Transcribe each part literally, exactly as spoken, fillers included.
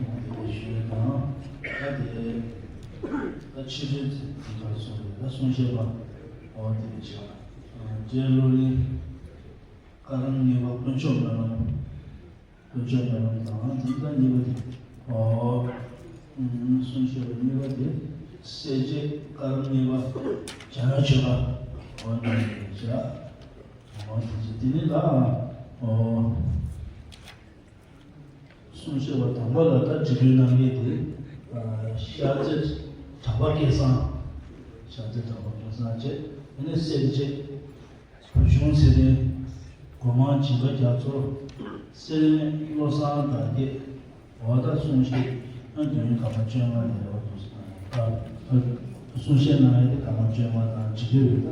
དེ་ཞུ་ཡས་དང་། ད་དེ་ད་ཕྱི་དྲིལ་དེ་གར་སོང་རེད། ད་གསུང་བཤད་པ་འོ་དེ་བྱ། རྗེ་བློ་གླིང་ཀ་རམ་གཉིས་པ་དཀོན་མཆོག་སྨོན་ལམ། དཀོན་མཆོག་སྨོན་ལམ་དང་། དེ་ད་གཉིས་པ་དེ་འོ་གསུང་བཤད་པ་གཉིས་པ་དེ་སེར་བྱེས་ཀ་རམ་གཉིས་པ་བྱང་ཆུབ་པ་འོ་གཉིས་པ་དེ་བྱ། འོ་དེ་བྱ། དེ་ནི་ད་འོ། གསུང་བཤད་པ་དང་པོ་ལ་ད་དྲི་བཀོད་གནང་མཁན་དེ། ཨ། ཤར་རྩེ་གྲགས་པ་སྐལ་བཟང་། ཤར་རྩེ་གྲགས་པ་སྐལ་བཟང་བྱས། དེ་ནས་སེར་བྱེས་བུ་ཆུང་ཚེ་རིང་། སྒོ་མང་སྦྱིན་པ་རྒྱ་མཚོ། སེར་བློ་བཟང་དར་རྒྱས། འོ་ད་གསུང་བཤད་ཨ་དུས་ཡུན་སྐར་མ་བཅོ་ལྔ་ལས་འོ་དུ། ཨ། གསུང་བཤད་གནང་ཡས་དེ་སྐར་མ་བཅོ་ལྔ་དང་། དྲི་བཀོད་ཡོད་ན།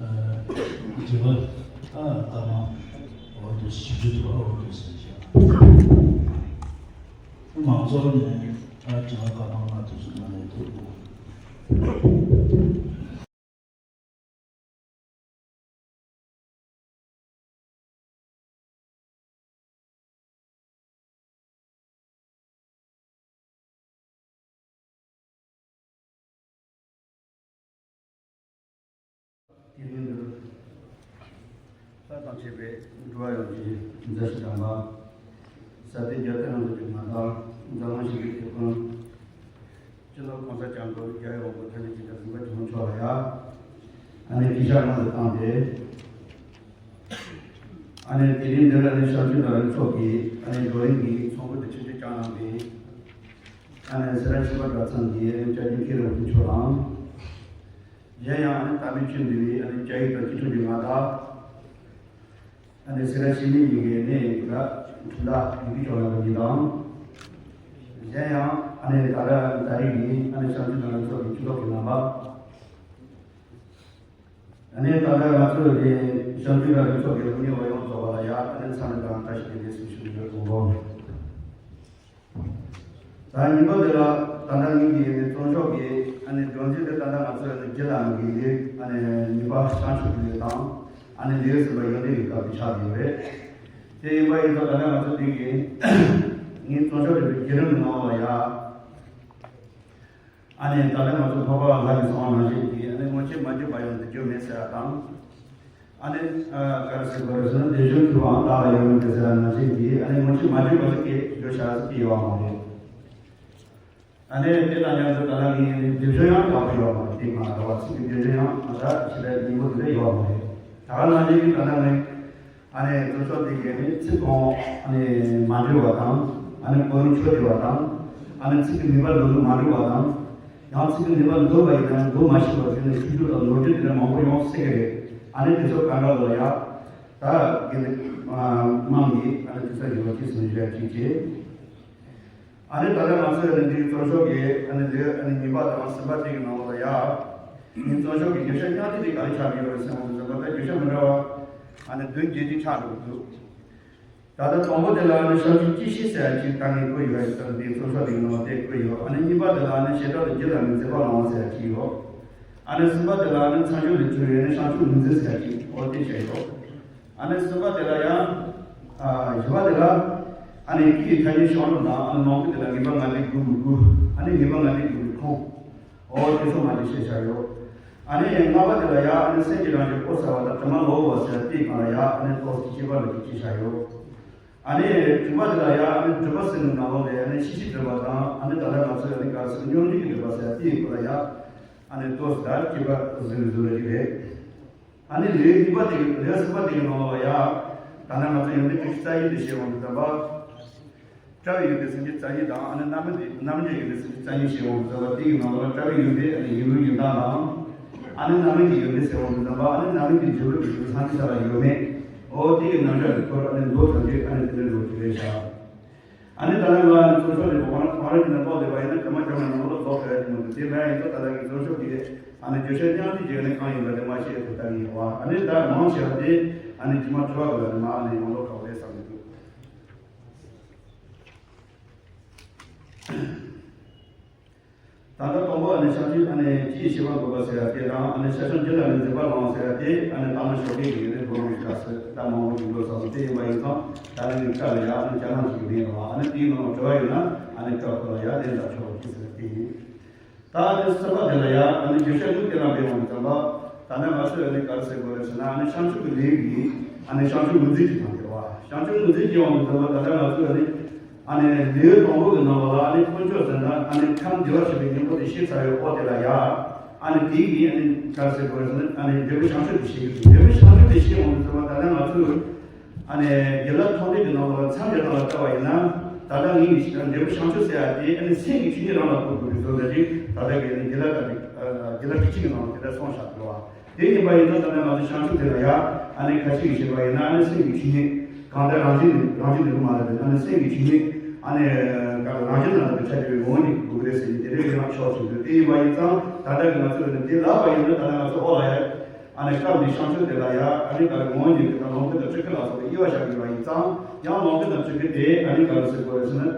ཨ། དྲི་བ་ཨ་སྐར་མ་འོ་དུ་བཞི་བཅུ་འདུག་འོ་དུ་ཟེར་བྱས། མང་ཚོགས་ནས་ཨ་དྲི་བ་སྐར་མ་ལྔ་དུ་གསུང་གནང་ཡས་འདུག་དེ་རིང་འདིར་ལྷ་དང་བཅས་པའི་འགྲོ་བ་ཡོངས་ཀྱི་མཛའ་བཤེས་དམ་པ། ས་སྟེང་རྒྱལ་བསྟན་རིང་ལུགས་ཀྱི་མངའ་བདག་མཛངས་མ་ཞིག་གི་དེད་དཔོན། སྤྱི་ནོར་གོང་ས་སྐྱབས་མགོན་རྒྱལ་བའི་དབང་པོ་ཐམས་ཅད་མཁྱེན་ཅིང་གཟིགས་པ་ཆེན་པོ་མཆོག་ལ་ཡ། ཨ་ནི་སྐུ་ཕྱག་སྔོན་དུ་བཏང་སྟེ། ཨ་ནི་དེ་རིང་འདིར་ཨ་ནི་བྱང་ཆུབ་ལམ་རིམ་ཚོགས་ཀྱི་ཨ་ནི་བགྲོ་གླེང་གི་ཚོགས་འཁོར་དུ་ཆིབས་བསྒྱུར་བསྐྱངས་གནང་བའི་ཨ་ནི་སེ་ར་བྱེས་པ་གྲྭ་ཚང་གི་ཨ་ནི་བཅའ་ཆེན་མཁན་རིན་པོ་ཆེ་མཆོག་དང་། གཞན་ཡང་ཨ་ནི་དམ་པའི་ཆོས་འདུལ་བའི་ཨ་ནི་བཅའ་ཡིག་དང་སྤྱི་ཚོགས་ཀྱི་མངའ་བདག་ཨ་ནི་སེ་ར་བྱེས་མི་གཉིས་ཀྱི་གནས་ཡིན་པ་ཁྲིམས་བདག་ཡེ་ཤེས་མཆོག་ལ་ཡིན་དང་། གཞན་ཡང་ཨ་ནི་ད་ལྟ་ད་རེས་ཀྱི་ཨ་ནི་བྱང་ཆུབ་ལམ་རིམ་ཚོགས་ཀྱི་སྤྱི་ཚོགས་ཀྱི་རྣམ་པ། ཨ་ནི་ད་ལྟ་ང་ཚོ་གི་བྱང་ཆུབ་ལམ་རིམ་ཚོགས་ཀྱི་དངོས་གནས་པ་ཡོངས་རྫོགས་པ་ལ་ཡ་ཨ་ནི་འཚམས་འདྲི་དང་བཀྲ་ཤིས་བདེ་ལེགས་སུ་ཞུ་རྒྱུ་ཡོད་དགོངས་པ། ད་ཉིན་པ་འདི་ལ་ད་ལྟ་ངེད་ཀྱི་ཨ་ནི་ཚོགས་ཞུགས་ཀྱི་ཨ་ནི་སྒྲོམ་གཞི་དེ་ད་ལྟ་ང་ཚོ་ཨ་ནི་རྒྱུན་ལ་ངེད་ཀྱི་ཨ་ནི་ཉིན་པ་བྱང་ཆུབ་ཀྱི་ལས་དང་ཨ་ནི་ལས་ཟིན་པ་ཡོན་ཏན་གྱི་སྐབས་སུ་ཆགས་ཡོད་རེད། དེ་ཡིན་པ་ཡིན་ཙང་ད་ལྟ་ང་ཚོ་འདི་གི་ངའི་ཚོགས་ཞུགས་ཀྱི་བརྒྱུད་རིམ་གྱི་ནང་ལ་ཡ། ཨ་ནི་ད་ལྟ་ང་ཚོ་འཕགས་པ་ལྷ་ཡི་གསང་བ་ནང་བཞིན་གྱི་ཨ་ནི་སྔོན་ཆད་མ་བརྗོད་པ་ཡང་འདི་བརྗོད་མེད་ཟེར་བ་དང་། ཨ་ནི་ཨ་ག་རེ་ཟེར་དགོས་རེད་ཟེར་ན། སྡེབ་སྦྱོར་མཐུ་བའང་བདག་ལ་ཡོད་མིན་ཏེ་ཟེར་བ་ནང་བཞིན་གྱི་ཨ་ནི་སྔོན་ཆད་མ་བརྗོད་པ་ཟིག་གིས་བརྗོད་བྱ་ཟིག་གི་ཡོད་མ་རེད། ཨ་ནི་དེ་དང་མཉམ་དུ་ད་ལྟ་ངས་སྡེབ་སྦྱོར་ཡང་ཡག་པོ་ཡོད་མ་རེད། དེ་མ་རེད་བ། ཚིག་གི་སྡེབ་སྦྱོར་ཡང་ང་ད་ཕྱི་ལ་སྙིང་པོ་དེ་འདྲ་ཡོད་མ་རེད། ད་ག་ནང་བཞིན་གྱི་ད་ལྟ་ངས། ཨ་ནི་ཚོགས་ཞུགས་དེ་གའི་ནི་ཚིག་གང་ཨ་ནི་མ་འགྲིག་པ་དང་། ཨ་ནི་གོ་རིམ་ཆད་བསྡད་པ་དང་། ཨ་ནི་ཚིག་གི་ནུས་པ་འདོན་ལུགས་མ་འགྲིག་པ་དང་། ཡང་ཚིག་གི་ནུས་པ་འདོན་པ་ཡིན་ན་ཡང་འདོན་མ་ཤེས་པ་དེ་ནི་ཤུགས་རྒྱུ་དང་ནོར་རྒྱུ་དེ་འདྲ་མང་པོ་ཡོང་སྲིད་ཀྱི་རེད། ཨ་ནི་དེ་ཚོ་གང་འདྲ་ལོ་ཡ། ད་དགེ་འདུན་དམངས་ཀྱིས་ཨ་ནི་དེ་ཚོ་ཡོང་ཅིག་སུན་ཞུ་ཡ་ཅིག་བྱེད། ཨ་ནི་ད་ལྟ་ང་ཚོས་ཨ་ནི་འདིའི་ཚོགས་ཞུགས་ཀྱི་ཨ་ནི་འདི་ཨ་ནི་ཉིན་པ་དང་གསུམ་པ་དེ་གི་ནང་ལ་ཡ། ངའི་ཚོགས་ཞུགས་ཀྱི་བརྗོད་བྱ་རྙིང་བསྡུས་དེ་ག་རེ་ཆགས་ཀྱི་ཡོད་རེད་ཟེར་བ་དེ་ཚོ་ད་བརྗོད་བྱ་མི་འདྲ་བ་ཨ་ནི་བདུན་བརྒྱད་ཅིག་ཆགས་འགྲོ་གི་འདུག་ད་ལྟ་དང་པོ་དེ་ལ་ཨ་ནི་བྱང་ཆུབ་སྤྱི་བཤེས་ཟེར་ཡ་ཅིག་ད་ངས་བཀོད་ཡོད་ཡ། ད་འདིའི་ཚོགས་ཞུགས་དེ་གི་ནང་ལ་དེ་བཀོད་ཡོད། ཨ་ནི་གཉིས་པ་དེ་ལ་ཨ་ནི་བྱེ་བྲག་ཏུ་རྒྱུད་ལ་མི་མཛེས་པ་སློང་བ་ཟེར་ཡ་ཅིག་ཡོད། ཨ་ནི་གསུམ་པ་དེ་ལ་ཨ་ནི་མཚམས་སྦྱོར་ལས་གྲོལ་བའི་ཨ་ནི་བྱང་ཆུབ་མི་མཛེས་ཟེར་ཡ་ཅིག་འོ་དེ་བྱས་ཡོད། ཨ་ནི་གསུམ་པ་དེ་ལ་ཡང་། ཨ། བཞི་པ་དེ་ལ། ཨ་ནི་སྐད་ཡིག་ཐ་སྙད་བྱུང་རབས་དང་། ཨ་ནི་ནང་ཁུལ་དེ་ལ་ངེས་པ་ལྔ་སྡེའི་དགུ་མི་དགུ། ཨ་ནི་ངེས་པ་ལྔ་སྡེའི་དགུ་མི་ཁུངས། འོ་དེ་ཚོ་མ་གཅིག་བཤད་བཞག་ཡོད། ཨ་ནི་ལྔ་པ་དེ་ལ་ཡ། ཨ་ནི་སེམས་ཀྱི་རང་བཞིན་ཨོ་ཟེར་བ་དང་དྲི་མ་ལོ་བ་ཟེར་དེའི་སྒང་ལ་ཡ། ཨ་ནི་ཏོག་ཙམ་དཔྱད་པ་ལ་གཅིག་བྱས་བཞག་ཡོད། ཨ་ནི་དྲུག་པ་དེ་ལ་ཡ། ཨ་ནི་སྒྲིབ་པ་ཟེར་ནི་ནང་ལོགས་ལ་ཨ་ནི་ཤེས་བྱའི་སྒྲིབ་པ་དང་། ཨ་ནི་ད་ལྟ་ང་ཚོས་ཨ་ནི་ག་རེ་ཟེར། སྙོམས་འཇུག་གི་སྒྲིབ་པ་ཟེར་དེའི་སྐོར་ལ་ཡ། ཨ་ནི་ཏོག་ཙམ་ད་དཔྱད་པ་ཟེར་ནི་བཟོ་ལ་གཅིག་རེད། ཨ་ནི་ལེའུ་གཉིས་པ་དེ། ལེའུ་གསུམ་པ་དེ་གི་ནང་ལ་ཡ། ད་ནི་ང་ཚོ་ཡོན་ཏན་བཅུ་གཅིག་རྩ་བཞི་དེ་བཤད་འོང་དུས་ཙམ་པ། ཕྲ་བའི་ཡོན་ཏན་སེམས་བསྐྱེད་རྩ་བཞི་དང་། ཨ་ནི་རྣམ་སྨིན་དེ། རྣམ་སྨིན་གྱི་ཡོན་ཏན་སེམས་བསྐྱེད་རྩ་བཞི་བཤད་འོང་དུས་ཙམ་པ། དེ་གི་ནང་ལ་ཕྲ་བའི་ཡོན་ཏན་ཨ་ནི་ཡིན་ལུགས་ཡིན་སྟངས་དང་། ཨ་ནི་རྣམ་སྨིན་གྱི་ཡོན་ཏན་ཟེར་འོང་དུས་ཙམ་པ། ཨ་ནི་རྣམ་སྨིན་གྱི་འབྱོར་པའི་རྒྱུ་ཚང་གི་ས་ལ་ཡོད་མེད། འོ་དེ་གི་རྣམ་གཞག་གི་སྐོར་ཨ་ནི་མདོ་ཙམ་ཅིག་ཨ་ནི་དེ་འདྲ་འགྲོ་གི་རེད་ཤག་ཨ་ནི་ད་ལན་ང་ཚོ་ཚོགས་ཞུགས་དེ་གོང་ན་གོང་རིམ་གྱི་ནང་ཐོག་ལས་པ་ཡིན་ན་ཁ་མ་བྱུང་བའི་ནང་ལོགས་རྫོགས་ཐུབ་ཡ་ཅིག་མི་འདུག་དེ་འདྲ་ཡིན་ཙང་ད་ལྟ་གི་ཚོགས་ཞུགས་དེ་ཨ་ནི་བརྗོད་བྱ་རྙིང་བསྡུས་བྱས་ནས་གང་ཡིན་པ་དེ་མ་ཤེས་ཐུབ་ཐབས་ཡིན་པ། ཨ་ནི་ད་མང་ཆེ་བ་དེ་ཨ་ནི་རྗེས་མ་དྲི་བ་གི་ལ་ནི་མ་ཨ་ནི་ཡོང་ལོག་ག་བ་རེད་བསམ་གྱི་འདུག་ད་ལྟ་དང་པོ་ཨ་ནི་བྱང་ཆུབ་ཨ་ནི་ཅི་ཡིས་ཤེས་པ་འགོད་པ་ཟེར་ཡ་དེ་དང་ཨ་ནི་ཤ་ཆང་རྒྱུད་ལ་ནི་འཛིན་པ་སྤང་ཟེར་ཡ་དེ་ཨ་ནི་ལྟ་མ་ཞོག་གི་ཡིན་ནི་སྒོམ་གྱི་སྐབས་སུ་ད་མང་པོ་ཞིག་འགྲོ་ས་སོ་དེ་ཡིན་པ་ཡིན་ཙང་ད་ནི་ངའི་སྐབས་ལ་ཡ་ཨ་ནི་བསྐྱར་ལམ་ཞིག་མེད་རོགས། ཨ་ནི་དེའི་ནང་ལ་དྲི་བ་ཡོད་ན་ཨ་ནི་སྐབས་ཁོ་ལ་ཡ་ལན་འདེབས་ཆོག་གི་ཟེར་དེ་ཡིན། ད་ཨ་ནི་གསུམ་པ་དེ་ལ་ཡ་ཨ་ནི་རྒྱུ་ཆ་དངོས་དེ་ལ་འབད་འོང་དུས་ཙམ་པ་ད་ནི་ང་ཚོས་ཨ་ནི་ག་རེ་ཟེར་དགོས་རེད་ཟེར་ན་ཨ་ནི་བྱང་ཆུབ་ཀྱི་ལེའུ་ཡིན། ཨ་ནི་བྱང་ཆུབ་ངོས་འཛིན་གྱི་དང་དེ་བ་བྱང་ཆུབ་ངོས་འཛིན་གྱི་འོང་དུས་ཙམ་པ་ད་ལྟ་ང་ཚོས་ཨ་ནི་ཨ་ནི་ལེའུ་དང་པོ་གི་ནང་ལ་ཨ་ནི་དཀོན་མཆོག་ཟེར་ན་ཨ་ནི་ཁམས་བདེ་བར་གཤེགས་པའི་སྙིང་པོ་དེ་བཤད་ཚར་བའི་འོག་དེ་ལ་ཡ་ཨ་ནི་དེ་གི་ཨ་ནི་ག་རེ་ཟེར་དགོས་རེད་ཟེར་ན་ཨ་ནི་འབྲས་བུ་བྱང་ཆུབ་དེ་བཤད་ཀྱི་འདུག་འབྲས་བུ་བྱང་ཆུབ་དེ་བཤད་འོང་དུས་ཙམ་པ་ད་ལྟ་ང་ཚོས། ཨ་ནི་དགེ་ལེགས་མཐོང་ལྡན་གྱི་ནང་ལ་མཚམས་སྦྱར་སྟངས་ལ་ལྟ་བ་ཡིན་ན། ད་ལྟ་ངས་འབྲས་བུ་བྱང་ཆུབ་ཟེར་ཡ་དེ་ཨ་ནི་སེམས་ཀྱི་ཆོས་ཉིད་རང་ལ་གོ་དགོས་པའི་བཟོ་འདྲ་ཅིག་ད་ལྟ་གི་ཨ་ནི་དགེ་ལེགས་དང་དགེ་ལེགས་དྲུག་ཅུ་གི་ནང་ལ་དེ་འདྲ་གསུངས་བཞག་འདུག་བ། དེ་ཡིན་པ་ཡིན་ན་ད་ལྟ་ང་ཚོ་བྱང་ཆུབ་དེ་ལ་ཡ་ཨ་ནི་ཁ་ཅིག་གིས་བཤད་པ་ཡིན་ན་ཨ་ནི་སེམས་ཀྱི་ཆོས་ཉིད་གང་ལྟར་རང་བཞིན་ནི་རང་བཞིན་ནི་རུ་མ་ལ་དེ་ཨ་ནི་སེམས་ཀྱི་ཆོས་ཉིད་ཨ་ནི་ག་རང་བཞིན་ལ་དེ་ཆ་ཁྱབ་པའི་ངོ་བོ་ཉིད་དགོས་ཀྱི་རེད་ཟེར་ནས་དེ་འདྲའི་ཡང་ཕྱོགས་ཅིག་འདུག་དེ་ཡིན་པ་ཡིན་ཙང་ད་ལྟ་གི་ང་ཚོས་ཨ་ནི་དེ་ལབ་པ་ཡིན་ན་ད་ལྟ་ང་ཚོ་འོག་ལ་ཡ། ཨ་ནི་སྐབས་འདིའི་བྱང་ཆུབ་དེ་ལ་ཡང་ཨ་ནི་ག་རེ་ངོ་བོ་ཉིད་ཀྱི་དང་ལོངས་སྐུ་དང་སྤྲུལ་སྐུ་ལ་སོགས་པའི་དབྱེ་བ་བཞག་དགོས་པ་ཡིན་ཙང་ཡང་ལོངས་སྐུ་དང་སྤྲུལ་སྐུ་དེ་ཨ་ནི་ག་རེ་ཟེར་དགོས་རེད་ཟེར་ན།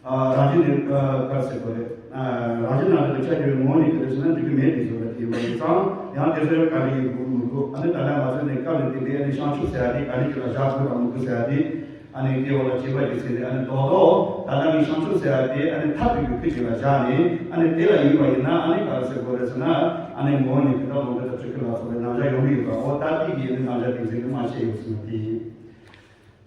ཨ་རང་བཞིན་ནི་ཨ་ག་རེ་ཟེར་དགོས་རེད། ཨ་རང་བཞིན་ནང་དུ་ཆ་ཁྱབ་པའི་ངོ་བོ་ཉིད་ཀྱི་རེད་ཟེར་ན་འགྲིག་གི་མེད་དེ་བཟོ་འདྲ་དེ་ཡིན་པ་ཡིན་ཙང་ཡང་དེ་ཚོ་ཡང་ག་རེ་ཡིན་དགོས་མི་དགོས་ཨ་ནི་ད་ལྟ་ང་ཚོ་ནི་སྐབས་ནས་དེ་འདྲའི་ཨ་ནི་བྱང་ཆུབ་ཟེར་ཡ་དེ་ག་རེ་ཅིག་ལ་བཞག་དགོས་དང་མི་དགོས་ཟེར་ཡ་དེ། ཨ་ནི་དེའི་འོག་ལ་བྱེད་པ་ཅིག་ཟེར་ཏེ་ཨ་ནི་རྡོག་རྡོག་ད་ལྟ་ངས་བྱང་ཆུབ་ཟེར་བ་དེ་ཨ་ནི་ཐབས་ཀྱི་སྐུལ་ཅིག་ལ་བཞག་ནས་ཨ་ནི་དེ་ལ་ཡིན་པ་ཡིན་ན་ཨ་ནི་ག་རེ་ཟེར་དགོས་རེད་ཟེར་ན་ཨ་ནི་ངོ་བོ་ཉིད་ཀྱི་དང་ལོངས་སྐུ་དང་སྤྲུལ་སྐུ་ལ་སོགས་པའི་རྣམ་གཞག་ཡོང་གི་ཡོད་པ་འོ་ད་ལྟའི་གི་ཡིན་ན་རྣམ་གཞག་དེ་ཟེར་ནས་མ་བཤད་ཡོད་ཟེར་ན་དེ་ཡིན།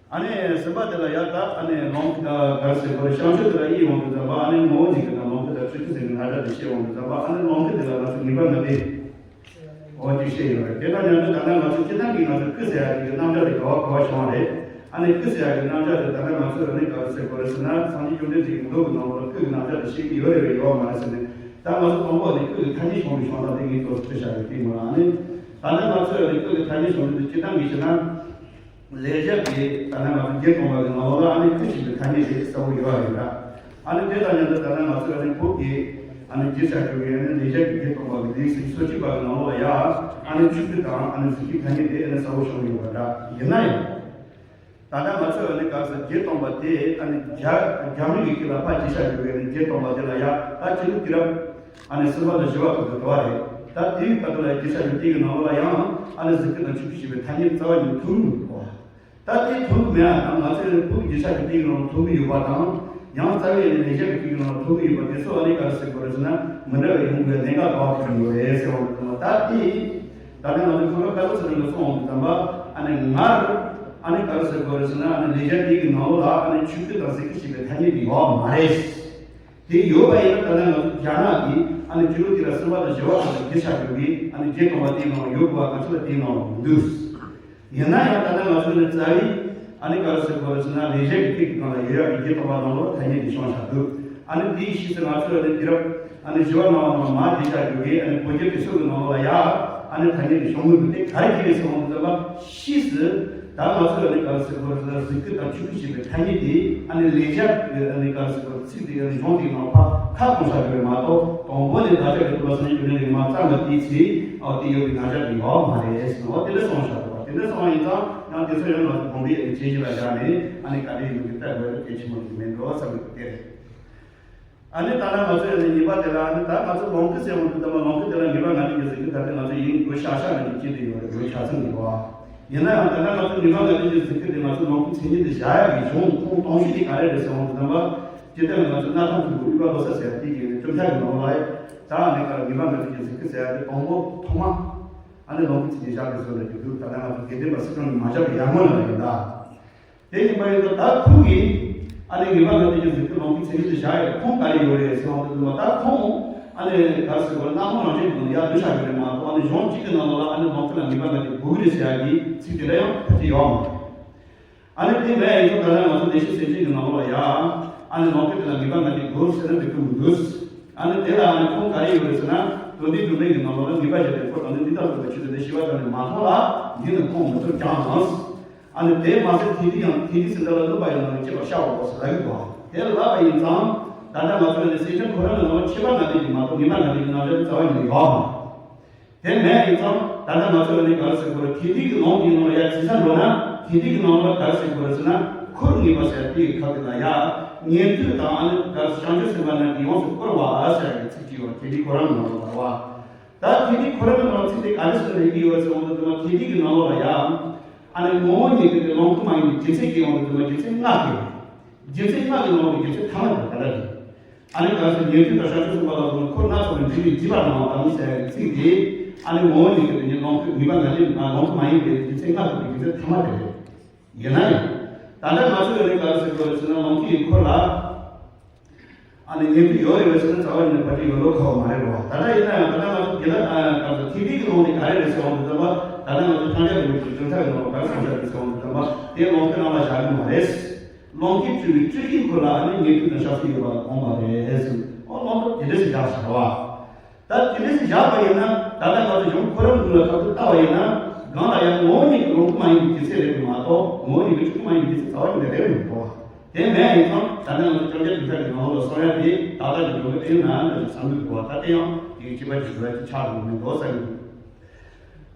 ཨ་ནི་གསུམ་པ་དེ་ལ་ཡང་ད་ཨ་ནི་ལོངས་སྐུ་དང་ག་རེ་ཟེར་དགོས་རེད་བྱང་ཆུབ་དེ་ལ་ཡིད་འོང་དུས་ཙམ་པ་ཨ་ནི་ངོ་བོ་ཉིད་ཀྱི་དང་ལོངས་སྐུ་དང་སྤྲུལ་སྐུ་ཟེར་ནས་རྣམ་གཞག་དེ་བཤད་འོང་དུས་ཙམ་པ་ཨ་ནི་ལོངས་སྐུ་དེ་ལ་ང་ཚོ་ངེས་པ་མེད་དེ། འོ་དེ་བཤད་ཡོད་རེད། དེ་དང་མཉམ་དུ་ད་ལྟ་ང་ཚོ་སྤྱིར་བཏང་གི་ང་ཚོ་སྐུ་ཟེར་ཡ་དེ་གི་རྣམ་གཞག་དེ་ག་བ་ག་བ་བྱུང་བ་རེད། ཨ་ནི་སྐུ་ཟེར་ཡ་གི་རྣམ་གཞག་དེ་ད་ལྟ་ང་ཚོས་ཨ་ནི་ག་རེ་ཟེར་དགོས་རེད་ཟེར་ན་སངས་རྒྱས་བཅོམ་ལྡན་འདས་ཀྱི་མདོ་གི་ནང་ལ་སྐུ་གི་རྣམ་གཞག་དེ་བཤད་ཀྱི་ཡོད་རེད་པས་ཡོད་མ་རེད་ཟེར་ནས་ད་ང་ཚོ་དང་པོ་ཨ་ནི་སྐུ་གི་ཐ་སྙད་བྱུང་བའི་བྱུང་སྟངས་དེ་ངས་ཏོག་ཙམ་ཞུ་བྱ་ཡོད་དེ་མོ་ལ་ཨ་ནི་ད་ལྟ་ང་ཚོས་ཨ་ནི་སྐུ་གི་ཐ་སྙད་བྱུང་རྒྱུ་དེ་སྤྱིར་བཏང་གི་བྱས་ན། ལེགས་སྦྱར་གྱི་ད་ལྟ་ང་ཚོ་བརྒྱད་སྟོང་པ་གི་ནང་ལོགས་ལ་ཨ་ནི་སྐུ་ཞེས་པའི་ཐ་སྙད་དེ་གསལ་པོ་ཡོད་རེད་ལ། ཨ་ནི་དེ་དང་མཉམ་དུ་ད་ལྟ་ང་ཚོས་ཨ་ནི་བོད་ཀྱི་ཨ་ནི་རྗེ་ས་ཆོས་ཀྱི་ཨ་ནི་ལེགས་སྦྱར་གྱི་བརྒྱད་སྟོང་པ་གི་ལེའུ་སོ་གཅིག་པ་གི་ནང་ལོགས་ལ་ཡ་ཨ་ནི་ཆོས་སྐུ་དང་ཨ་ནི་གཟུགས་སྐུའི་ཐ་སྙད་དེ་ཨ་ནི་གསལ་པོ་བྱུང་ཡོད་པ་འདྲ་ཡིན་ན་ཡང་། ད་ལྟ་ང་ཚོས་ཨ་ནི་ག་ཟེར་བརྒྱད་སྟོང་པ་དེ་ཨ་ནི་རྒྱ་རྒྱ་མི་གི་སྐད་ལ་ཕར་རྗེ་ས་ཆོས་ཀྱི་ཨ་ནི་བརྒྱད་སྟོང་པ་དེ་ལ་ཡ་ད་ཕྱི་ལུགས་དུས་རབས། ཨ་ནི་གསུམ་པ་དང་བཞི་པ་ཐོག་ཏུ་འགྲོ་བ་རེད། ད་དེའི་སྐབས་དུ་ལ་རྗེ་ས་ཆོས་དེ་གི་ནང་ལོགས་ལ་ཡང་ཨ་ནི་གཟུགས་སྐུ་དང་ཆོས་སྐུ་ཞེས་པའི་ཐ་སྙད་རྩ་བ་ཉིད་ཐོན་གྱི་མི་འདུག་གོ། ད་དེ་ཐོན་གྱི་མེད་ཨ་ནང་ང་ཚོའི་བོད་ཀྱི་རྗེ་ས་ཆོས་དེ་གི་ནང་ལ་ཐོན་གྱི་ཡོད་པ་དང་ཡང་རྩ་བའི་ཨ་ནི་ལེགས་སྦྱར་གྱི་དེ་གི་ནང་ལ་ཐོན་གྱི་ཡོད་པ་དེ་ཚོ་ཨ་ནི་ག་རེ་ཟེར་དགོས་རེད་ཟེར་ན་མི་འདྲ་བའི་ཡོང་གི་གནད་འགག་ག་བ་ཐོན་ཡོད་རེད་ཟེར་བ་ནི་ད་དེ་ད་ལྟ་ང་ཚོ་ཁོ་རང་བཀའ་སློབ་ཚོ་ནས་གསུངས་འོང་གི་ཙམ་པ་ཨ་ནི་སྔར་ཨ་ནི་ག་རེ་ཟེར་དགོས་རེད་ཟེར་ན་ཨ་ནི་ལེགས་སྦྱར་དེ་གི་ནང་ལོགས་ལ་ཨ་ནི་ཆོས་སྐུ་དང་གཟུགས་སྐུ་ཞེས་པའི་ཐ་སྙད་དེ་ཡོད་མ་རེད། དེ་ཡོད་པ་ཡིན་ན་ད་ལྟ་ང་ཚོ་རྒྱ་ནག་གི་ཨ་ནི་ཕྱི་ལོ་དེ་ལ་གསུམ་པ་དང་བཞི་པ་ཁག་ལ་རྗེ་ས་ཆོས་ཀྱི་ཨ་ནི་བརྒྱད་སྟོང་པ་དེའི་ནང་ལ་ཡོད་དགོས་པ་ག་ཚོད་ལ་དེའི་ནང་ལ་མི་འདུག་ཡིན་ན་ཡང་ད་ལྟ་ང་ཚོ་ནི་རྩ་བའི་ཨ་ནི་ག་རེ་ཟེར་དགོས་རེད་ཟེར་ན་ལེགས་སྦྱར་གྱི་སྐད་ཀྱི་སྒང་ལ་ཡོད་ཡག་གི་བརྒྱད་སྟོང་པ་ནང་ལོགས་ཐ་སྙད་དེ་བྱུང་བཞག་འདུག་ཨ་ནི་དེའི་ཕྱིས་སུ་ང་ཚོ་ནི་དུས་རབས་ཨ་ནི་བཞི་པ་ལྔ་པ་ནང་མ་རྗེ་ས་ཆོས་ཀྱི་ཨ་ནི་བོད་རྒྱ་གི་སྲོལ་གྱི་ནང་ལོགས་ལ་ཡ་ཨ་ནི་ཐ་སྙད་དེ་བྱུང་མི་འདུག་དེ་ག་རེ་བྱས་ནས་ཟེར་བ་འདུག་ཟེར་བ་ཕྱིས་སུ། ད་ང་ཚོས་ཨ་ནི་ག་རེ་ཟེར་དགོས་རེད་ཟེར་ན་གཟུགས་སྐུ་དང་ཆོས་སྐུ་ཞེས་པའི་ཐ་སྙད་དེ་ཨ་ནི་ལེགས་སྦྱར་གྱི་ཨ་ནི་ག་རེ་ཟེར་དགོས་རེད་ཚིག་དེ་ཨ་ནི་གཞུང་དེའི་ནང་ཕར་ཁ་སྐོང་བཞག་དགོས་རེད་མ་གཏོགས་དང་པོ་ནས་བདག་ཅག་གི་སྟོན་པ་སངས་རྒྱས་བཅོམ་ལྡན་འདས་མ་བརྩམས་པ་དེའི་ཚེ་ཨོ་དེ་ཡོད་པའི་རྣམ་གཞག་དེ་ཡོད་མ་རེད་ཟེར་ནོ། དེ་འདྲ་གསུངས་བཞག་འདུག་དེ་འདྲ་གསུངས་པ་ཡིན་ཙང་ཡང་དེ་ཚོ་ཡང་ང་ཚོ་དགོངས་པའི་ཨ་ནི་བྱས་གཞི་ལ་བཞག་ནས་ཨ་ནི་ག་རེ་ཡིན་ནོ་གི་ལྟ་དགོས་རེད་གལ་ཆེན་པོ་ནི་མེད་འགྲོ་བསམ་གི་འདུག་དེ་རེད། ཨ་ནི་ད་ལྟ་ང་ཚོ་ཡང་ནི་ཉེས་པ་དེ་ལ་ཨ་ནི་ད་ང་ཚོ་ལོངས་སྐུ་ཟེར་འོང་དུས་ད་མ་ལོངས་སྐུ་དེ་ལ་ངེས་པ་ང་ཚོ་གི་གཟུགས་སྐུ་ད་ལྟ་ང་ཚོ་ཡིན་དགོས་ཤག་ཤག་ནས་ཀྱི་ཅི་འདི་ཡོད་རེད་དགོས་ཤག་ཚང་གི་རེད་བ། ཡིན་ན་ཡང་ད་ལྟ་ང་ཚོ་ངེས་པ་ང་ཚོ་གི་གཟུགས་སྐུ་དེ་ང་ཚོ་ལོངས་སྐུ་མཚན་ཉིད་དུ་བཞག་ཡག་གི་གཞུང་ཁུངས་དོན་གཞི་དེ་ག་རེ་རེད་ཟེར་འོང་དུས་ད་མ་ཇི་ལྟར་ང་ཚོ་སྣར་ཐང་དུ་དབུས་པ་ལོ་ས་ཟེར་དེ་གི་ནི་གྲུབ་མཐའ་གི་ནང་ལ་ཡ་ད་ཨ་ནི་ག་ངེས་པ་ང་ཚོ་གི་གཟུགས་སྐུ་ཟེར་ཡག་དེ་དང་པོ་ཐོག་མ་ཨ་ནི་ལོངས་སྐུ་མཚན་ཉིད་བཞག་པའི་བཟོ་འདྲ་གི་འདུག་ད་ལྟ་ང་ཚོ་དགེ་ལྡན་པ་སྲིད་སྐྱོང་གི་མ་བཞག་པའི་ཡར་སྔོན་ལ་ཡིན་ད། དེ་ཡིན་པ་ཡིན་ཙང་ད་ཁོང་གིས་ཨ་ནི་ངེས་པ་ང་ཚོ་གི་གཟུགས་སྐུ་ལོངས་སྐུ་མཚན་ཉིད་དུ་བཞག་ཡོད་ཁུངས་ག་རེ་ཡོད་རེད་ཟེར་བ་དེ་ད་ཁོང་ཨ་ནི་ག་རེ་ཟེར་དགོས་རེད་སྣང་ཁུངས་རང་བཞིན་གྱི་ནང་ཡར་བསྡུ་བཞག་ཡོད་རེད་མ་གཏོགས་ཨ་ནི་གཞུང་གཅིག་གི་ནང་ལོགས་ལ་ཨ་ནི་ལོངས་སྐུ་ལ་ངེས་པ་ང་ཚོ་དགོས་ཀྱི་རེད་ཟེར་ཡག་གི་ཚིག་དེ་འདྲ་ཡང་ཕལ་ཆེར་ཡོད་མ་རེད། ཨ་ནི་དེ་མེད་ཡིན་ཙང་ད་ལྟ་ང་ཚོ་བདེ་གཤེགས་སེམས་ཅན་གྱི་ནང་ལོགས་ལ་ཡ་ཨ་ནི་ལོངས་སྐུ་དེ་ལ་ངེས་པ་ང་ཚོ་དགོས་ཟེར་ན་འགྲིག་གི་མི་འདུག་ཨ་ནི་དེ་ལ་ཨ་ནི་ཁུངས་ག་རེ་ཡོད་རེད་ཟེར་ན་དོན་ལྡན་སྒྲོན་མེ་གི་ནང་ལོགས་ལ་ངེས་པ་བྱས་ཏེ་འཁོར་དང་ནི་འདི་ལྟར་དགོས་པའི་ཆོས་དེ་འདི་ཤེས་པ་ཙམ་ལས་མ་མཐོང་ལ་འདི་ནི་ཁུངས་མི་ཐུབ་ཀྱང་ནང་། ཨ་ནི་དེ་མ་ཟད་དེ་དུས་ཡང་དེ་དུས་སུ་འདྲ་ལ་བསླབ་པ་ཡང་ན་ལ་སྐྱེ་བ་བཤགས་པ་སོགས་ལབ་ཡོད་པ། དེ་ལ་བསླབ་པ་ཡིན་ཙང་ད་ལྟ་ང་ཚོ་ཡང་ནི་སེམས་ཅན་ཁོ་རང་ལ་ནང་ལ་ཁྱད་པར་ང་དེ་གི་མ་གཏོགས་ངེས་པ་ང་དེ་གི་རྣམ་གཞག་རྩ་བ་ཉིད་ནས་ཡོད་མ་རེད། དེ་མེད་ཡིན་ཙང་ད་ལྟ་ང་ཚོ་ཡང་ནི་ག་རེ་ཟེར་དགོས་རེད་དེ་དུས་ཀྱི་ལོངས་ཀྱི་ནང་ལ་ཡ་ཇི་ས་འགྲོ་ན་དེ་དུས་ཀྱི་ནང་ལ་ག་རེ་ཟེར་དགོས་རེད་ཟེར་ན་ འཁོར་ངེས་པ་ཟེར་དེའི་ཁ་དེ་ལ་ཡ། ཉན་ཐོས་དང་ཨ་ནི་བྱང་ཆུབ་སེམས་དཔའ་རྣམས་ཀྱིས་ཡོངས་སུ་བསྐོར་བ་ཟེར་བའི་ཚིག་ཅིག་ཡོད། དེ་ནི་ཁོ་རང་ནང་ལ་བ། ད་དེ་ནི་ཁོ་རང་ནང་ཚིག་དེ་ག་རེ་ཟེར་ན་ཡི་གེ་ཡོད་ཟེར་འོང་དུ་དུ་མ་དེ་ནི་གི་ནང་ལོགས་ལ་ཡ། ཨ་ནི་ངོ་བོ་ཉིད་ཀྱི་ལོངས་སྐུ་མ་ཡིན་པའི་སྒྱུ་རྩལ་གྱི་འོང་དུ་དུ་མ་སྒྱུ་རྩལ་ལྔ་གི། སྒྱུ་རྩལ་ལྔ་གི་ནང་ལོགས་ཀྱི་སྒྱུ་རྩལ་ཐ་མ་དང་ག་རེ་རེད། ཨ་ནི་ག་ཟེར་ཉན་ཐོས་དང་བྱང་ཆུབ་སེམས་དཔའ་ལ་སོགས་འཁོར་སྣ་ཚོགས་པའི་འཇིགས་པས་བརྗིད་པར་སྣང་བ་དང་ཟེར་བའི་ཚིག་དེ། ཨ་ནི་ངོ་བོ་ཉིད་ཀྱི་དེ་ཉིད་ལོངས་སྐུ་ངེས་པ་ང་ནི་ལོངས་སྐུ་མ་ཡིན་པའི་སྒྱུ་རྩལ་ལྔ་གི་སྒྱུ་རྩལ་ཐ་མ་དེ་རེད། ཡིན་ན་ཡང་། ད་ལྟ་ང་ཚོས་ཡོད་ནས་ག་རེ་ཟེར་དགོས་རེད་ཟེར་ན་ལོངས་སྐུའི་འཁོར་ལ། ཨ་ནི་ཉན་ཐོས་ཡོད་རེད་བས་ཟེར་ན་རྩ་བ་ཉིད་ནས་བར་ཆད་ཡོད་ལོ་ཁ་བ་མ་རེད་རོ། ད་ལྟ་ཡིན་ན་ཡང་ད་ལྟ་ང་ཚོ་དགེ་ལ་ཨ་ག་ཚོད་ཐིག་ཐིག་གི་ལོངས་དེ་ག་རེ་རེད་ཟེར་འོང་དུས་ཙམ་པ། ད་ལྟ་ང་ཚོ་ཕྱག་རྒྱ་རིན་པོ་ཆེའི་གྲུབ་མཐའ་གི་ནང་ལ་ག་རེ་གསུངས་བཞག་རེད་ཟེར་འོང་དུས་ཙམ་པ། དེ་ལོངས་སྐུའི་ནང་ལ་བཞག་གི་མ་རེད། ལོངས་སྐུའི་སྤྲུལ་པའི་སྤྲུལ་གྱི་འཁོར་ལ་ཨ་ནི་ཉན་ཐོས་དང་ཤཱསྟྲི་ཡོད་པ་ལ་དགོངས་པ་རེད་ཟེར། ཨོ་ལོངས་སྐུ་དེ་འདྲ་ཞིག་བཞག་བཞག་བ། ད་དེ་འདྲ་ཞིག་བཞག་པ་ཡིན་ན་ད་ལྟ་ང་ཚོ་གཞུང་ཁོ་རང་ཀུན་ལ་ཁ་ཐུག་ལྟ་བ་ཡིན་ན། གང་ལ་ཡང་ངོ་བོ་ཉིད་ཀྱི་ལོངས་སྐུ་མ་ཡིན་པའི་སྒྱུ་རྩལ་རེད་པས་མ་གཏོགས་ངོ་བོ་ཉིད་ཀྱི་སྤྲུལ་སྐུ་མ་ཡིན་པའི་སྒྱུ་རྩལ་རྩ་བ་ཉིད་ནས་རེད་མི་འདུག་བ། དེ་མེད་ཡིན་ཙང་ད་ལྟ་ང་ཚོ་བཅོ་བརྒྱད་གྲུབ་མཐའ་གི་ནང་ལོགས་ལ་གསུང་ཡ་དེ་ཏག་ཏག་གི་འགྲོ་གི་ཨེ་ཡོད་ན་འདྲ་ཞིག་བསམ་གྱི་འདུག་བ། ད་དེ་ཡང་དེ་གི་བྱེད་པ་ཅིག་འགྲོ་ཡ་ཅིག་ཆགས་འགྲོ་མི་འདུག་བསམ་གྱི་འདུག་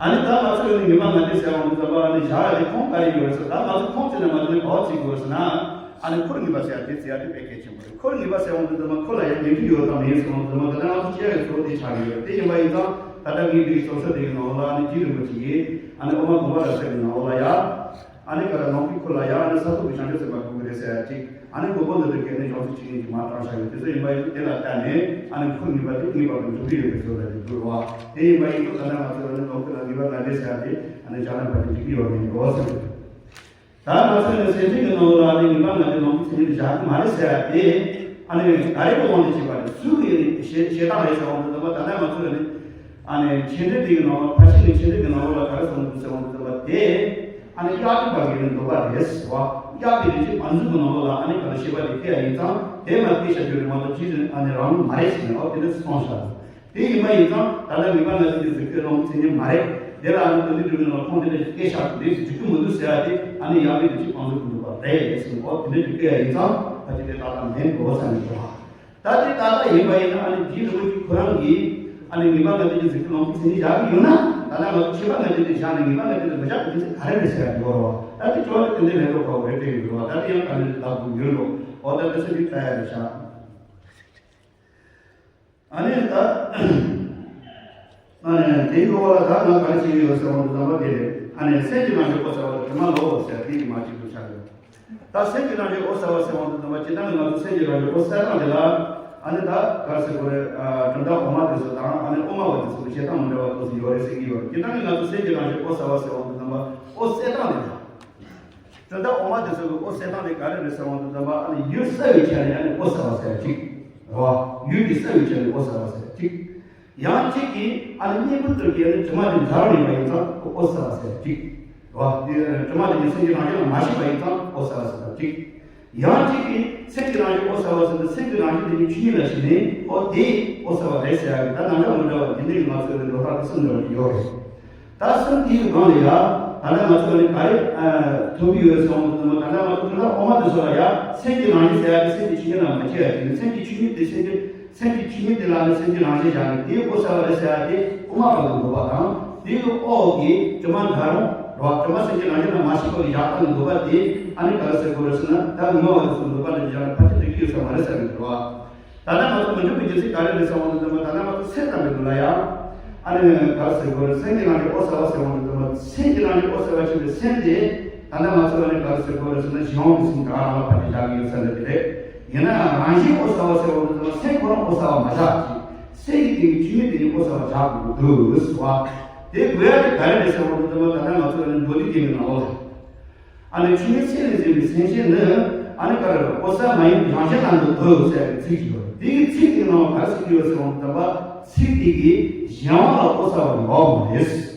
ཨ་ནི་ད་ང་ཚོ་ཡོད་ནི་ངེས་པ་ང་དེ་ཟེར་བ་འདི་ཙམ་པ་ཨ་ནི་བཞག་ཡ་དེ་ཁུངས་ག་རེ་ཡོད་རེད་ཟེར། ད་ང་ཚོ་ཁུངས་བཙལ་ན་ང་ཚོ་ནི་ག་བ་བརྩི་དགོས་རེད་ཟེར་ན། ཨ་ནི་འཁོར་ངེས་པ་ཟེར་ཡ་དེ་བརྩི་ཡ་དེ་དཔེ་གལ་ཆེན་པོ་རེད། འཁོར་ངེས་པ་ཟེར་བ་འདི་ཙམ་པ་འཁོར་ལ་ཡང་ཉན་ཐོས་ཡོད་དམ་མེད་ཟེར་བ་འདི་ཙམ་པ་ད་ལྟ་ང་ཚོ་སྐྱེ་ཡ་གི་གཙོ་བོ་དེ་ཆགས་ཀྱི་ཡོད་རེད། དེ་ཡིན་པ་ཡིན་ཙང་ད་ལྟ་ངའི་འདིའི་སློབ་གསོ་དེ་གི་ནང་ལ་ཨ་ནི་རྗེ་རིན་པོ་ཆེ་གིས་ཨ་ནི་དབུ་མ་དགོངས་པ་རབ་གསལ་གི་ནང་ལ་ཡ། ཨ་ནི་ག་ལ་ནང་གི་འཁོར་ལ་ཡ་ཨ་ནི་ས་ཐོབ་ཀྱི་བྱང་ཆུབ་སེམས་དཔའ་དགོས་ཀྱི་རེད་ཟེར་ཡ་གཅིག་ཨ་ནི་མགོན་པོ་འདི་ཚོ་གིས་ནི་བྱང་ཆུབ་ཆོས་ཉིད་ཀྱི་མར་དྲངས་བཞག་ཡོད། དེ་ཚོ་ཡིན་པ་ཡིན་ཙང་དེ་ལ་བལྟས་ནས་ཨ་ནི་འཁོར་ངེས་པ་དེ་ངེས་པར་དུ་འགྲུབ་ཀྱི་ཡོད་པའི་བཟོ་ལ་རེ་འདུག་བ། དེ་ཡིན་པ་ཡིན་ཙང་ད་ལྟ་ང་ཚོས་ཨ་ནི་ནང་ཁུལ་ལ་ངེས་པ་ང་དེ་ཟེར་ཡ་དེ་ཨ་ནི་བཞག་ན་ཕལ་ཆེར་འགྲིག་གི་ཡོད་མེད་འགྲོ་ཟེར། ད་ང་ཚོས་ནི་སེམས་ཅན་གྱི་ནང་ལ་ནི་ངེས་པ་ང་དེ་ནང་གི་མཚན་ཉིད་དུ་བཞག་གི་མ་རེད་ཟེར་ཡ་དེ། ཨ་ནི་ག་རེ་གི་དབང་དུ་བྱས་པ་རེད། ཚུལ་གྱི་ནི་བཤད་བཤད་སྟངས་རེད་ཟེར་བ་འདི་ལྟ་བུ་ད་ལྟ་ང་ཚོས་ནི། ཨ་ནི་ཆོས་འབྲེལ་འདི་གི་ནང་ལ་ཕར་ཕྱིན་གྱི་ཆོས་འབྲེལ་གྱི་ནང་ལོགས་ལ་ག་རེ་གསུངས་འདུག་ཟེར་བ་འདི་ལྟ་བུ་དེ། ཨ་ནི་གཡག་འདུལ་བ་གི་ནི་འདུལ་བ་རེད་ཟེར་བ། གཡག་གི་རིགས་ཀྱི་བང་མཛོད་ཀྱི་ནང་ལོགས་ལ་ཨ་ནི་ག་རེ་བཤད་པ་དེ་སྐད་ཡ་ཡིན་ཙང་དེ་མ་སྐད་ཆ་བརྗོད་རེད་མ་གཏོགས་ཅི་ཟེར་ཨ་ནི་རང་མ་རེད་ཟེར་ནས་ཨོ་དེ་འདྲ་གསུངས་བཞག་འདུག་དེ་ཡིན་པ་ཡིན་ཙང་ད་ལྟ་ངེས་པ་ང་ཚོ་གི་གཟིགས་སྐྱོད་ལོངས་མཚན་ཉིད་མ་རེད། དེ་ལ་ཨ་ནི་དོན་འདི་སྒྲུབ་མཁན་ལ་ཁོང་དེ་འདྲ་ཞིག་སྐད་ཆ་དེ་འགྲིག་གི་མི་འདུག་ཟེར་ཡ་དེ་ཨ་ནི་ཡང་མི་འདུག་ཅིག་བང་མཛོད་དུ་འདུག་པ་རེད་ཟེར་ནས་ཨོ་དེ་འདྲ་ཞིག་སྐད་ཡ་ཡིན་ཙང་ཕལ་ཆེར་དེ་ཏག་ཏག་མིན་འགྲོ་བསམ་གྱི་འདུག་ད་དེ་ཏག་ཏག་ཡིན་པ་ཡིན་ན་ཨ་ནི་རྗེ་རིན་པོ་ཆེ་ཁོ་རང་གིས་ཨ་ནི་ངེས་པ་ང་ཚོ་གི་གཟིགས་སྐྱོད་ལོངས་མཚན་ཉིད་བཞག་གི་ཡོད་ན་ད་ལྟ་ང་ཚོ་ཁྱད་པར་ང་ཚོ་དེ་བཞག་ནས་ངེས་པ་ང་ཚོ་དེ་མི་བཞག་པའི་དུས་ཚོད་ག་རེ་རེད་ཟེར་ཡ་འདུག་རོ། ད་དེ་ཅོག་ལ་དེ་འདྲའི་ལས་འགྲོ་ཁག་པོ་རེད་དྲན་གྱི་འདུག་ད་དེ་ཡང་ག་ནས་ལབ་དགོས་ཡོད་རོ། ཨོ་ད་དེ་སུ་གིས་ལྟ་ཡ་རེད་ཤག་ཨ་ནི་ད། ཨ་ནི་དེའི་འོག་ལ་ད་ང་ག་རེ་བྱེད་ཀྱི་ཡོད་ཟེར་བ་འདི་ཙམ་པ་དེ་རེད། ཨ་ནི་སེམས་ཀྱི་རང་བཞིན་ཨོ་གསལ་བ་དང་དྲི་མ་ལོག་ཟེར་དེ་གི་མ་གཅིག་ཏུ་ཆགས་ཡོད། ད་སེམས་ཀྱི་རང་བཞིན་ཨོ་གསལ་བ་ཟེར་བ་འདི་ཙམ་པ་སྤྱིར་བཏང་གི་ང་ཚོ་སེམས་ཀྱི་རང་བཞིན་ཨོ་གསལ་སྟངས་དེ་ལ་ཨ་ནི་ད་ག་རེ་ཟེར་དགོས་རེད། གྲུབ་མཐའ་འོག་མ་དེ་ཚོ་དང་ཨ་ནི་དབུ་མ་བ་དེ་ཚོ་གི་བཤད་སྟངས་མི་འདྲ་བ་ཏོག་ཙམ་ཡོད་རེད་ཟེར་གྱི་ཡོད་རེད། སྤྱིར་བཏང་གི་ང་ཚོ་སེམས་ཀྱི་རང་བཞིན་ཨོ་གསལ་བ་ཟེར་བ་འདི་ཙམ་པ་ཨོ་གསལ་སྟངས་དེ་ལ། གྲུབ་མཐའ་འོག་མ་དེ་ཚོ་གི་ཨོ་གསལ་སྟངས་དེ་ག་རེ་རེད་ཟེར་བ་འདི་ཙམ་པ་ཨ་ནི་ཡུལ་གསལ་བའི་ཆ་ནས་ཨ་ནི་ཨོ་གསལ་བ་ཟེར་གཅིག་རེད་བ། ཡུལ་དེ་གསལ་བའི་ཆ་ནས་ཨོ་གསལ་བ་ཟེར་གཅིག་ཡང་གཅིག་གིས་ཨ་ནི་གཉེན་པོ་དེ་གའི་ཨ་ནི་དྲི་མ་དེ་འདྲ་བ་ཡིན་པ་ཡིན་ཙང་ཨོ་གསལ་བ་ཟེར་གཅིག་རེད་བ། དེ་དྲི་མ་དེ་ཉིད་སེམས་ཀྱི་རང་བཞིན་ལ་མ་ཞིག་པ་ཡིན་ཙང་ཨོ་གསལ་བ་ཟེར་གཅིག་ཡང་གཅིག་གིས་སེམས་ཀྱི་རང་བཞིན་ཨོ་གསལ་བ་ཟེར་ཏེ་སེམས་ཀྱི་རང་བཞིན་དེ་ཉིད་ཆོས་ཉིད་ལ་ཞིག་ནས་ཨོ་དེ་ཨོ་གསལ་བ་རེད་ཟེར་ཡ་གི་ད་རྣམ་གཞག་མི་འདྲ་བ་འདི་འདྲའི་ང་ཚོའི་འགྲོ་སྟངས་དེ་གསུམ་འདྲ་བ་ཡོད་རེད། ད་གསུམ་དེའི་སྒང་ལ་ཡ། ད་ལྟ་ང་ཚོ་ནི་ག་རེ་ཐོན་གྱི་ཡོད་ཟེར་བ་འདི་ད་ལྟ་ང་ཚོ་དོན་དག་ཨོ་མ་དེ་ཚོ་ལ་ཡ་སེམས་ཀྱི་རང་བཞིན་ཟེར་ཡ་དེ་སེམས་ཀྱི་ཆོས་ཉིད་ལ་མ་ཁྱེར་ཡ་དེ་ནི་སེམས་ཀྱི་ཆོས་ཉིད་དེ་སེམས་ཀྱི་སེམས་ཀྱི་ཆོས་ཉིད་དེ་ལ་ནི་སེམས་ཀྱི་རང་བཞིན་བཞག་ནས་དེའི་ཨོ་གསལ་བ་རེད་ཟེར་ཡ་དེ་དབུ་མ་པ་གི་འདོད་པ་དང་དེའི་གི་ཨོ་གི་དྲི་མ་འདྲ་རུང་རོ་དྲི་མ་སེམས་ཀྱི་རང་བཞིན་ལ་མ་ཞིག་པ་གི་བཞག་སྟངས་ཀྱི་འདོད་པ་དེ་ཨ་ནི་ག་རེ་ཟེར་དགོས་རེད་ཟེར་ན་ད་དབུ་མ་པ་དེ་ཚོའི་འདོད་པ་དེ་བཞག་ན་ཕལ་ཆེར་འགྲིག་གི་ཡོད་ས་མ་རེད་ཟེར་གི་འདུག་རོ། ད་ལྟ་ང་ཚོ་མི་འགྲུབ་པའི་རྒྱུ་མཚན་ག་རེ་རེད་ཟེར་བ་འདི་ཙམ་པ་ད་ལྟ་ང་ཚོ་སེམས་ཙམ་པའི་ལུགས་ལ་ཡང་། ཨ་ནི་ག་རེ་ཟེར་དགོས་རེད། སེམས་ཀྱི་རང་བཞིན་ཨོ་གསལ་བ་ཟེར་བ་འདི་ཙམ་པ་སེམས་ཀྱི་རང་བཞིན་ཨོ་གསལ་བ་ཆེན་པོའི་སེམས་དེ་ད་ལྟ་ང་ཚོ་ཨ་ནི་ག་རེ་ཟེར་དགོས་རེད་ཟེར་ན་གཞན་དབང་གི་སེམས་ག་རང་ལ་ཕར་དེ་བཞག་གི་ཡོད་ས་འདྲ་དེ་རེད། ཡིན་ན་ཡང་རང་བཞིན་ཨོ་གསལ་བ་ཟེར་བ་འདི་ཙམ་པ་སེམས་ཁོ་རང་ཨོ་གསལ་བ་མ་བཞག་ཅིག་སེམས་ཀྱི་སྟེང་གི་ཆོས་ཉིད་དེ་ཉིད་ཨོ་གསལ་བ་བཞག་དགོས་འདུག་ཟེར་བ། དེ་དགོས་ཡ་དེ་ག་རེ་རེད་ཟེར་བ་འདི་ཙམ་པ་ད་ལྟ་ང་ཚོ་ཨ་ནི་མདོ་སྡེ་རྒྱན་གྱི་ནང་ལོགས་ལ། ཨ་ནི་ཆོས་ཉིད་སེམས་ལས་འཛིན་པའི་སེམས་ཅན་ནི་ཨ་ནི་ག་རེ་ཨོ་གསལ་མ་ཡིན་པའི་རང་བཞིན་ལ་འདུ་འདོད་ཟེར་བའི་ཚིག་ཅིག་ཡོད། དེའི་ཚིག་དེའི་ནང་ལ་ག་རེ་ཟེར་གྱི་ཡོད་ཟེར་བ་ཙམ་པ་ཚིག་དེ་གིས་གཞན་དབང་ལ་ཨོ་གསལ་བ་ཡོད་མ་རེད།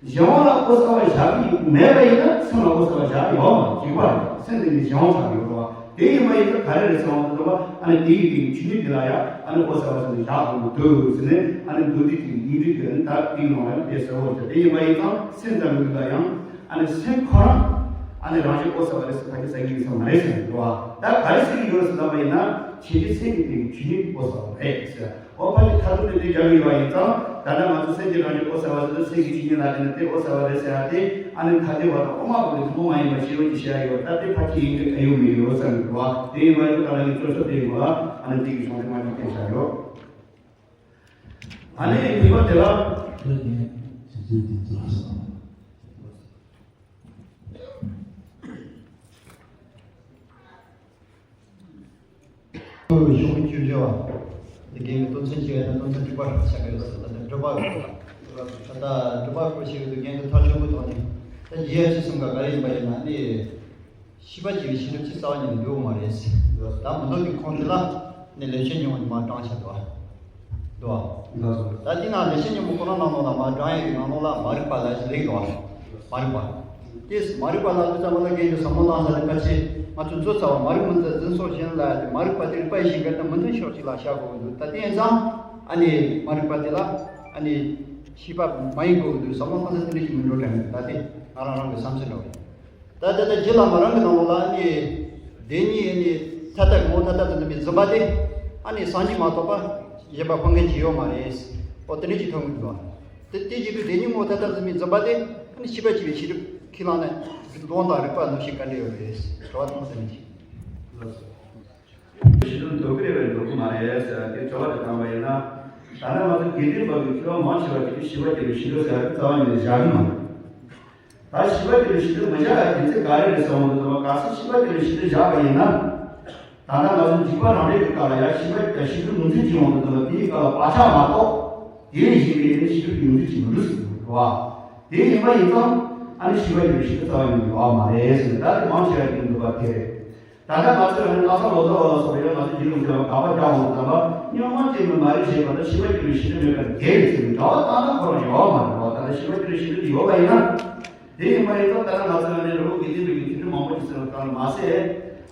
གཞན་དབང་ལ་ཨོ་གསལ་བ་བཞག་གི་མེད་པ་ཡིན་ན་སེམས་ལ་ཨོ་གསལ་བ་བཞག་ཡོད་མ་རེད། གཅིག་པ་རེད། སེམས་དེ་ནི་གཞན་དབང་ཆགས་ཡོད་རེད་བ། དེ་ཡིན་པ་ཡིན་ན་ག་རེ་རེད་ཟེར་བ་ཙམ་པ་ཨ་ནི་དེ་ཡི་དེ་ཡི་ཆོས་ཉིད་དེ་ལ་ཡང་ཨ་ནི་ཨོ་གསལ་བ་ཟེར་ནས་བཞག་དགོས་འདུག་ཟེར་ནས་ཨ་ནི་མདོ་སྡེ་དེ་ཡི་འགྲིག་གི་ཨ་ནི་ད་དེའི་ནང་ལ་ཡང་དེ་གསལ་བོ་རེད། དེ་ཡིན་པ་ཡིན་ཙང་སེམས་ཙམ་ཡིན་ལ་ཡང་། ཨ་ནི་སེམས་ཁོ་རང་ཨ་ནི་རང་བཞིན་ཨོ་གསལ་བ་རེད་ཟེར་ཕ་གི་ཟེར་གི་ཡོད་ས་མ་རེད་ཟེར་གི་འདུག་བ། ད་ག་རེ་ཟེར་གི་ཡོད་ཟེར་ལབ་པ་ཡིན་ན་ ཆེ་ཆེ་སེམས་ཀྱི་སྟེང་གི་ཆོས་ཉིད་ཨོ་ཟེར་བ་རེད་ཟེར། ཨོ་ཕ་གི་མཐར་ཐུག་དེ་དེ་རྒྱག་གི་ཡོད་པ་ཡིན་ཙང་། ད་ལྟ་ང་ཚོ་སེམས་ཀྱི་རང་བཞིན་ཨོ་ཟེར་བ་ཟེར་ན་སེམས་ཀྱི་ཆོས་ཉིད་ལ་བརྟེན་ནས་དེ་ཨོ་ཟེར་བ་རེད་ཟེར་ཡ་དེ། ཨ་ནི་ཐ་དད་པ་དང་དབུ་མ་པོ་གི་ཐུན་མོང་མ་ཡིན་པ་ཤེས་རབ་ཀྱི་ཤེས་ཡ་ཡོད། ད་དེ་ཕ་གི་ཡིན་གྱི་ཨེ་ཡོད་མི་ཡོད་བསམ་གི་འདུག་བ། དེ་ཡིན་པ་ཡིན་ཙང་ད་ལྟ་ངས་སྤྱོད་ཕྱོགས་དེའི་ངོ་ལ་ཨ་ནི་དེ་གི་གཞུང་དེ་མ་གཅིག་བསྟན་བཞག་ཡོད། ཨ་ནི་གཉིས་པ་དེ་ལ། ཤོག་བཅུ་བཞི་བ། འདི་རྒན་གྱི་དོན་ཚན་གཅིག་ཡང་ན་དོན་ཚན་དྲུག་པ་ཆགས་ཀྱི་རེད་ཟེར། ད་ལྟ་དྲུག་པ་ད་ལྟ་དྲུག་པ་སྐོར་ཞིག་ཡོད་དུས་རྒན་གྱི་ཐག་ཆོད་པོ་ཐོག་ནས་ད་རྒྱལ་སྤྱི་གསུམ་ག་ག་རེ་ཡིན་པ་ཡིན་ན་ནི། ཤེས་པ་སྐྱེ་བའི་ཤེས་སྒྲིབ་ཅི་རྩ་བ་ཉིད་ནས་འདུག་མ་རེད། ད་མི་འདུག་གི་ཁོང་དེ་ལ་ནི་ལེགས་བཤད་སྙིང་པོ་ནི་མ་དྲངས་བྱ་འདུག་འདུག་ད་དེ་ན་ལེགས་བཤད་སྙིང་པོ་ཁོ་རང་ནང་ལོགས་ལ་མ་དྲངས་ཡས་ཀྱི་ནང་ལོགས་ལ་མ་རིག་པ་ལབ་ཞིག་ལེགས་འདུག་མ་རིག་པ། དེས་མ་རིག་པ་ལབ་དུས་ཙམ་པ་ལ་རྒན་གྱིས་བསམ་བློ་བཏང་ས་དེ་ཕལ་ཆེར་ང་ཚོ་མཛོད་ཚར་བ་མ་རིག་མི་འཛིན་འཛིན་སོགས་གཞན་ལ་ཡ་དེ། མ་རིག་པ་དེ་རིག་པ་ཡི་གཞན་དགར་དང་མི་མཐུན་ཕྱོགས་གཅིག་ལ་བཞག་དགོས་ཀྱི་འདུག་ད་དེ་ཡིན་ཙང་ཨ་ནི་མ་རིག་པ་དེ་ལ་ཨ་ནི་ཤེས་པ་མ་ཡིན་དགོས་ཀྱི་འདུག་བསམ་བློ་བཏང་ས་དེ་འདྲ་ཞིག་མི་འགྲོ་དྲན་གྱི་འདུག་ད་དེ་ང་རང་རང་གི་བསམ་ཚུལ་འདྲ་བོ་ཡིན། ད་ལྟ་ད་རྗེ་བླ་མ་རང་གི་ནང་ལོགས་ལ་ཨ་ནི་བདེན་གཉིས་ཨ་ནི་ཐ་དད་ངོ་བོ་ཐ་དད་དུ་འཛིན་པའི་འཛིན་པ་དེ་ཨ་ནི་སངས་རྒྱས་མ་གཏོགས་པ་གཞན་པ་སྤང་མཁན་ཅིག་ཡོད་མ་རེད། ཨོ་དེ་འདྲ་ཅིག་མཐོང་གི་འདུག་དེ་དེ་བཞིན་དུ་བདེན་གཉིས་ངོ་བོ་ཐ་དད་དུ་འཛིན་པའི་འཛིན་པ་དེ་ཨ་ནི་ཤེས་པ་སྐྱེ་བའི་ཤེས་སྒྲིབ་ཁས་བླངས་ན་ལུང་དང་རིགས་པ་ནུབ་ཕྱིན་ག་འདྲ་ཡོད་རེད། དྲི་བ་དེ་མོ་དེ་འདྲ་ཅིག་ཤེས་སྒྲིབ་འདོད་ཀྱི་རེད་པས་འདོད་ཀྱི་མ་རེད་ཟེར་བ་དེ་དྲི་བ་དེ་བཏང་བ་ཡིན་ན། ད་ནི་ང་ཚོ་དགེ་ལྡན་པ་གི་མཁས་པ་མང་ཆེ་བ་དེ་ཤེས་པ་སྐྱེ་བའི་ཤེས་སྒྲིབ་ཟེར་བ་དེ་རྩ་བ་ཉིད་ནས་བཞག་གི་མ་རེད། ད་ཤེས་པ་སྐྱེ་བའི་ཤེས་སྒྲིབ་མི་བཞག་ཡ་རྒྱུ་མཚན་ག་རེ་རེད་ཟེར་བ་དེ་ཚོ་ལ། གལ་སྲིད་ཤེས་པ་སྐྱེ་བའི་ཤེས་སྒྲིབ་བཞག་པ་ཡིན་ན། ད་ལྟ་ང་ཚོ་འཇིགས་པ་རང་འབྲས་ཀྱི་སྐབས་ལ་ཡང་ཤེས་པ་ཤེས་སྒྲིབ་ངོས་འཛིན་བྱེད་ཡོང་དུས་ཙམ་པ་དེའི་སྐབས་ལ་བག་ཆགས་མ་གཏོགས་དེ་ལས་གཞན་པའི་ནི་ཤེས་སྒྲིབ་ངོས་འཛིན་བྱེད་མི་འདུག་ཟེར་གྱི་འདུག་བ། དེ་ཡིན་པ་ཡིན་ཙང་ཨ་ནི་ཤེས་པ་སྐྱེ་བའི་ཤེས་སྒྲིབ་རྩ་བ་ཉིད་ནས་ཡོད་མ་རེད་ཟེར་ནས། ད་དེ་མང་ཆེ་བ་ཡིན་འདུག་པ་དེ་རེད། ད་ལྟ་ང་ཚོས་ཨ་ནི་ལྷག་བསམ་ལོ་ཙཱ་བ་ལ་སོགས་པ་ཡང་ང་ཚོ་རྒྱུད་ལ་དགག་པ་རྒྱག་འོང་དུས་ཙམ་པ། སྙོམས་པར་འཇུག་པའི་མ་རིག་བྱས་པ་ན་ཤེས་པ་སྐྱེ་བའི་ཤེས་སྒྲིབ་མེད་པར་འགལ་ཟེར་ནས་འགྲེལ་བ་བཏང་ན་ཁོ་རང་ཡོད་མ་རེད་བ། ད་ལྟ་ཤེས་པ་སྐྱེ་བའི་ཤེས་སྒྲིབ་དེ་ཡོད་པ་ཡིན་ན། དེ་ཡིན་པ་ཡིན་ཙང་ད་ལྟ་ང་ཚོས་ཨ་ནི་རི་བོ་དགེ་ལྡན་པའི་གི་མཁས་གྲུབ་མང་པོ་ཞིག་གསན་པ་ཙམ་ལ་མ་ཟད།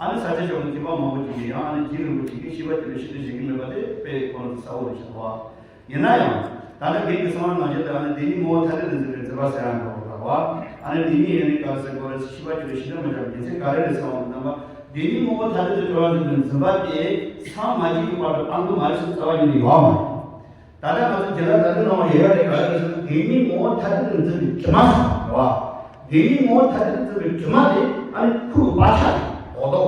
ཨ་ནི་ས་སྐྱ་ཞབས་དྲུང་མཁས་པ་མང་པོ་ཞིག་གིས་ཡང་ཨ་ནི་རྗེ་རིན་པོ་ཆེ་གིས་ཤེས་པ་སྐྱེ་བའི་ཤེས་སྒྲིབ་བཞེས་ཀྱི་མེད་པ་དེ་དཔེ་ཁོ་རང་ཚོ་གསལ་པོ་རེད་ཤག་བ། ཡིན་ན་ཡང་། ད་ལྟ་རྒན་གྱིས་གསུངས་པ་ནང་བཞིན་དུ་ཨ་ནི་བདེན་གཉིས་ངོ་བོ་ཐ་དད་དུ་འཛིན་པའི་འཛིན་པ་ཟེར་ཡང་འགྲོ་བ་འདྲ་བ། ཨ་ནི་བདེན་གཉིས་ཡིན་ནི་ག་རེ་ཟེར་དགོས་རེད། ཤེས་པ་སྐྱེ་བའི་ཤེས་སྒྲིབ་མི་བཞག་པའི་རྒྱུ་མཚན་ག་རེ་རེད་ཟེར་བ་དང་ལྡན་པ། བདེན་གཉིས་ངོ་བོ་ཐ་དད་དུ་གྲོལ་བར་འཛིན་པའི་འཛིན་པ་དེ་སངས་མ་རྒྱས་ཀྱི་བར་དུ་སྤང་གི་མ་རེད་ཟེར་རྩ་བ་ཉིད་ནས་ཡོད་མ་རེད། ད་ལྟ་ང་ཚོ་རྒྱུད་ལ་ད་དུང་ནང་བ་ཡོད་རེད། ག་རེ་ཟེར་ན་བདེན་གཉིས་ངོ་བོ་ཐ་དད་དུ་འཛིན་པའི་དྲི་མ་ཟེར་བ། བདེན་གཉིས་ངོ་བོ་ཐ་དད་དུ་འཛིན་པའི་དྲི་མ་དེ་ཨ་ནི་ཁོའི་བག་ཆགས་རེད། འོ་དོ།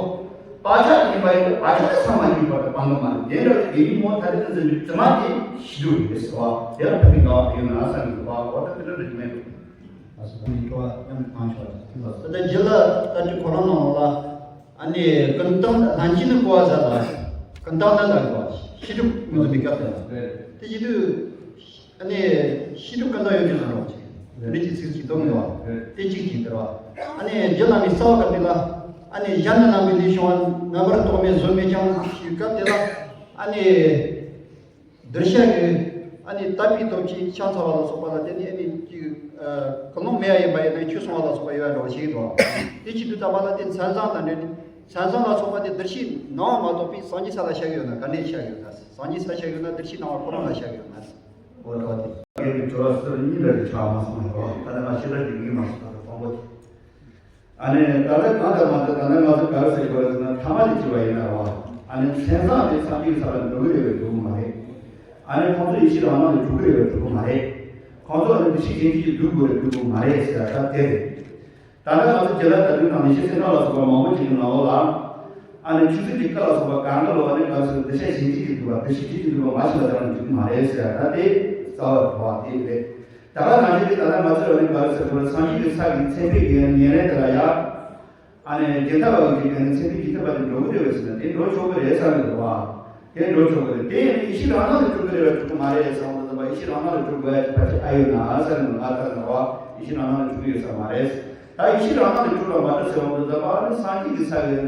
བག་ཆགས་ཡིན་པ་ཡིན་ན་བག་ཆགས་སངས་མ་རྒྱས་བར་དུ་སྤང་གི་མ་རེད། དེ་འདྲ་བའི་བདེན་གཉིས་ངོ་བོ་ཐ་དད་དུ་འཛིན་པའི་དྲི་མ་དེ་ཤེས་སྒྲིབ་རེད་ཟེར་བ། དེ་ལ་ཕ་གི་འགལ་བ་ཡོད་ན་བསམ་གྱི་འདུག་བ། འོ་ད་དེ་འདྲ་རེད་མེད། ད་ལྟ་རྒྱུད་ལ་ད་ལྟ་ཁོ་རང་ནང་ལ་ཨ་ནི་ཀུན་བཏང་ལྷན་སྐྱེས་ནི་གོ་བ་ཟ་ལ། ཀུན་བཏང་ནི་ལ་གོ་བ་ཤེས་སྒྲིབ་ངོས་འཛིན་པའི་སྐབས་དེ་ལ། དེ་བྱེད་དུས། ཨ་ནི་ཤེས་སྒྲིབ་ཀུན་བཏང་ཡོད་མེད་ལ་རོགས་བྱེད། རིགས་ཀྱི་ཚིག་གཅིག་སྟོང་ཡོད་བ། དེ་གཅིག་གཅིག་དེར་བ། ཨ་ནི་རྗེ་བླ་མའི་རྩ་བ་སྐབས་དེ་ལ། ཨ་ནི་གཞན་ནི་རྣམ་པའི་ལས་བྱུང་བ། རྣམ་པར་རྟོག་མེད་གཟུགས་མེད་ཀྱང་ཞེས་སྐབས་དེ་ལ། ཨ་ནི་གདུལ་བྱ་གི་ཨ་ནི་དད་པའི་སྟོབས་ཀྱིས་ཕྱག་འཚལ་བ་ལ་སོགས་པ་ལ་བརྟེན་ནས། ཨ་ནི་ཅིག་ཀུན་སློང་མེད་པ་ཡིན་པ་ཡིན་ན་ཆོས་གསུང་བ་ལ་སོགས་པ་ཡོད་པ་འདྲ་བ་ཞིག་འདུག་དེ་བྱེད་དུས་ཙམ་པ་ལ་དེ་མཚན་བཟང་དང་འབྲེལ་ནས། མཚན་བཟང་ལ་སོགས་པ་དེ་གདུལ་བྱའི་སྣང་བ་མ་གཏོགས་པའི་སངས་རྒྱས་ས་ལ་ཤར་གྱི་ཡོད་ན་ག་འདྲས་ཤར་གྱི་ཡོད་ན། སངས་རྒྱས་ས་ཤར་གྱི་ཡོད་ན་གདུལ་བྱའི་སྣང་བ་ཁོ་རང་ལ་ཤར་གྱི་ཡོད་ན། འོ་ད་དེ། རྒན་གྱི་དྲི་བ་ཟུར་གཉིས་ལ་རེ་ཆགས་མ་སོང་ལ། ད་ནི་ང་ཤེས་རབ་ཀྱི་ངོས་མ་སོང་ད་དང་པོ་དེ། ཨ་ནི་ད་ལྟ་གང་ལྟར་མ་ལྟར་ད་ནི་ང་ཚོ་ག་རེ་ཟེར་དགོས་རེད་ཟེར་ན། ཐ་མ་དེ་བྱས་པ་ཡིན་ན་རོ། ཨ་ནི་མཚན་བཟང་དེ་སངས་རྒྱས་ས་ལ་འགྲོ་གི་རེད་པས་འགྲོ་གི་མ་རེད། ཨ་ནི་ཁོང་ཚོ་ཡེ་ཤེས་རང་སྣང་ལ་འགྲོ་གི་རེད་པས་འགྲོ་གི་མ་རེད། ཁོང་ཚོ་ཨ་ནི་འདུ་ཤེས་གཞན་གཅིག་གིས་སྒྲུབ་དགོས་རེད་འགྲུབ་དགོས་མ་རེད་ཟེར་ཡ་ད་དེ་རེད། ད་ལྟ་ང་ཚོ་རྒྱུད་ལ་ད་དུང་ནང་ནས་ཤེས་སེམས་ཁམས་ལ་སོགས་པ་མང་པོ་ཅིག་གི་ནང་ལོགས་ལ། ཨ་ནི་ཆོས་ཚུལ་གྱི་སྐད་ལ་སོགས་པ་གང་ག་ལོག་ཨ་ནི་ག་ཚོད་འདུ་བྱེད་གཞན་གཅིག་གིས་སྒྲུབ་པ། འདུ་ཤེས་གཅིག་གིས་སྒྲུབ་པ་མ་ཤེས་པ་དེ་རང་འགྲིག་གི་མ་རེད་ཟེར་ཡ་ད་དེ་རྩ་བ་རེད་བ། དེ་རེད། ད་ག་ནང་བཞིན་དེ་ད་ལྟ་ང་ཚོས་ཨ་ནི་ག་རེ་ཟེར་དགོས་རེད། སངས་རྒྱས་ཀྱི་ས་གི་མཚན་དཔེ་གི་ཉེར་ལེན་དེ་ལ་ཡ། ཨ་ནི་རྒྱུན་མཐའ་བ་གི་ཅིག་ཨ་ནི་མཚན་དཔེ་ཇི་ལྟ་བ་དེ་འགྲོ་གི་རེད་པས་ཟེར་ན་དེ་འགྲོ་ཆོག་གི་རེད་བསམ་གི་འདུག་བ། དེ་འགྲོ་ཆོག་གི་རེད། དེ་ཡིན་ན་ཡེ་ཤེས་རང་སྣང་ལ་འགྲོ་གི་རེད་པས་འགྲོ་གི་མ་རེད་བསམ་གི་འདུག་བ། ཡེ་ཤེས་རང་སྣང་ལ་འགྲོ་དགོས་ཡ་ཕལ་ཆེར་ཨ་ཡོད་ན་ཨ་ཟེར་ནས་ང་ལྟར་ན་བ། ཡེ་ཤེས་རང་སྣང་ལ་འགྲོ་གི་ཡོད་ས་མ་རེད། ད་ཡེ་ཤེས་རང་སྣང་ལ་འགྲོ་ལ་མ་འགྲོ་ཟེར་བ་འདི་ལྟ་བ་ནི་སངས་རྒྱས་ཀྱི་ས་གི་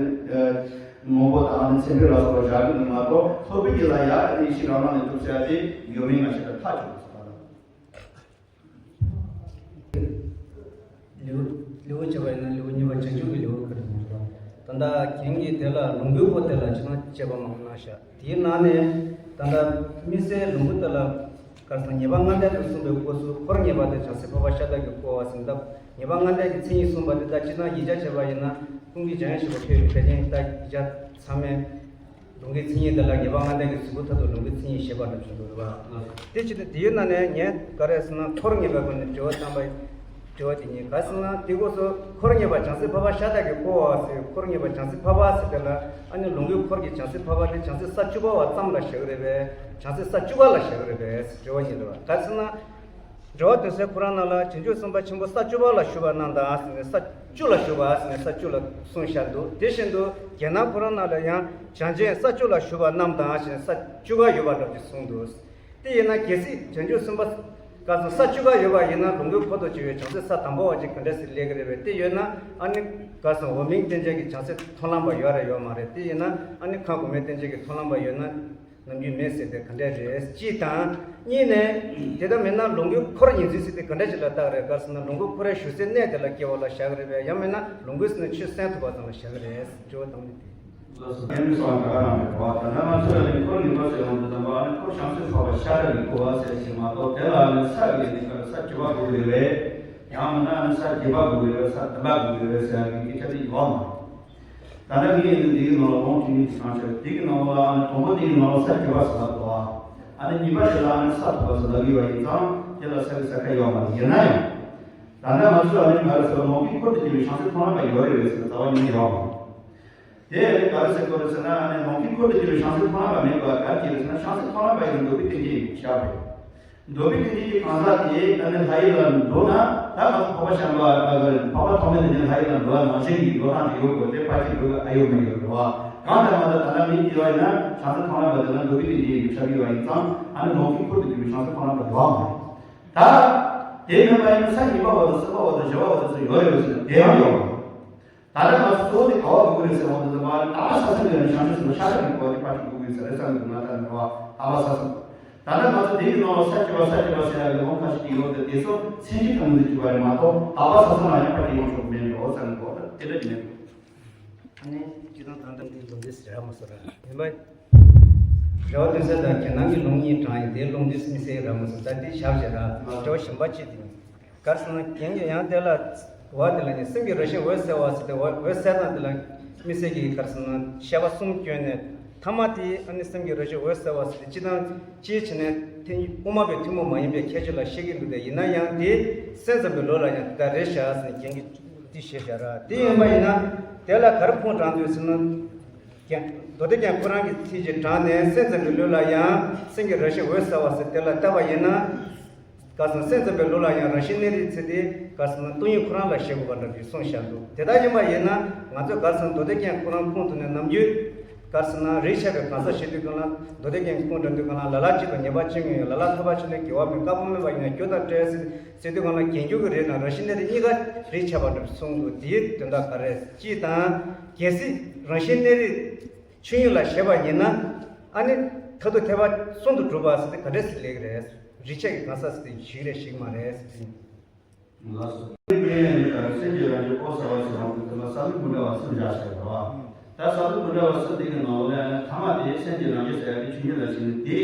ངོ་བོ་དང་ཨ་ནི་མཚན་དཔེ་ལ་སོགས་པ་བཞག་གི་འདུག་མ་གཏོགས་ལྷོ་པའི་རྒྱུད་ལ་ཡ་ཨ་ནི་ཡེ་ཤེས་རང་སྣང་ལ་འགྲོ་ཟེར་ཡ་དེ་ཡོད་མེད་ང་ཤེས་ད་ཐག་ཆོད་པ་ཟེར་བ་དང་། ལེའུ་ལེའུ་བྱས་པ་ཡིན་ན་ལེའུ་གཉིས་པ་བྱང་ཆུབ་ཀྱི་ལེའུ་ཁ་ཐུག་ཡིན་ལ། ད་ལྟ་རྒན་གྱིས་དེ་ལ་ལུང་པའི་སྐོར་དེ་ལ་ཅི་ན་དཔྱད་པ་མང་གནང་ཤག་དེའི་ནང་ནས་ད་ལྟ་དམིགས་བསལ་ལུང་པ་དེ་ལ་ག་རེ་ཟེར་ཉེས་པ་ལྔ་ལྡན་དུ་གསུངས་པའི་སྐོར་སུ་འཁོར་ཉེས་པ་དེ་བྱང་སེམས་འཕགས་པ་ཤ་སྟག་གི་སྐོར་བ་ཟིན་སྟབས། ཉེས་པ་ལྔ་ལྡན་གྱི་མཚན་ཉིད་གསུངས་པ་དེ་ལྟར་ཅི་ན་ཡིག་ཆ་བྱས་པ་ཡིན་ན་ཀུན་གྱིས་སྦྱང་ཡང་ཞེས་པ་ཕེབས་པའི་ཕལ་ཆེར་ད་ཡིག་ཆ་ཚང་མས། ལུང་གི་མཚན་ཉིད་དེ་ལ་ངེས་པ་ལྔ་ལྡན་གྱི་གཟུགས་པོ་མཐར་ཐུག་ལུང་གི་མཚན་ཉིད་ཞེས་པ་འདྲ་བྱུང་འདུག་རེད་བ། དེ་ཅི་སྟེ་དེའི་ནང་ནས་ངས་ག་རེ་ཟེར་ན། འཁོར་ངེས་པའི་སྒོ་ནས་དྲི་བ་བཏང་པ། དྲི་བ་དེ་ཉིད་ག་ཟེར་ན། དེ་སྐབས་སུ་འཁོར་ངེས་པ་བྱང་སེམས་འཕགས་པ་ཤ་སྟག་གིས་བསྐོར་བ་ཟེར། འཁོར་ངེས་པ་བྱང་སེམས་འཕགས་པ་ཟེར་དེ་ལ། ཨ་ནི་ལོངས་སྐུའི་འཁོར་གྱི་བྱང་སེམས་འཕགས་པ་དེ་བྱང་སེམས་ས་བཅུ་པ་བ་ཙམ་ལ་བཞག་གི་རེད་པས། བྱང་སེམས་ས་བཅུ་པ་ལ་བཞག་གི་རེད་པས། དྲི་བ་ཉིད་རེད་བ། ག་ཟེར་ན། འགྲེལ་བ་དོན་གསལ་ཁོ་རང་ནང་ལ་བྱང་ཆུབ་སེམས་དཔའ་ཆེན་པོ་ས་བཅུ་པ་ལ་ཞུགས་པ་རྣམས་དང་ཟེར་ནས། ས་བཅུ་ལ་ཞུགས་པ་ཟེར་ནས་ས་བཅུ་ལ་གསུངས་བཞག་འདུག་དེ་བཞིན་དུ་རྒྱན་ནང་ཁོ་རང་ནང་ལ་ཡང་བྱང་ཆེན་ས་བཅུ་ལ་ཞུགས་པ་རྣམས་དང་ཞེས་ས་བཅུ་པ་ཡོད་པ་འདྲ་ཅིག་གསུངས་འདུག་དེ་ཡིན་ན་གལ་སྲིད་བྱང་ཆུབ་སེམས་དཔའ་ག་ཚོད་ས་བཅུ་པ་ཡོད་པ་ཡིན་ན། ལོངས་སྐུའི་འཁོར་དུ་གྱུར་པའི་བྱང་སེམས་ས་དང་པོ་བ་ཅིག་ག་འདྲ་ཞིག་སླེབས་ཀྱི་རེད་པས། དེ་ཡོད་ན་ཨ་ནི་ག་ཚོད་འོག་མིན་རྟེན་ཅན་གྱི་བྱང་སེམས་མཐོང་ལམ་པ་ཡོད་རེད་ཡོད་མ་རེད། དེ་ཡིན་ན་ཨ་ནི་ཁམས་གོང་མའི་རྟེན་ཅན་གྱི་མཐོང་ལམ་པ་ཡོད་ན། ནམ་རྒྱུན་མེད་ཟེར་དེ་ག་འདྲ་རེད། གཅིག་དང་། གཉིས་ནས་དེ་ལྟ་མིན་ན་ལོངས་སྐུའི་འཁོར་ཉིད་འཛིན་ཟེར་དེ་ག་འདྲ་ཞིག་ལ་བཏགས་རེད་ག་ཟེར་ན། ལོངས་སྐུའི་འཁོར་རེ་ཞུགས་སའི་གནས་དེ་ལ་སྐྱེ་བ་ལ་བཞག་གི་རེད་པས། ཡང་མིན་ན་ལོངས་སྐུ་ཟེར་ན་ཆོས་གསན་ཐུབ་པ་ཙམ་ལ་བཞག་གི་རེད། དྲི་བ་དང་པོ་དེ། ལགས་སོ། ཨ་ནི་སོང་ད་ག་རང་རེད་བ། ད་ནང་ང་ཚོ་ལ་ནི་འཁོར་ཉིད་པ་ཟེར་ཡོང་དུས་ཙམ་པ། ཨ་ནི་འཁོར་བྱང་སེམས་འཕགས་པ་ཤ་སྟག་གིས་བསྐོར་བ་ཟེར་ཞིག་མ་གཏོགས། དེ་ལ་ཨ་ནི་ས་ཡོད་ནི་ག་རེ་ས་བཅུ་པ་དགོས་རེད་པས། ཡང་མིན་ན་ཨ་ནི་ས་བརྒྱད་པ་དགོས་རེད་པས། ས་བདུན་པ་དགོས་རེད་པས་ཟེར་ཡག་གི་སྐད་ཆ་དེ་ཡོད་མ་རེད། ད་ལྟ་ངས་ཡིན་ན་འདིའི་ནང་ལ་ལུང་ཅིག་ནི་ཞིག་བྱང་ཆུབ། དེ་གི་ནང་ལ་ཨ་ནི་དང་པོ་དེའི་ནང་ལ་ས་བརྒྱད་པ་ཟེར་ལབ་འདུག་ཨ་ནི་གཉིས་པ་དེ་ལ་ཨ་ནི་ས་དགུ་པ་ཟེར་ལབ་ཡོད་པ་ཡིན་ཙང་། དེ་ལ་ས་གི་ས་ཁ་ཡོད་མ་རེད། ཡིན་ན་ཡང་ད་ལྟ་ང་ཚོས་ཨ་ནི་ག་རེ་ཟེར། ལོངས་སྐུའི་འཁོར་དུ་གྱུར་པའི་བྱང་སེམས་མཐོང་ལམ་པ་ཡོད་རེད་པས་ཟེར་ན་རྩ་བ་ཉིད་ནས་ཡོད་མ་རེད། དེ་ཨ་ནི་ག་རེ་ཟེར་དགོས་རེད་ཟེར་ན། ཨ་ནི་ལོངས་སྐུའི་འཁོར་དུ་གྱུར་པའི་བྱང་སེམས་མཐོང་ལམ་པ་མེད་པ་ག་རེ་བྱས་རེད་ཟེར་ན། བྱང་སེམས་མཐོང་ལམ་པ་ཡིན་ན་འདོད་པའི་རྟེན་ཅན་ཡིན་པའི་ཆ་རེད། འདོད་པའི་རྟེན་ཅན་གྱི་གང་ཟག་དེ་ཨ་ནི་ལྷ་ཡུལ་ལ་འགྲོ་ན། ད་ང་ཚོ་འཕགས་པ་ཤམྦྷ་ཨ་ནི་འཕགས་པ་ཐོགས་མེད་དེ་ནི་ལྷ་ཡུལ་ལ་འགྲོ་བ་ནང་བཞིན་གྱི་འགྲོ་སྟངས་ཅིག་ཡོད་དགོས་ཏེ། ཕར་ཅིག་འགྲོ་གི་ཨ་ཡོད་མ་ཡོད་འགྲོ་བ། གང་ལྟར་མ་ལྟར་ད་ལྟ་མིའི་སྐྱེ་བ་ཡིན་ན་བྱང་སེམས་མཐོང་ལམ་པ་དེ་ལ་འདོད་པའི་རྟེན་ཅན་ཡིན་པའི་ཆ་ཡོད་པ་ཡིན་ཙང་། ཨ་ནི་ལོངས་སྐུའི་འཁོར་དུ་གྱུར་པའི་བྱང་སེམས་མཐོང་ལམ་པ་ཡོད་མ་རེད། ད་དེ་མིན་པ་ཡིན་ན་ས་གཉིས་པ་བ་དང་གསུམ་པ་བ་དང་བཞི་པ་བ་དེ་ཚོ་ཡོད་རེད་པས་ཟེར་ན། དེ་ཡང་ཡོད་མ་རེད། ད་ལྟ་ང་ཚོ་གཙོ་བོ་དེ་ག་པར་དགོས་ཀྱི་རེད་ཟེར་བ་དེ་ཚོ་མ་རེད། དག་པ་ས་གསུམ་ཡོད་ན་བྱང་ཆུབ་སེམས་དཔའ་ཤ་སྟག་གི་སྐོར་གྱི་ཕར་ཅིག་དགོས་ཀྱི་རེད་ཟེར་རེད་བསམ་གྱི་འདུག་ང་ལྟར་ན་རེད་བ། དག་པ་ས་གསུམ། ད་ལྟ་ང་ཚོ་དེ་ཡི་ནང་ལ་ས་བཅུ་པ་ས་བཅུ་པ་ཟེར་ཡག་གི་ལུང་ཁ་ཤས་ཅིག་ཡོད་དེ། དེ་ཚོ་མཚན་གཞི་དང་འཛིན་གྱི་བ་རེད་མ་གཏོགས། དག་པ་ས་གསུམ་ལ་ཡང་ཕར་ཅིག་ཡོང་ཆོག་མེད་འགྲོ་བསམ་གྱི་འདུག་དེ་འདྲ་ཅིག་མེད་འགྲོ། ཨ་ནི་སྤྱིར་བཏང་དང་དམ་པའི་ལུང་འདི་ཟེར་ར་མ་སོ་ར་ཡིན་པ། རེ་བ་དོན་གསལ་དང་རྒྱན་ནང་གི་ལུང་གཉིས་དྲངས་ཡིན། དེའི་ལུང་འདི་མི་གསལ་ར་མ་སོ། ད་འདི་བཞག་བྱས་ར་འགྲེལ་བ་གཞན་པ་ཅིག་དེ་ཡིན། ག་རེ་ཟེར་ན། རྒྱན་གྱི་ཡང་དེ་ལ་བ་དེ་ལ་ནི་སེམས་ཀྱི་རང་བཞིན་འོད་གསལ་བ་ཟེར་ཏེ། འོད་འོད་གསལ་དང་དེ་ལ་དམིགས་བསལ་གྱི་ག་རེ་ཟེར་ན་བཤད་པ་གསུམ་བསྐྱོན་ནས། ཐ་མ་དེ་ཨ་ནི་སེམས་ཀྱི་རང་བཞིན་འོད་གསལ་བ་ཟེར་ཏེ། སྤྱིར་བཏང་སྤྱིའི་ཆ་ནས་དེ་དབུ་མ་པའི་ཐུན་མོང་མ་ཡིན་པའི་ཁྱད་ཆོས་ལ་བཤད་ཀྱི་འདུག་སྟེ། ཡིན་ན་ཡང་དེ་སེམས་ཙམ་པའི་ལུགས་ལ་ཡང་དེ་ལྟར་རེད་བཞག་ཟེར་ནས་རྒྱན་གྱིས་འདི་བཤད་བཞག་ར། དེ་ཡིན་པ་ཡིན་ན་དེ་ལ་ག་རེ་ཁུངས་དྲངས་འདུག་ཟེར་ན། རྒྱན། མདོ་སྡེ་རྒྱན་ཁོ་རང་གི་ཚིག་ཅིག་དྲངས་ནས། སེམས་ཙམ་པའི་ལུགས་ལ་ཡང་སེམས་ཀྱི་རང་བཞིན་འོད་གསལ་བ་ཟེར་དེ་ལ་བལྟས་པ་ཡིན་ན། ག་ཟེར་ན། སེམས་ཙམ་པའི་ལུགས་ལ་ཡང་རང་བཞིན་གནས་རིགས་ཚིག་དེ་ག་ཟེར་ན་སྟོང་ཉིད་ཁོ་རང་ལ་བཞག་དགོས་པ་འདྲ་ཞིག་གསུངས་བཞག་འདུག་དེ་ལྟར་ཡིན་པ་ཡིན་ན་ང་ཚོས་ག་ཟེར་ན་མདོ་སྡེ་རྒྱན་ཁོ་རང་ཁུངས་ཐུག་ནས་ནམ་རྒྱུན་ག་ཟེར་ན་རིགས་ཆད་པའི་གང་ཟག་བཤད་དུས་སྒང་ལ། མདོ་སྡེ་རྒྱན་ཁུངས་དྲངས་དུས་སྒང་ལ། ལ་ལ་གཅིག་ཏུ་ངེས་པ་ཅན་ཡོད། ལ་ལ་ཐར་པ་ཆོད་ནས་དགེ་བ་མེད། བཀའ་བབས་མེད་པ་ཡིན་ན་རྒྱུ་དང་བྲལ་ཟེར། ཟེར་དུས་སྒང་ལ་རྒྱན་འགྱུར་གྱི་རིགས་དང་རང་བཞིན་གནས་རིགས་གཉིས་ཀ་རིགས་ཆད་པ་འདྲ་གསུངས་འདུག་དེའི་དོན་དག་ག་རེ། གཅིག་དང་། གལ་སྲིད་རང་བཞིན་གནས་རིགས་ཆོས་ཉིད་ལ་བཞག་པ་ཡིན་ན། ཨ་ནི་མཐར་ཐུག་ཐེག་པ་གསུམ་དུ་གྲུབ་པ་ཟེར་དེ་ག་འདྲ་ཞིག་སླེབས་ཀྱི་རེད། རིགས་ཆད་ཀྱི་གང་ཟག་ཟེར་དེ་ཞིག་རེད་ཞིག་མ་རེད་ཟེར། ལགས་སོ། དེ་ནས་ནི་ད་སེམས་ཀྱི་རང་བཞིན་འོད་གསལ་བ་ཟེར་བ་དེ་ལ་ས་བཅུ་མི་འདྲ་བ་གསུམ་བཞག་བྱས་པ་རེད་བ། ད་ས་བཅུ་མི་འདྲ་བ་གསུམ་དེ་གི་ནང་ལ་ནི་ཐ་མ་དེ་སེམས་ཀྱི་རང་བཞིན་ཟེར་ཡ་དེ་ཆོས་ཉིད་ལ་ཞེན་ནས་དེ་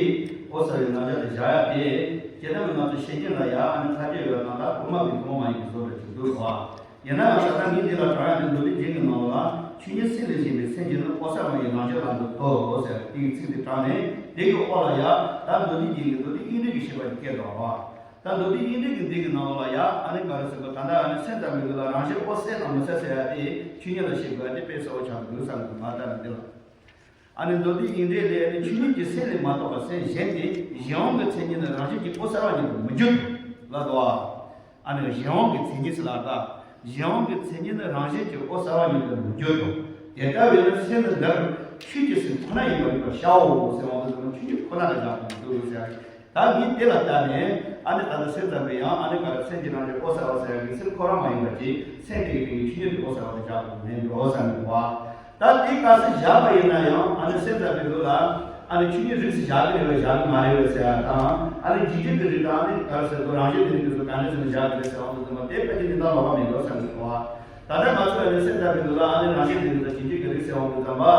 འོད་གསལ་བའི་རྣམ་གཞག་དེ་བཞག་ཡ་དེ། ཁྱེད་རྣམས་ང་ཚོ་བཤད་རྒྱུན་ལ་ཡ་ཨ་ནི་ཐ་སྙད་ཡོད་པ་དང་། ད་དབུ་མ་པའི་ཐུན་མོང་མ་ཡིན་པའི་བཟོ་འདྲ་ཅིག་འདུག་བ། ཡིན་ནའང་ད་ལྟ་ངས་འདི་ལ་དྲངས་ཡ་དེ། མདོ་སྡེ་རྒྱན་གྱི་ནང་ལ་ཆོས་ཉིད་སེམས་ལས་གཞན་པའི་སེམས་ཀྱི་ནི་འོད་གསལ་མ་ཡིན་རང་བཞིན་ལ་འདོད་དོ་ཟེར་དེའི་ཚིག་དེ་དྲངས་ནས། དེ་གི་འོག་ལ་ཡ་ད་མདོ་སྡེ་རྒྱན་གྱི་མདོ་སྡེ་དབྱིངས་འགྲོས་ཀྱི་བཤད་པ་དེ་བཀལ་འདུག་བ། ད་མདོ་སྡེ་དབྱིངས་འགྲོས་ཀྱི་འདི་གི་ནང་ལ་ཡ་ཨ་ནི་ག་རེ་ཟེར་དགོས། ད་ལྟ་ཨ་ནི་སེམས་ཙམ་པའི་ལུགས་ལ་རང་བཞིན་འོད་གསལ་དང་མི་གསལ་ཟེར་ཡ་དེ་ཆོས་ཉིད་ལ་བཤད་དགོས་ཡ་དེ་དཔེ་གསལ་པོ་ཆགས་འདུག་བསམ་གྱི་འདུག་ང་ལྟར་ན་འདི་ལ། ཨ་ནི་མདོ་སྡེ་དབྱིངས་འགྲོས་ལས་ནི་ཆོས་ཉིད་ཀྱི་སེམས་ལས་མ་གཏོགས་པ་སེམས་གཞན་དེ་གཞན་དབང་གི་མཚན་ཉིད་ནི་རང་བཞིན་གྱིས་འོད་གསལ་བ་ཉིད་དུ་མི་འགྱུར་ལབ་འདུག་བ། ཨ་ནི་གཞན་དབང་གི་མཚན་ཉིད་ཟེར་ལབ་ད། གཞན་དབང་གི་མཚན་ཉིད་ནི་རང་བཞིན་གྱིས་འོད་གསལ་བ་ཉིད་དུ་མི་འགྱུར་ཏོ། དེ་ལྟ་བས་ན་སེམས་ནི་འདིར་ཆོས་ཀྱི་སེམས་ཁོ་ན་ཡིན་པར་རིག་པར་བྱའོ་ཟེར་བ་འདི་ཚོ་ནི་ཆོས་ཉིད་ཁོ་ན་ལ་བཞག་པ་མི་འདུག་ཟེར། ད་ངས་དེ་ལ་བལྟས་ནས། ཨ་ནི་ད་ལྟ་སེམས་ཙམ་པས་ཡང་ཨ་ནི་ག་རེ། སེམས་ཀྱི་རང་བཞིན་འོད་གསལ་བ་ཟེར་ཡ་གི་སེམས་ཁོ་རང་མ་ཡིན་པ་ཅིག་སེམས་དེ་གི་སྟེང་གི་ཆོས་ཉིད་དེ་འོད་གསལ་བ་དེ་བཞག་པ་མིན་འགྲོ་བསམ་གྱི་འདུག་བ། ད་དེ་གལ་སྲིད་བཞག་པ་ཡིན་ན་ཡང་། ཨ་ནི་སེམས་ཙམ་པའི་ལུགས་ལ་ཨ་ནི་ཆོས་ཉིད་རིགས་སུ་བཞག་གི་རེད་པས་བཞག་གི་མ་རེད་པས་ཟེར་ཡ་དང་། ཨ་ནི་འཇིག་རྟེན་གྱི་རིགས་དང་། ཨ་ནི་ག་རེ་ཟེར་དགོས། རང་བཞིན་གྱི་རིགས་དེ་ཚོ་ག་འདྲ་ཟེར་ནས་བཞག་གི་རེད་ཟེར་བ་དེ་ཚོ་མ། དེ་ཕལ་ཆེར་འདི་ལྟར་ལོགས་ཀ་མི་འགྲོ་བསམ་གྱི་འདུག་བ། ད་ལྟ་ང་ཚོས་ཨ་ནི་སེམས་ཙམ་པའི་ལུགས་ལ་ཨ་ནི་རང་བཞིན་གྱི་རིགས་དང་འཇིག་རྟེན་གྱི་རིགས་ཟེར་བ་དེ་ཙམ་པ།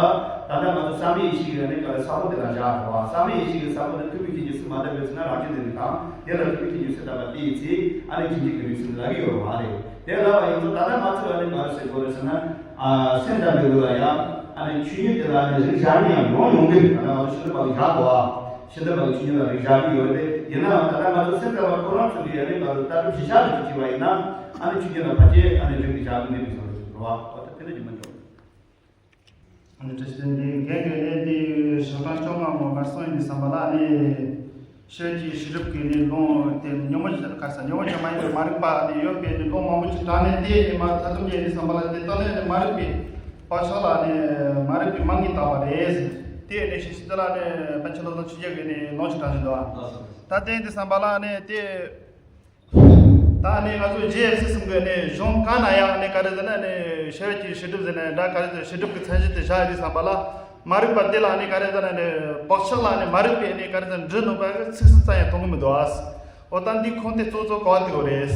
ད་ལྟ་ང་ཚོ་བསམ་པའི་ཡེ་ཤེས་ཀྱི་ཨ་ནི་ག་རེ་ས་བོན་དེ་ལ་བཞག་འགྲོ་བ། བསམ་པའི་ཡེ་ཤེས་ཀྱི་ས་བོན་དེ་ཐུབ་པའི་རྒྱུན་གྱིས་སུ་མ་འདས་པའི་ཚེ་ན་རང་བཞིན་གྱི་རིགས་དང་། དེ་ལ་ཐུབ་པའི་རྒྱུན་གྱིས་སུ་དམ་པ་དེའི་ཚེ་ཨ་ནི་འཇིག་རྟེན་གྱི་རིགས་ཟེར་ལབ་ཀྱི་ཡོད་པ་མ་རེད། དེ་ལབ་པ་ཡིན་ཙང་ད་ལྟ་ང་ཚོས་ཨ་ནི་ག་རེ་ཟེར་དགོས་རེད་ཟེར་ན། ཨ། སེམས་ཙམ་པའི་ལུགས་ལ་ཡང་། ཨ། ཨ་ནི་ཆོས་ཉིད་དེ་ལ་ནི་རིགས་བཞག་ནས་ཡང་ཡོང་ཡོང་གི་རེད། ད་ལྟ་ང་ཚོ་ཤིན་ཏུ་པ་གི་བཞག་གོ་ཨ། ཤིན་ཏུ་པ་གི་ཆོས་ཉིད་ལ་རིགས་བཞག་གི་ཡོད་རེད། ཡིན་ནའང་ད་ལྟ་ང་ཚོ་སེམས་ཙམ་པ་ཁོ་རང་ཚོ་གི་ཨ་ནི་ང་ཚོ་ལྟ་གྲུབ་གཞི་བཞག་ནས་བྱས་པ་ཡིན་ན་ཨ་ནི་ཆོས་ཉིད་ལ་ཕལ་ཆེར་ཨ་ནི་རིགས་དེ་བཞག་གི་མེད་པའི་བཟོ་འདྲ་ཞིག་འགྲོ་བ། འོ་ད་དེ་འདྲ་ཞིག་མི་འགྲོ། ཨ་ནི་བཀྲ་ཤིས་བདེ་ལེགས། རྒན་གྱིས་ནི་དེ་ཞག་གྲངས་བཅོ་ལྔ་མོ་གར་སོང་ཡིན་དུས་ཙམ་པ་ལ་ནི། ཤེས་ཀྱི་ཤེས་སྒྲིབ་ཀྱི་ནི་ལུང་དེ་ཉོན་མོངས་ཀྱི་ག་ས་ཉོན་མོངས་ཀྱི་མ་ཡིན་པའི་མ་རིག་པ་ནི་ཡོད་པའི་ནི་ལུང་མང་པོ་ཅིག་དྲངས་ནས་དེ་ནི་མ་ཐ་དུམ་ཡིན་དུས་ཙམ་པ་ལ་དེ་ལྟ་ནས་ནི་མ་རིག་པའི་བག་ཆགས་ལ་ནི་མ་རིག་པའི་མིང་གིས་བཏགས་པ་རེད། དེ་ནི་ཤེས་བྱེད་དེ་ལ་ནི་པཎ་ཆེན་བློ་བཟང་ཆོས་རྒྱལ་གྱིས་ནི་ལུང་ཞིག་དྲངས་བཞིན་འདུག་ད་དེ་ཡིན་དུས་ཙམ་པ་ལ་ནི་དེ། ད་ནི་ང་ཚོ་རྗེ་ཡབ་སྲས་གསུམ་གྱི་ནི་གཞུང་གང་ན་ཡང་ནི་ག་རེ་ཟེར་ན་ནི་ཤེས་རབ་ཀྱི་ཤེས་སྒྲིབ་ཟེར་ནས་འདྲ་ག་རེ་ཟེར་ཤེས་སྒྲིབ་ཀྱི་མཚན་གཞི་དེ་བཞག་ཡོད་དུས་ཙམ་པ་ལ་མ་རིག་པ་དེ་ལ་ནི་ག་རེ་ཟེར་ན་ནི་བག་ཆགས་ལ་ནི་མ་རིག་པའི་ནི་ག་རེ་ཟེར་འབྲུ་སྣོམ་པ་གི་ཚིག་གསུམ་ཙམ་ཡང་གཏོང་གི་མི་འདུག་ཨ། འོ་ད་འདི་ཁུངས་དེ་གཙོ་གཙོ་གོ་བ་དེ་གོ་རེད།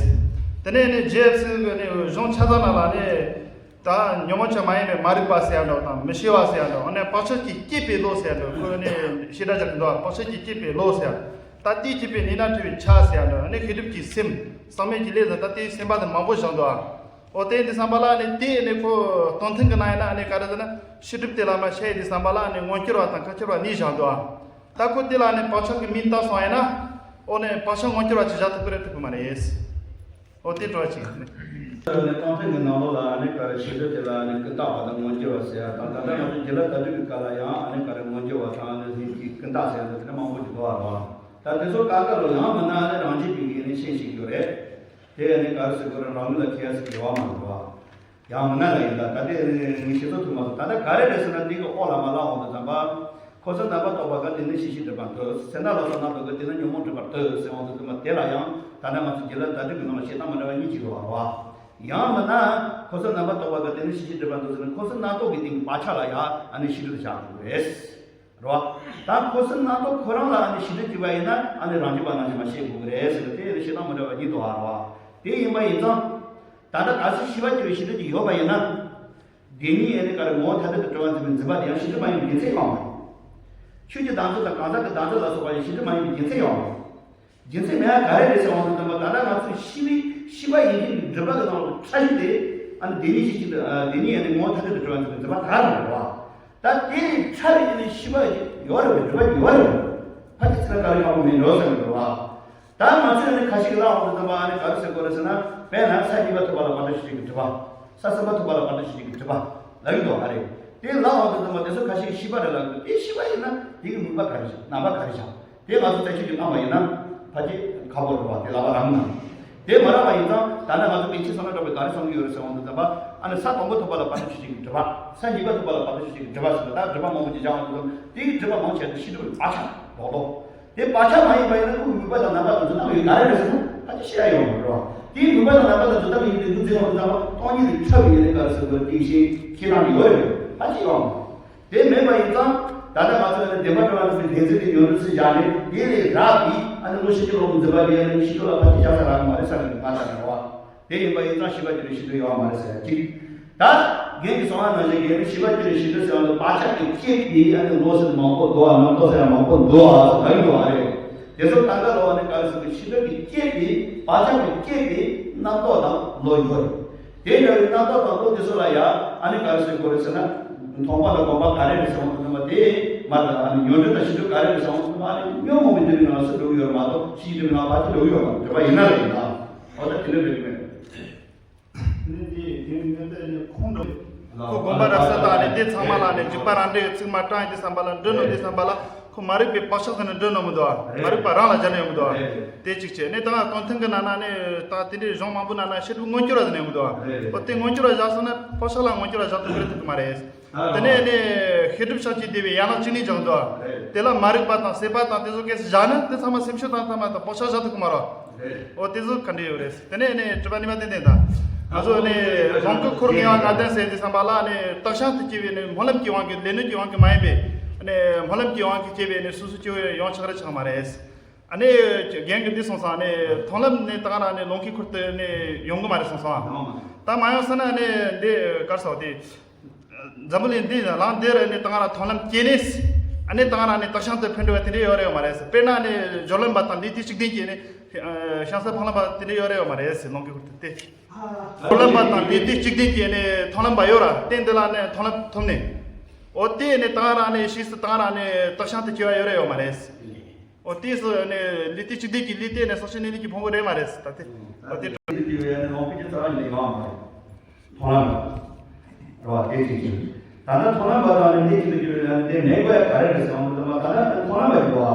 དེ་ནས་ནི་རྗེ་ཡབ་སྲས་གསུམ་གྱི་ནི་གཞུང་ཆ་ཚང་ནང་ལ་ནི། ད་ཉོན་མོངས་ཀྱི་མ་ཡིན་པའི་མ་རིག་པ་ཟེར་ཡ་འདྲ་དང་མི་ཤེས་པ་ཟེར་ཡ་འདྲ། ཨ་ནི་བག་ཆགས་ཀྱིས་བསྐྱེད་པའི་བློ་ཟེར་ཡ་འདྲ། ཁོས་ནི་ཤེས་སྒྲ་རྒྱག་གི་འདུག་བག་ཆགས་ཀྱིས་བསྐྱེད་པའི་བློ་ཟེར་ཡ། ད་དེའི་བསྐྱེད་པའི་ནི་ན་འཁྲུལ་བའི་ཆ་ཟེར་ཡ་འདྲ། ཨ་ནི་ཤེས་སྒྲིབ་ཀྱི་སེམས་ཟག་མེད་ཀྱི་ལས་ཟེར། ད་དེའི་སེམས་པ་དེ་མང་པོ་བཞག་འདུག་འོ་དེ་ཡིན་དུས་ཙམ་པ་ལ་ནི་དེ་ནི་ཁོ་སྟོང་ཐུན་གྱི་ནང་ཡིན་ན་ནི་ག་རེ་ཟེར་ན་ཤེས་སྒྲིབ་དེ་ལ་མ་བཤད་ཡོད་དུས་ཙམ་པ་ལ་ནི་མངོན་གྱུར་བ་དང་ཁ་ཁྱེར་བ་གཉིས་བཞག་འདུག་ད་ཁོ་དེ་ལ་ནི་བག་ཆགས་ཀྱི་མིང་བཏགས་སོང་ཡིན་ན། འོ་ནི་བག་ཆགས་མངོན་གྱུར་བ་ཅིག་བཞག་ཐུབ་ཀྱི་རེད་ཐུབ་ཀྱི་མ་རེད། འོ་དེ་འདྲ་ཅིག་ནི། ནི་སྟོང་ཐུན་གྱི་ནང་ལོགས་ལ་ནི་ག་རེ་ཤེས་སྒྲིབ་དེ་ལ་ནི་ཀུན་བརྟགས་པ་དང་མངོན་གྱུར་བ་ཟེར་ཡ་དང་། ད་ལྟ་ང་ཚོ་རྒྱུད་བླ་དྭགས་གྲུབ་པའི་སྐབས་ལ་ཡང་ནི་ག་རེ་མངོན་གྱུར་བ་དང་ནི་ལྷན་སྐྱེས་ཀུན་བརྟགས་ཟེར་ཡ་དེ་ནི་མང་པོ་ཞིག་འདུག་བ་རེད་བ། ད་དེ་ཚོ་ག་ག་ལོ་ཡང་མིན་ན་ནི་རང་བཞིན་གྱི་ཡིན་ནི་ཤེས་ཤིག་ཡོད་རེད། དེ་ཡང་ནི་ག་རེ་ཟེར་དགོས་རེད། རང་ལུགས་ལ་ཁྱད་ཟེར་གྱི་ཡོད་མ་རེད་བ། ཡང་མིན་ན་ལ་ཡིན་ད། ད་ལྟའི་ངས་ཤེས་ཚོད་ཐུབ་མ་སོང་། ད་ལྟ་ག་རེ་རེད་ཟེར་ན་འདི་གི་འོག་ལ་མ་ལ་འོང་དུ་ཙམ་པ། འཁོར་གསུམ་རྣམ་པར་རྟོག་པ་ག་དེ་ནི་ཤེས་བྱའི་སྒྲིབ་པ་འདོད། ཚེ་འདས་ལ་སོགས་རྣམ་རྟོག་གི་དེ་ནི་ཉོན་མོངས་སྒྲིབ་པར་འདོད་ཟེར་འོང་དུ་ཙམ་པ་དེ་ལ་ཡང་ད་ལྟ་ང་ཚོ་རྒྱུད་བླ་དྭགས་གྲུབ་ཀྱི་ནང་ལ་བཤད་སྟངས་མི་འདྲ་བ་གཉིས་ཀྱི་ཡོད་པ་རེད་བ། ཡང་མིན་ན་འཁོར་གསུམ་རྣམ་པར་རྟོག་པ་ག་དེ་ནི་ཤེས་བྱའི་སྒྲིབ་པ་འདོད་ཟེར་ན་འཁོར་གསུམ་རྣམ་རྟོག་གི་སྟེང་གི་བག་ཆགས་ལ་ཡང་ཨ་ནི་ཤེས་སྒྲིབ་བཞག་དགོས་རེད། རེད་བ། ད་འཁོར་གསུམ་རྣམ་རྟོག་ཁོ་རང་ལ་ཨ་ནི་ཤེས་སྒྲིབ་སྐྱེས་པ་ཡིན་ན་ཨ་ནི་རང་རྒྱུད་པ་ནང་བཞིན་མ་ཤེས་དགོས་ཀྱི་རེད་ཟེར་ཏེ་དེ་ནི་བཤད་སྟངས་མི་འདྲ་བ་གཉིས་འདུག་ཨ། རེད་བ། དེ་ཡིན་པ་ཡིན་ཙང་། ད་ལྟ་གལ་སྲིད་ཤེས་པ་སྐྱེ་བའི་ཤེས་སྒྲིབ་ཅིག་ཡོད་པ་ཡིན་ན། བདེན་གཉིས་ཨ་ནི་ག་རེ་ངོ་བོ་ཐ་དད་དུ་གྲོལ་བར་འཛིན་པའི་འཛིན་པ་དེ་ཡང་ཤེས་སྒྲིབ་མ་ཡིན་པའི་རྒྱུ་མཚན་ཡོད་མ་རེད། ཆོས་ཀྱི་བདག་འཛིན་དང་གང་ཟག་གི་བདག་འཛིན་ལ་སོགས་པ་ཡང་ཤེས་སྒྲིབ་མ་ཡིན་པའི་རྒྱུ་མཚན་ཡོད་མ་རེད། རྒྱུ་མཚན་མེད་ཡ་ག་རེ་རེད་ཟེར་བ་དང་ལྟོས་པ། ད་ལྟ་ང་ཚོས་ཤེས་པའི་ཤེས་པ་ཡིན་མཁན་གྱི་སྒྲིབ་པ་གི་ནང་ལ་ཕྲ་ཞིབ་དེ་ཨ་ནི་བདེན་གཉིས་ཤེས་ཀྱི་འདུག་ཨ། བདེན་གཉིས་ཡིན་ནི་ངོ་བོ་ཐ་དད་དུ་གྲོལ་བ་ཟེར་བའི་འཛིན་པ་ད་ག་རང་རེད་བ། ད་དེ་ནི་ཕྲ་བའི་ནི་ཤེས་པ་ཡོད་རེད་བས། སྒྲིབ་པ་ཡོད་རེད་བས། ཕ་གི་ཚིག་ལ་དཀའ་ལས་ཁག་པོ་མེད་འགྲོ་ཟེར་གི་འདུག་བ། ད་ང་ཚོས་ནི་ཁ་ཤས་ཀྱི་ལབ་འོང་དུ་ཙམ་པ་ཨ་ནི་ག་རེ་ཟེར་དགོས་རེད་ཟེར་ན། དཔེར་ན་ས་གཉིས་པ་ཐོབ་པ་ལ་བར་དོ་ཤེས་བྱེད་ཀྱི་སྒྲིབ་པ། ས་གསུམ་པ་ཐོབ་པ་ལ་བར་དོ་ཤེས་བྱེད་ཀྱི་སྒྲིབ་པ་ལབ་ཀྱི་འདུག་ཨ་རེད། དེ་ལབ་འོང་དུ་ཙམ་པ་དེ་ཚོ་ཁ་ཤས་ཀྱིས་ཤེས་པ་རེད་ལབ་ཀྱི་འདུག་དེ་ཤེས་པ་ཡིན་ན་དེ་གི་དམིགས་པ་ག་རེ་བྱ། རྣམ་པ་ག་རེ་བྱ། དེ་ང་ཚོ་རྩད་གཅོད་ཅིག་བཏང་བ་ཡིན་ན་ཕལ་ཆེར་ཁག་པོ་རེད་བ། དེ་ལབ་པ་རང་མིན་ན། དེ་མ་རག་པ་ཡིན་ཙང་ད་ནི་ང་ཚོ་པཎ་ཆེན་བསོད་ནམས་གྲགས་པས་ག་རེ་གསུང་གི་ཡོད་རེད་ཟེར་འོང་དུ་ཙམ་པ། ཨ་ནི་ས་དང་པོ་ཐོབ་པ་ལ་བར་དོ་ཤེས་བྱེད་ཀྱི་སྒྲིབ་པ། ས་གཉིས་པ་ཐོབ་པ་ལ་བར་དོ་ཤེས་བྱེད་ཀྱི་སྒྲིབ་པ་ཟེར་བ། ད་སྒྲིབ་པ་མང་པོ་ཅིག་སྦྱར་འོང་དུ་ཙམ་དེའི་སྒྲིབ་པ་མང་ཆེ་བ་དེ་ཤེས་སྒྲིབ་ཀྱི་བག་ཆགས་ལོག་ལོག་དེ་བག་ཆགས་མ་ཡིན་པ་ཡིན་ན་ཁོ་དམིགས་པ་དང་རྣམ་པ་དང་འཛིན་སྟངས་ཡོད་ག་རེ་རེད་ཟེར་ན་ཕལ་ཆེར་ཤེས་ཡ་ཡོད་མ་རེད་བ། དེའི་དམིགས་པ་དང་རྣམ་པ་དང་འཛིན་སྟངས་ཡོད་དེ་འདུག་ཟེར་བ་དང་སྟོང་ཉིད་ལས་ཐར་བའི་ཡེ་ནས་ག་རེ་ཟེར་དགོས་དེའི་ཤེས་ཤེས་སྟངས་ཡོད་རེད། ཕལ་ཆེར་ཡོད་མ་རེད། དེ་མེད་པ་ཡིན་ཙང་ད་ལྟ་ང་ཚོས་ནི་བདེན་པར་གྲུབ་པ་ནི་བདེན་འཛིན་གྱི་ཉོན་སྒྲིབ་ཟེར་བཞག་ནས་དེ་ལས་རག་པའི་ཨ་ནི་བློ་ཤེས་ཀྱི་ལོག་གི་འཛིན་པ་དེ་ཨ་ནི་ཤེས་སྒྲིབ་ལ་ཕལ་ཆེར་བཞག་ས་རག་གི་མ་རེད་བསམ་གི་འདུག་ང་ལྟར་ན་བ། དེ་ཡིན་པ་ཡིན་ཙང་ཤེས་པ་སྐྱེ་བའི་ཤེས་སྒྲིབ་ཡོད་མ་རེད་ཟེར་ཡ་གཅིག་ད་རྒན་གྱིས་གསུངས་པ་ནང་བཞིན་གྱི་ནི་ཤེས་པ་སྐྱེ་བའི་ཤེས་སྒྲིབ་ཟེར་བ་ནི་བག་ཆགས་ཀྱིས་བསྐྱེད་པའི་ཨ་ནི་བློ་ཟེར་མང་པོ་འདུག་ཨ། རྣམ་རྟོག་ཟེར་ཡ་མང་པོ་འདུག་ཨ་ཟེར་ག་གི་འདུག་ཨ་རེད། དེ་ཚོ་ད་ལྟ་ལོ་ཨ་ནི་ག་རེ་ཟེར་གི་ཤེས་སྒྲིབ་ཀྱིས་བསྐྱེད་པའི་བག་ཆགས་ཀྱིས་བསྐྱེད་པའི་རྣམ་རྟོག་དང་བློ་ཡོད་རེད། དེ་འདྲ་བའི་རྣམ་རྟོག་དང་བློ་དེ་ཚོ་ལ་ཡང་ཨ་ནི་ག་རེ་ཟེར་དགོས་རེད་ཟེར་ན། མཐོང་བ་དང་སྒོམ་པ་ག་རེ་རེད་ཟེར་བ་དང་མཐུན་པ་དེ་མ་རེད། ཨ་ནི་ཉོན་སྒྲིབ་དང་ཤེས་སྒྲིབ་ག་རེ་རེད་ཟེར་བ་དང་མཐུན་པ། ཨ་ནི་ཉོན་མོངས་པའི་སྒྲིབ་པའི་ནང་ལ་སུ་འགྲོ་གི་ཡོད་མ་གཏོགས་ཤེས་ཀྱི་སྒྲིབ་པའི་ནང་ཕལ་ཆེར་འགྲོ་གི་ཡོད་མ་རེད། སྒྲིབ་པ་ཡིན་ན་རེད་ཡིན་ན། འོ་ད་དེ་འདྲ་རེད་མེད། ནི་དེ་དེ་ནི་དེ་ནི་ཁོང་འགྲོ། ཁོ་སྒོམ་པ་རབ་གསལ་དང་ནི་དེ་ཚང་མ་ལ་ནི་འཇུག་པ་རང་འགྲེལ་གྱི་ཚིག་མ་དྲངས་ཡིན་དུས་ཙམ་པ་ལ་འགྲོ་ནོ་དེ་ཙམ་པ་ལ་ཁོ་མ་རིག་པའི་བག་ཆགས་ཟེར་ནི་འགྲོ་ནོ་མི་འདུག་ཨ། མ་རིག་པ་རང་ལ་སྦྱར་ནས་ཡོང་གི་འདུག་ཨ། དེ་གཅིག་བྱས་ནས་ད་སྟོང་ཐུན་གྱི་ནང་ན་ནི་ད་དེ་འདྲའི་གཞུང་མང་པོ་ནང་ན་ཤེས་སྒྲིབ་མངོན་གྱུར་བ་ཟེར་ནས་ཡོང་གི་འདུག་ཨ། འོ་དེ་མངོན་གྱུར་བ་བཞག་སོང་ན་བག་ཆགས་ལ་མངོན་གྱུར་བ་བཞག་ཐུབ་ཀྱི་རེད་ཐུབ་ཀྱི་མ་རེད། དེ་ནས་ནི་ཤེས་སྒྲིབ་ཤེས་བྱའི་སྡེ་བའི་ཡན་ལག་བཅུ་གཉིས་སྦྱངས་འདུག་ཨ། དེ་ལ་མ་རིག་པ་དང་སྲེད་པ་དང་དེ་ཚོ་སྐད་ཆ་བཞག་ན་དེ་ཚང་མ་སེམས་ཤུགས་དང་ཐ་མ་དང་བག་ཆགས་བཞག་ཐུབ་ཀྱི་མ་རེད། འོ་དེ་ཚོ་ག་འདྲ་ཡོད་རེད། དེ་ནས་ནི་སྒྲིབ་པ་གཉིས་པ་ཏན་ཏན་དང་། ང་ཚོ་ནི་ལོངས་སྐུའི་འཁོར་ལྔ་པ་ལྔ་ལྡན་ཟེར་དུས་ཙམ་པ་ལ་ནི་བརྟགས་བྱང་དུ་སྐྱེ་བའི་ནི་སྨོན་ལམ་གྱི་དབང་གིས་ལས་ནོར་གྱི་དབང་གིས་མ་ཡིན་པའི་ནི་སྨོན་ལམ་གྱི་དབང་གིས་སྐྱེ་བའི་ནི་སོ་སོ་སྐྱེ་བོ་ཡོང་ཆོག་རེད་ཆོག་མ་རེད། ཨ་ནི་རྒན་གྱིས་འདི་གསུངས་སོང་། ཨ་ནི་མཐོང་ལམ་ནི་ད་ག་རང་ནི་ལོངས་སྐུའི་འཁོར་དུ་ནི་ཡོང་གི་མ་རེད་གསུངས་སོང་ཨ། ད་མ་ཡོང་ས་ན་ནི་འདི་གར་སོགས་དེ། འཛམ་བུ་གླིང་འདི་ལམ་འདིར་ནི་ད་ག་རང་མཐོང་ལམ་སྐྱེས་ནས། ཨ་ནི་ད་ག་རང་ནི་བརྟགས་བྱང་དུ་འཕེན་འགྲོ་བ་དེ་འདྲ་ཡོད་རེད་ཡོད་མ་རེད་ཟེར། དཔེར་ན་ནི་སྦྱོར་ལམ་པ་དང་ལས་དེ་གཅིག་ལྡན་གྱི་ནི་བྱང་སེམས་འཕགས་ལམ་པ་དེ་འདྲ་ཡོད་རེད་ཡོད་མ་རེད་ཟེར། ལོངས་སྐུའི་འཁོར་དུ་སྟེ། སྦྱོར་ལམ་པ་དང་ལས་དེ་གཅིག་ལྡན་གྱི་ནི་མཐོང་ལམ་པ་ཡོད་ར། སྟེང་འདི་ལ་ནི་མཐོང་ལམ་ཐོབ་ནས། ཨོ་དེ་ནས་དང་རང་ནས་ཤིས་སུ་དང་རང་ནས་སྟག་ཤང་དུ་སྐྱེ་བ་ཡོད་རེ་ཡོད་མ་རེད། ཨོ་དེ་སུ་ནས་ལི་ཏི་ཆུ་ལྡེ་གི་ལི་ཏི་ནས་སོག་ཤི་ནི་ལི་གི་ཕུང་པོ་རེད་མ་རེད། ད་དེ་ཨོ་དེ་ལི་ཏི་ཡོད་ནས་ལོང་པི་ཅི་ཙ་བ་ནས་ཡོད་མ་རེད། ཐོ་རངས་པ་རེད་བ། དེ་གཅིག་བྱས། ད་ལྟ་ཐོ་རངས་པ་དང་ནི་དེ་གཅིག་ཏུ་གྱུར་ཡང་དེ་མེད་དགོས་ཡ་ག་རེ་རེད་ཟེར་བ་མ་ད་ལྟ་ཐོ་རངས་པ་ཡིན་པ།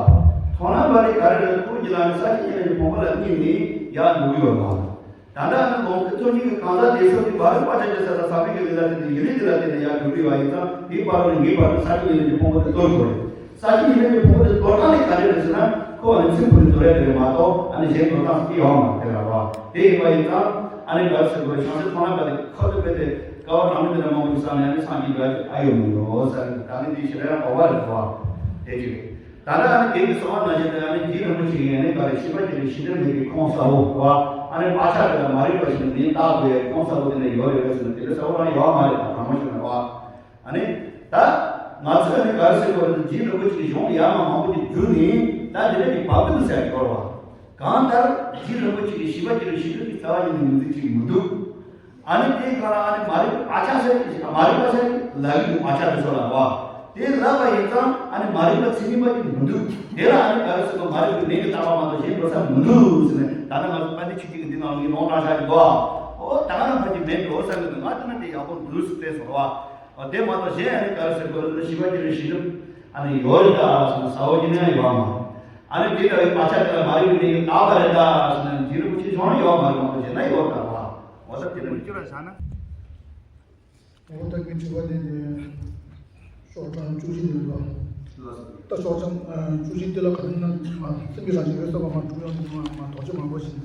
ཐོ་རངས་པ་ནི་ག་རེ་རེད། ཁོ་གྱི་ལ་ནི་ས་གཅིག་ཉིད་ནས་ཕུང་པོ་ལ་གཉིས་ནི་ཡར་འགྲོ་གི་ཡོད་པ། ད་ལྟ་ནི་ལོངས་སྐུ་མཚོ་སྙིང་གི་གང་ཟག་དེ་ཚོ་གི་བར་དུ་བག་ཆགས་ཀྱི་ས་ས་ས་བོན་གྱི་ལ་དེ་ནི་ཡུལ་ལས་ཀྱི་ལ་དེ་ནི་ཡར་འགྲོ་གི་ཡོད་པ་ཡིན་ཙང་དེའི་བར་དུ་ནི་ངེས་པར་དུ་ས་གཅིག་ཉིད་ནས་ཀྱི་ཕུང་པོ་དེ་གཏོར་དགོས་རེད། ས་གཅིག་ཉིད་ནས་ཀྱི་ཕུང་པོ་དེ་གཏོར་སྟངས་ནི་ག་རེ་རེད་ཟེར་ན་ཁོ་བ་ནི་ཚིམ་ཕུ་ནི་གཏོར་ཡ་དེ་རེད་མ་གཏོགས་ཨ་ནི་གཞན་གཏོར་སྟངས་སུ་ཡོང་མ་རེད་ར་བ། དེ་ཡིན་པ་ཡིན་ཙང་ཨ་ནི་ག་རེ་ཟེར་དགོས་རེད། བྱང་སེམས་ཐོག་མ་པ་དེ་ཁོ་དེ་དཔེ་དེ་དཀའ་བ་གྲངས་མེད་དེ་འདྲ་མང་པོ་བསགས་ནས་ཨ་ནི་སངས་རྒྱས་འགྲོ་ཡ་ཨ་ཡོད་མི་ཡོད་ཟེར་ནས་ད་ནི་འདི་ཞེ་དྲག་ཡང་དོགས་པ་རེད་ར་བ། དེ་གཅིག་རེད། ད་ལྟ་ཨ་ནི་དེ་གི་གསང་བ་རྣམ་བཞི་དེ་ཨ་ནི་རྗེ་རིན་པོ་ཆེ་ཡིས་ཨ་ནི་ག་རེ་ཤེས་པ་དེ་ལས་ཤེས་སྒྲིབ་མེད་པའི་ཁོང་གསལ་བོ་བ། ཨ་ནི་བག་ཆགས་དེ་ལ་མ་རིག་པ་ཞིག་ནི་བརྟག་དགོས་ཡ་ཁོང་གསལ་བོ་དེ་ལ་ཡོད་རེད་ཟེར་ན་དེ་འདྲ་གསལ་བོ་རང་ཡོད་མ་རེད། ད་དྲང་མོ་བཤད་ན་བ། ཨ་ནི། ད། ང་ཚོས་ཨ་ནི་ག་རེ་ཟེར་དགོས་རེད། རྗེ་རིན་པོ་ཆེ་གི་གཞུང་ཡར་མར་མང་པོ་ཅིག་བསྒྱུར་ནས་ད་དེ་འདྲ་གི་བབ་ཀྱི་འདུག་ཟེར་གྱི་ཡོད་རེད་བ། གང་ལྟར་རྗེ་རིན་པོ་ཆེ་གི་ཤེས་པ་ཅིག་ཤེས་སྒྲིབ་ཀྱི་རྩ་བ་ཉིད་ནས་ངོས་འཛིན་བྱེད་ཀྱི་མི་འདུག་ཨ་ནི་དེའི་སྒང་ལ་ཨ་ནི་མ་རིག་པའི་བག་ཆགས་ཟེར་གྱི་མ་རིག་པ་ཟེར་གྱི་ལབ་ཀྱི་འདུག་བག་ཆགས་དེ་ཚོ་ལ་བ། དེ་ལབ་པ་ཡིན་ཙང་ཨ་ནི་མ་རིག་པ་ཚིག་ངན་པ་ཅིག་མི་འདུག་དེ་ལ་ཨ་ནི་ག་རེ་ཟེར་དགོས། མ་རིག་པའི་ནད་ཀྱིས་བཏབ་པ་མ་གཏོགས་གཞན་འགྲོ་ས་མི་འདུག་ཟེར་ནས་ད་ནི་ང་ཚོ་དཔལ་ལྡན་ཆོས་རྗེ་གི་འདི་ནང་ལ་ངས་ལུང་དྲངས་བཞག་གི་འདུག་ཨོ་ད་ག་ནང་བར་གྱི་མེད་འགྲོ་ས་གི་འདུག་ང་དེ་ན་དེ་ཡག་པོ་འདུག་ཟེར་བལྟས་སོང་བ། ཨོ་དེ་མ་གཏོགས་གཞན་ཨ་ནི་ག་རེ་ཟེར་དགོས་རེད། ཤེས་པ་ཅིག་རེད། ཤེས་སྒྲིབ་ཨ་ནི་ཡོད་རེད་ད་ཟེར་ན་ས་འོག་གི་ནས་ཡོད་མ། ཨ་ནི་དེ་ལྟ་བུའི་བག་ཆགས་དེ་ལ་མ་རིག་པའི་གནས་ཀྱིས་བཏགས་པ་རེད་ད་ཟེར་ན་རྗེ་རིན་པོ་ཆེ་གཞུང་ཡོད་མ་རེད་མ་གཏོགས་གཞན་ན་ཡོད་ད་བ། འོ་ད་དེ་ལ་མི་སྐྱུར་བ་བཞག་ན། འོ་ད་ངའི་དྲི་བ་དེ་ནི་ཤོག་གྲངས་བཅུ་བཞི་ཡིན་པ། ད་ཤོག་གྲངས་བཅུ་བཞི་དེ་ལ་ག་རེ་ན་སེམས་ཀྱི་རང་བཞིན་ཡོད་ས་པ་མ་གྲུབ་ཡང་དེ་མ་མ་དོགས་གཅོད་མང་པོ་ཞིག་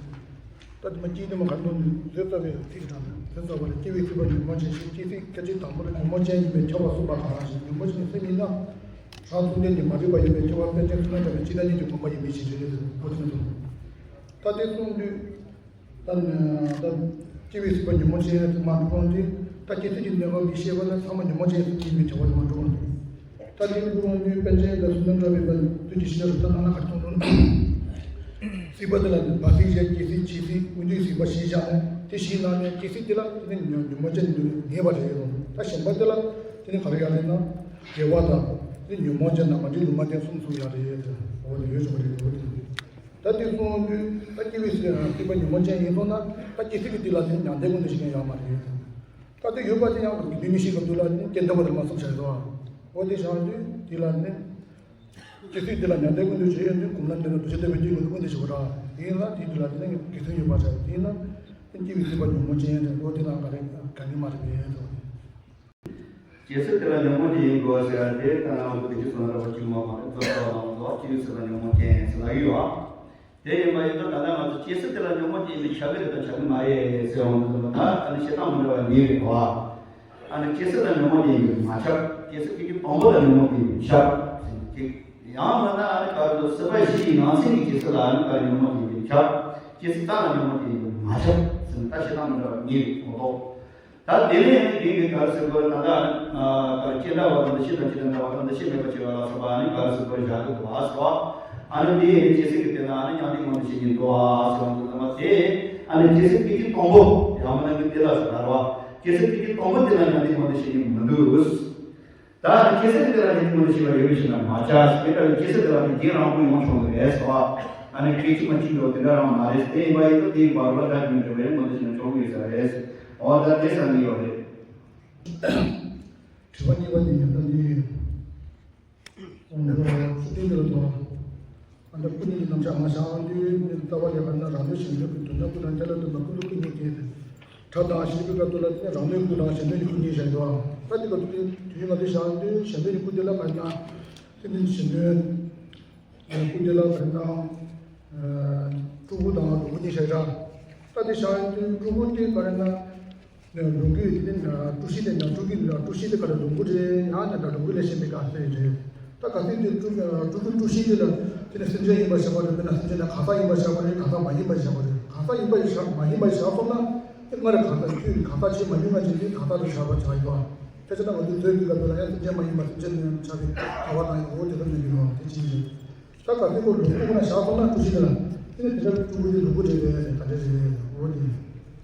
ད་དེ་མ་སྐྱེས་དེ་མ་ག་འདོན་ཟེར་ཙམ་པའི་ཚིག་དང་ཟེར་ཙམ་པ་ལ་སྐྱེ་བའི་སྲིད་པ་ཉོན་མོངས་ཅན་ཞེས་སྐྱེ་སྲིད་སྐད་ཅིག་དང་པོ་ལ་ཉོན་མོངས་ཅན་ཡིན་པས་ཁྱབ་པ་གསུངས་པ་གང་ཞིག་ཉོན་མོངས་ཅན་གྱི་སེམས་ཡིན་ན། རང་མཚུངས་ལྡན་གྱི་མ་རིག་པ་ཡོད་པས་ཁྱབ་པ་པཎ་ཆེན་བསོད་ནམས་གྲགས་པའི་སྤྱི་དང་གཉིས་ཀྱི་དགོངས་པ་ཡིན་པའི་ཕྱིར་རེད་ཟེར་བ་དེ་ནི་གསུངས། ད་དེ་གསུངས་དུས། ད་ནི་ད་སྐྱེ་བའི་སྲིད་པ་ཉོན་མོངས་ཅན་ཡང་དེ་མ་གྲུབ་པ་དེ་ད་སྐྱེ་སྲིད་ཀྱི་གནས་སྐབས་ཀྱི་ཤེས་པ་ལ་ཚང་མ་ཉོན་མོངས་ཅན་ཡང་ཡིན་པའི་བྱ་བ་དེ་མ་གྲུབ་པ་དེ། ད་དེ་གྲུབ་པ་དེ་པཎ་ཆེན་དང་བསོད་ནམས་གྲགས་པའི་བར་དུས་ཀྱི་ཤེས་བྱ་རིག་ས་ནང་ན་ག་རེ་གསུངས་འདུག་སྲིད་པ་དེ་ལ་བར་སྲིད་བཞི་སྐྱེ་སྲིད་འཆི་སྲིད་དབུགས་འབྱིན་སྲིད་པ་བཞི་བཞག་ནས་དེ་བཞིའི་ནང་ནས་སྐྱེ་སྲིད་དེ་ལ་དེ་ནི་ཉོན་མོངས་ཅན་དུ་ངེས་པ་རེད་དང་ད་གཞན་པ་དེ་ལ་དེ་ནི་ག་རེ་ཡང་རེད་ན་དགེ་བ་དང་དེ་ཉོན་མོངས་ཅན་དང་མ་འདྲེས་ལུང་མ་བསྟན་གསུམ་གསུངས་ཡང་རེད་འོ་དེ་ཡོད་བྱུང་བ་རེད་འོ་དེ། ད་དེ་གསུངས་དུས་ད་སྐྱེ་བའི་སྲིད་སྲིད་པ་ཉོན་མོངས་ཅན་ཡིན་སོང་ན་ད་སྐྱེ་སྲིད་ཀྱི་དེ་ལ་དེ་མྱང་འདས་ཀུན་ཏུ་ཞེན་མཁན་ཡོད་མ་རེད། ད་དེ་ཡོད་པ་དེ་ཡང་དུས་མི་ཤེས་སྐབས་དུས་ལ་ནི་སྐྱེ་འདོད་པ་དེ་མ་གསུངས་བྱས་སོ། འོ་དེ་བཞག་དུས་དེ་ལ་ནི་སྐྱེ་སྲིད་དེ་ལ་མྱང་འདས་ཀུན་ཏུ་ཞེན་ཡོད་དུས་གོམས་ན་འདི་ན་འདུ་བྱེད་ལྟ་བུའི་སྐྱེ་ཀུན་ཏུ་ཀུན་ཏུ་ཞེན་པ་ར་ཡིན་ལ་དེ་དུས་ལ་དེ་ནི་དགེ་སེམས་ཡོད་པ་བྱ་ཡིན་ལ་སྐྱེ་བའི་སྲིད་པ་ཉོན་མོངས་ཅན་ཡང་འོ་དེ་ལ་ག་རེ་ག་ནི་མ་རེད་པས་སོ། སྐྱེ་སྲིད་དེ་ལ་ཉོན་མོངས་ཅན་ཡིན་དགོས་ཟེར་ཏེ་ད་ནང་དུ་དེ་ཅི་སོང་ར་བ་ཅི་མ་མ་རེད་རྫོགས་པ་ལ་རྫོགས་སྐྱེ་བའི་སྲིད་ལ་ཉོན་མོངས་ཅན་ཟེར་ལ་ཡོད་ཨ། དེ་ཡིན་པ་ཡིན་ད་ད་ནང་ང་ཚོ་སྐྱེ་སྲིད་དེ་ལ་ཉོན་མོངས་ཅན་ཡིན་པའི་ཁྱབ་ཀྱི་རེད་དང་ཁྱབ་ཀྱི་མ་རེད་ཟེར་འོང་དུས་ད་ཨ་ནི་བཤད་སྟངས་མི་འདྲ་བ་གཉིས་རེད་བ། ཨ་ནི་སྐྱེ་སྲིད་ལ་ཉོན་མོངས་ཅན་ཡིན་པའི་མ་ཁྱབ། སྐྱེ་སྲིད་ཀྱི་དང་པོ་ལ་ཉོན་མོངས་ཅན་ཡིན་པའི་ཁྱབ་ཟེར་གཅིག་ཡང་མིན་ན་ཨ་ནི་ག་རེ་ཟེར་སྲིད་པ་བཞི་ཡི་ནང་ཚན་གྱི་སྐྱེ་སྲིད་ལ་ཨ་ནི་ག་རེ་ཉོན་མོངས་ཅན་ཡིན་པའི་ཁྱབ། སྐྱེ་སྲིད་རྟག་ལ་ཉོན་མོངས་ཅན་ཡིན་པའི་མ་ཁྱབ་ཟེར་ན་ད་བཤད་སྟངས་མི་འདྲ་བ་གཉིས་རེད་ཁོ་ཐོག་ད་དེ་ནས་ཡང་རྒན་གྱིས་ག་རེ་ཟེར་དགོས་རེད་ད་ལྟ་ཨ་ནི་སྐྱེ་འདྲ་བ་དང་འདུ་ཤེས་དང་ཅི་དང་འདྲ་བ་དང་འདུ་ཤེས་མེད་པར་སྐྱེ་བ་ལ་སོགས་པ་ཨ་ནི་ག་རེ་ཟེར་དགོས་རེད་བཞག་གི་འདུག་ཨ་ཟེར་བ། ཨ་ནི་དེ་ཡང་སྐྱེ་སྲིད་ཀྱི་སྟེང་ན་ཨ་ནི་མྱང་འདས་ཀུན་ཏུ་ཞེན་གྱིན་འདུག་ཨ་ཟེར་བ་འདུག་ད་མ་དེ་ཨ་ནི་སྐྱེ་སྲིད་ཀྱི་དང་པོ་ཡང་མིན་ན་ནི་དེ་ལ་ཟེར་བ། སྐྱེ་སྲིད་ཀྱི་དང་པོ་དེ་ལ་མྱང་འདས་ཀུན་ཏུ་ཞེན་གྱིན་མི་འདུག་ད་ནི་སྐྱེ་སྲིད་དེ་ལ་ཉན་ཐོས་མ་ནི་ཤེས་པ་ཡོད་པའི་ཕྱིར་ན་མ་ཆགས། དེ་ལྟར་སྐྱེ་སྲིད་དེ་ལ་ནི་རྒྱན་རང་པོ་ཡོང་ཆོག་གི་རེད་ཟེར་བ། ཨ་ནི་སྐད་ཅིག་མ་གཅིག་འགྲོ་དེ་འདྲ་རང་མ་རེད། དེ་ཡིན་པ་ཡིན་ད་དེའི་བར་ལ་སྒྲ་གཅིག་མ་འདྲ་བའི་མ་འདི་ཞིག་ན་ཆོག་གི་ཡོད་ས་རེད། འོ་ད་དེ་ས་ནི་ཡོད་རེད། དྲི་བ་གཉིས་པ་འདི་ཡིན་ད་འདི། ཨོ་ན་ད་ཚུལ་ཁྲིམས་འདི་ལ་དོ། ཨ་ནི་སྐུ་གཉིས་ཀྱི་རྣམ་གཞག་མ་བྱང་དུས་ནི་ལྟ་བ་ལས་པ་ན་རང་ལུས་ཞིང་ལུས་ཀྱི་དོན་དམ་སྐུ་དང་ཁྱབ་ལ་ལྟུང་བ་ཀུན་ཏུ་སྐུ་གཉིས་ཏེ། སྒྲ་དང་ཞེས་པའི་སྐབས་དུ་ལ་ནི་རང་ལུས་སྐུ་དང་གཞན་དོན་གྱི་སྐུ་གཉིས་བཞག་འདུག་ད་འདི་སྐབས་དུ་དུས་ང་འདི་བཞག་དུས་གཞན་དོན་གྱི་སྐུ་དེ་ལ་ག་རེ་ན། དེ་ནི་གཞན་དོན་སྐུ་དེ་ལ་ག་རེ་ན། སྤྲུལ་སྐུ་དང་ལོངས་སྐུ་གཉིས་བཞག་འདྲ། ད་འདི་བཞག་དུས་སྤྲུལ་སྐུ་དེ་ག་རེ་ན། ལོངས་སྐུ་དེ་ནི་སྤྲུལ་གཞི་དེ་ནི་སྤྲུལ་སྐུ་ལ་སྤྲུལ་གཞི་དེ་ག་རེ་ལོངས་སྐུ་རེད་ཡང་ན་ད་ལོངས་སྐུ་ལས་གཞན་པའི་ག་ཚད་རེད། ད་ག་ཚད་དེ་སྤྲུལ་སྤྲུལ་སྐུ་སྤྲུལ་གཞི་དེ་ལ་དེ་ནི་སེམས་ཅན་ཡིན་པར་བཞག་པ་རེད། དཔེར་ན་སེམས་ཅན་ལ་གང་ཟག་ཡིན་པར་བཞག་པ་རེད། གང་ཟག་མ་ཡིན་པར་བཞག་པ་རེད། གང་ཟག་ཡིན་པར་བཞག་མ་ཡིན་པར་བཞག་སོང་ན་དེ་སྔར་གང་ཟག་ཁྱོད་ཀྱི་གང་ཟག་ཆེས་མ་ཡིན་པ་ཅིག་དེ་གང་ཟག་ཏུ་བཞག་པར་བྱ་ཡིན་པ། དེ་ཚེ་ན་ང་ཚོའི་མཛོད་ཀྱི་སྐབས་ལ་ཡང་སེམས་ཅན་མ་ཡིན་པ་སེམས་ཅན་དུ་ཡང་ཆགས་པའི་དགའ་བ་དང་ཡང་འོ་དེ་ལྟར་མི་འགྱུར་བ་དེ་ཅི་ཡིན། ད་ག་དེ་ཁོ་ལོངས་སྐུ་ན་བཞག་སོང་ན་སྤྲུལ་གཞི་དེ་ལ་དེ་ནི་དེ་ལྟར་སྤྲུལ་སྐུ་དེ་ལོངས་སྐུ་རེད་པས་ག་འདྲ་རེད་འོ་དེ་ཡིན།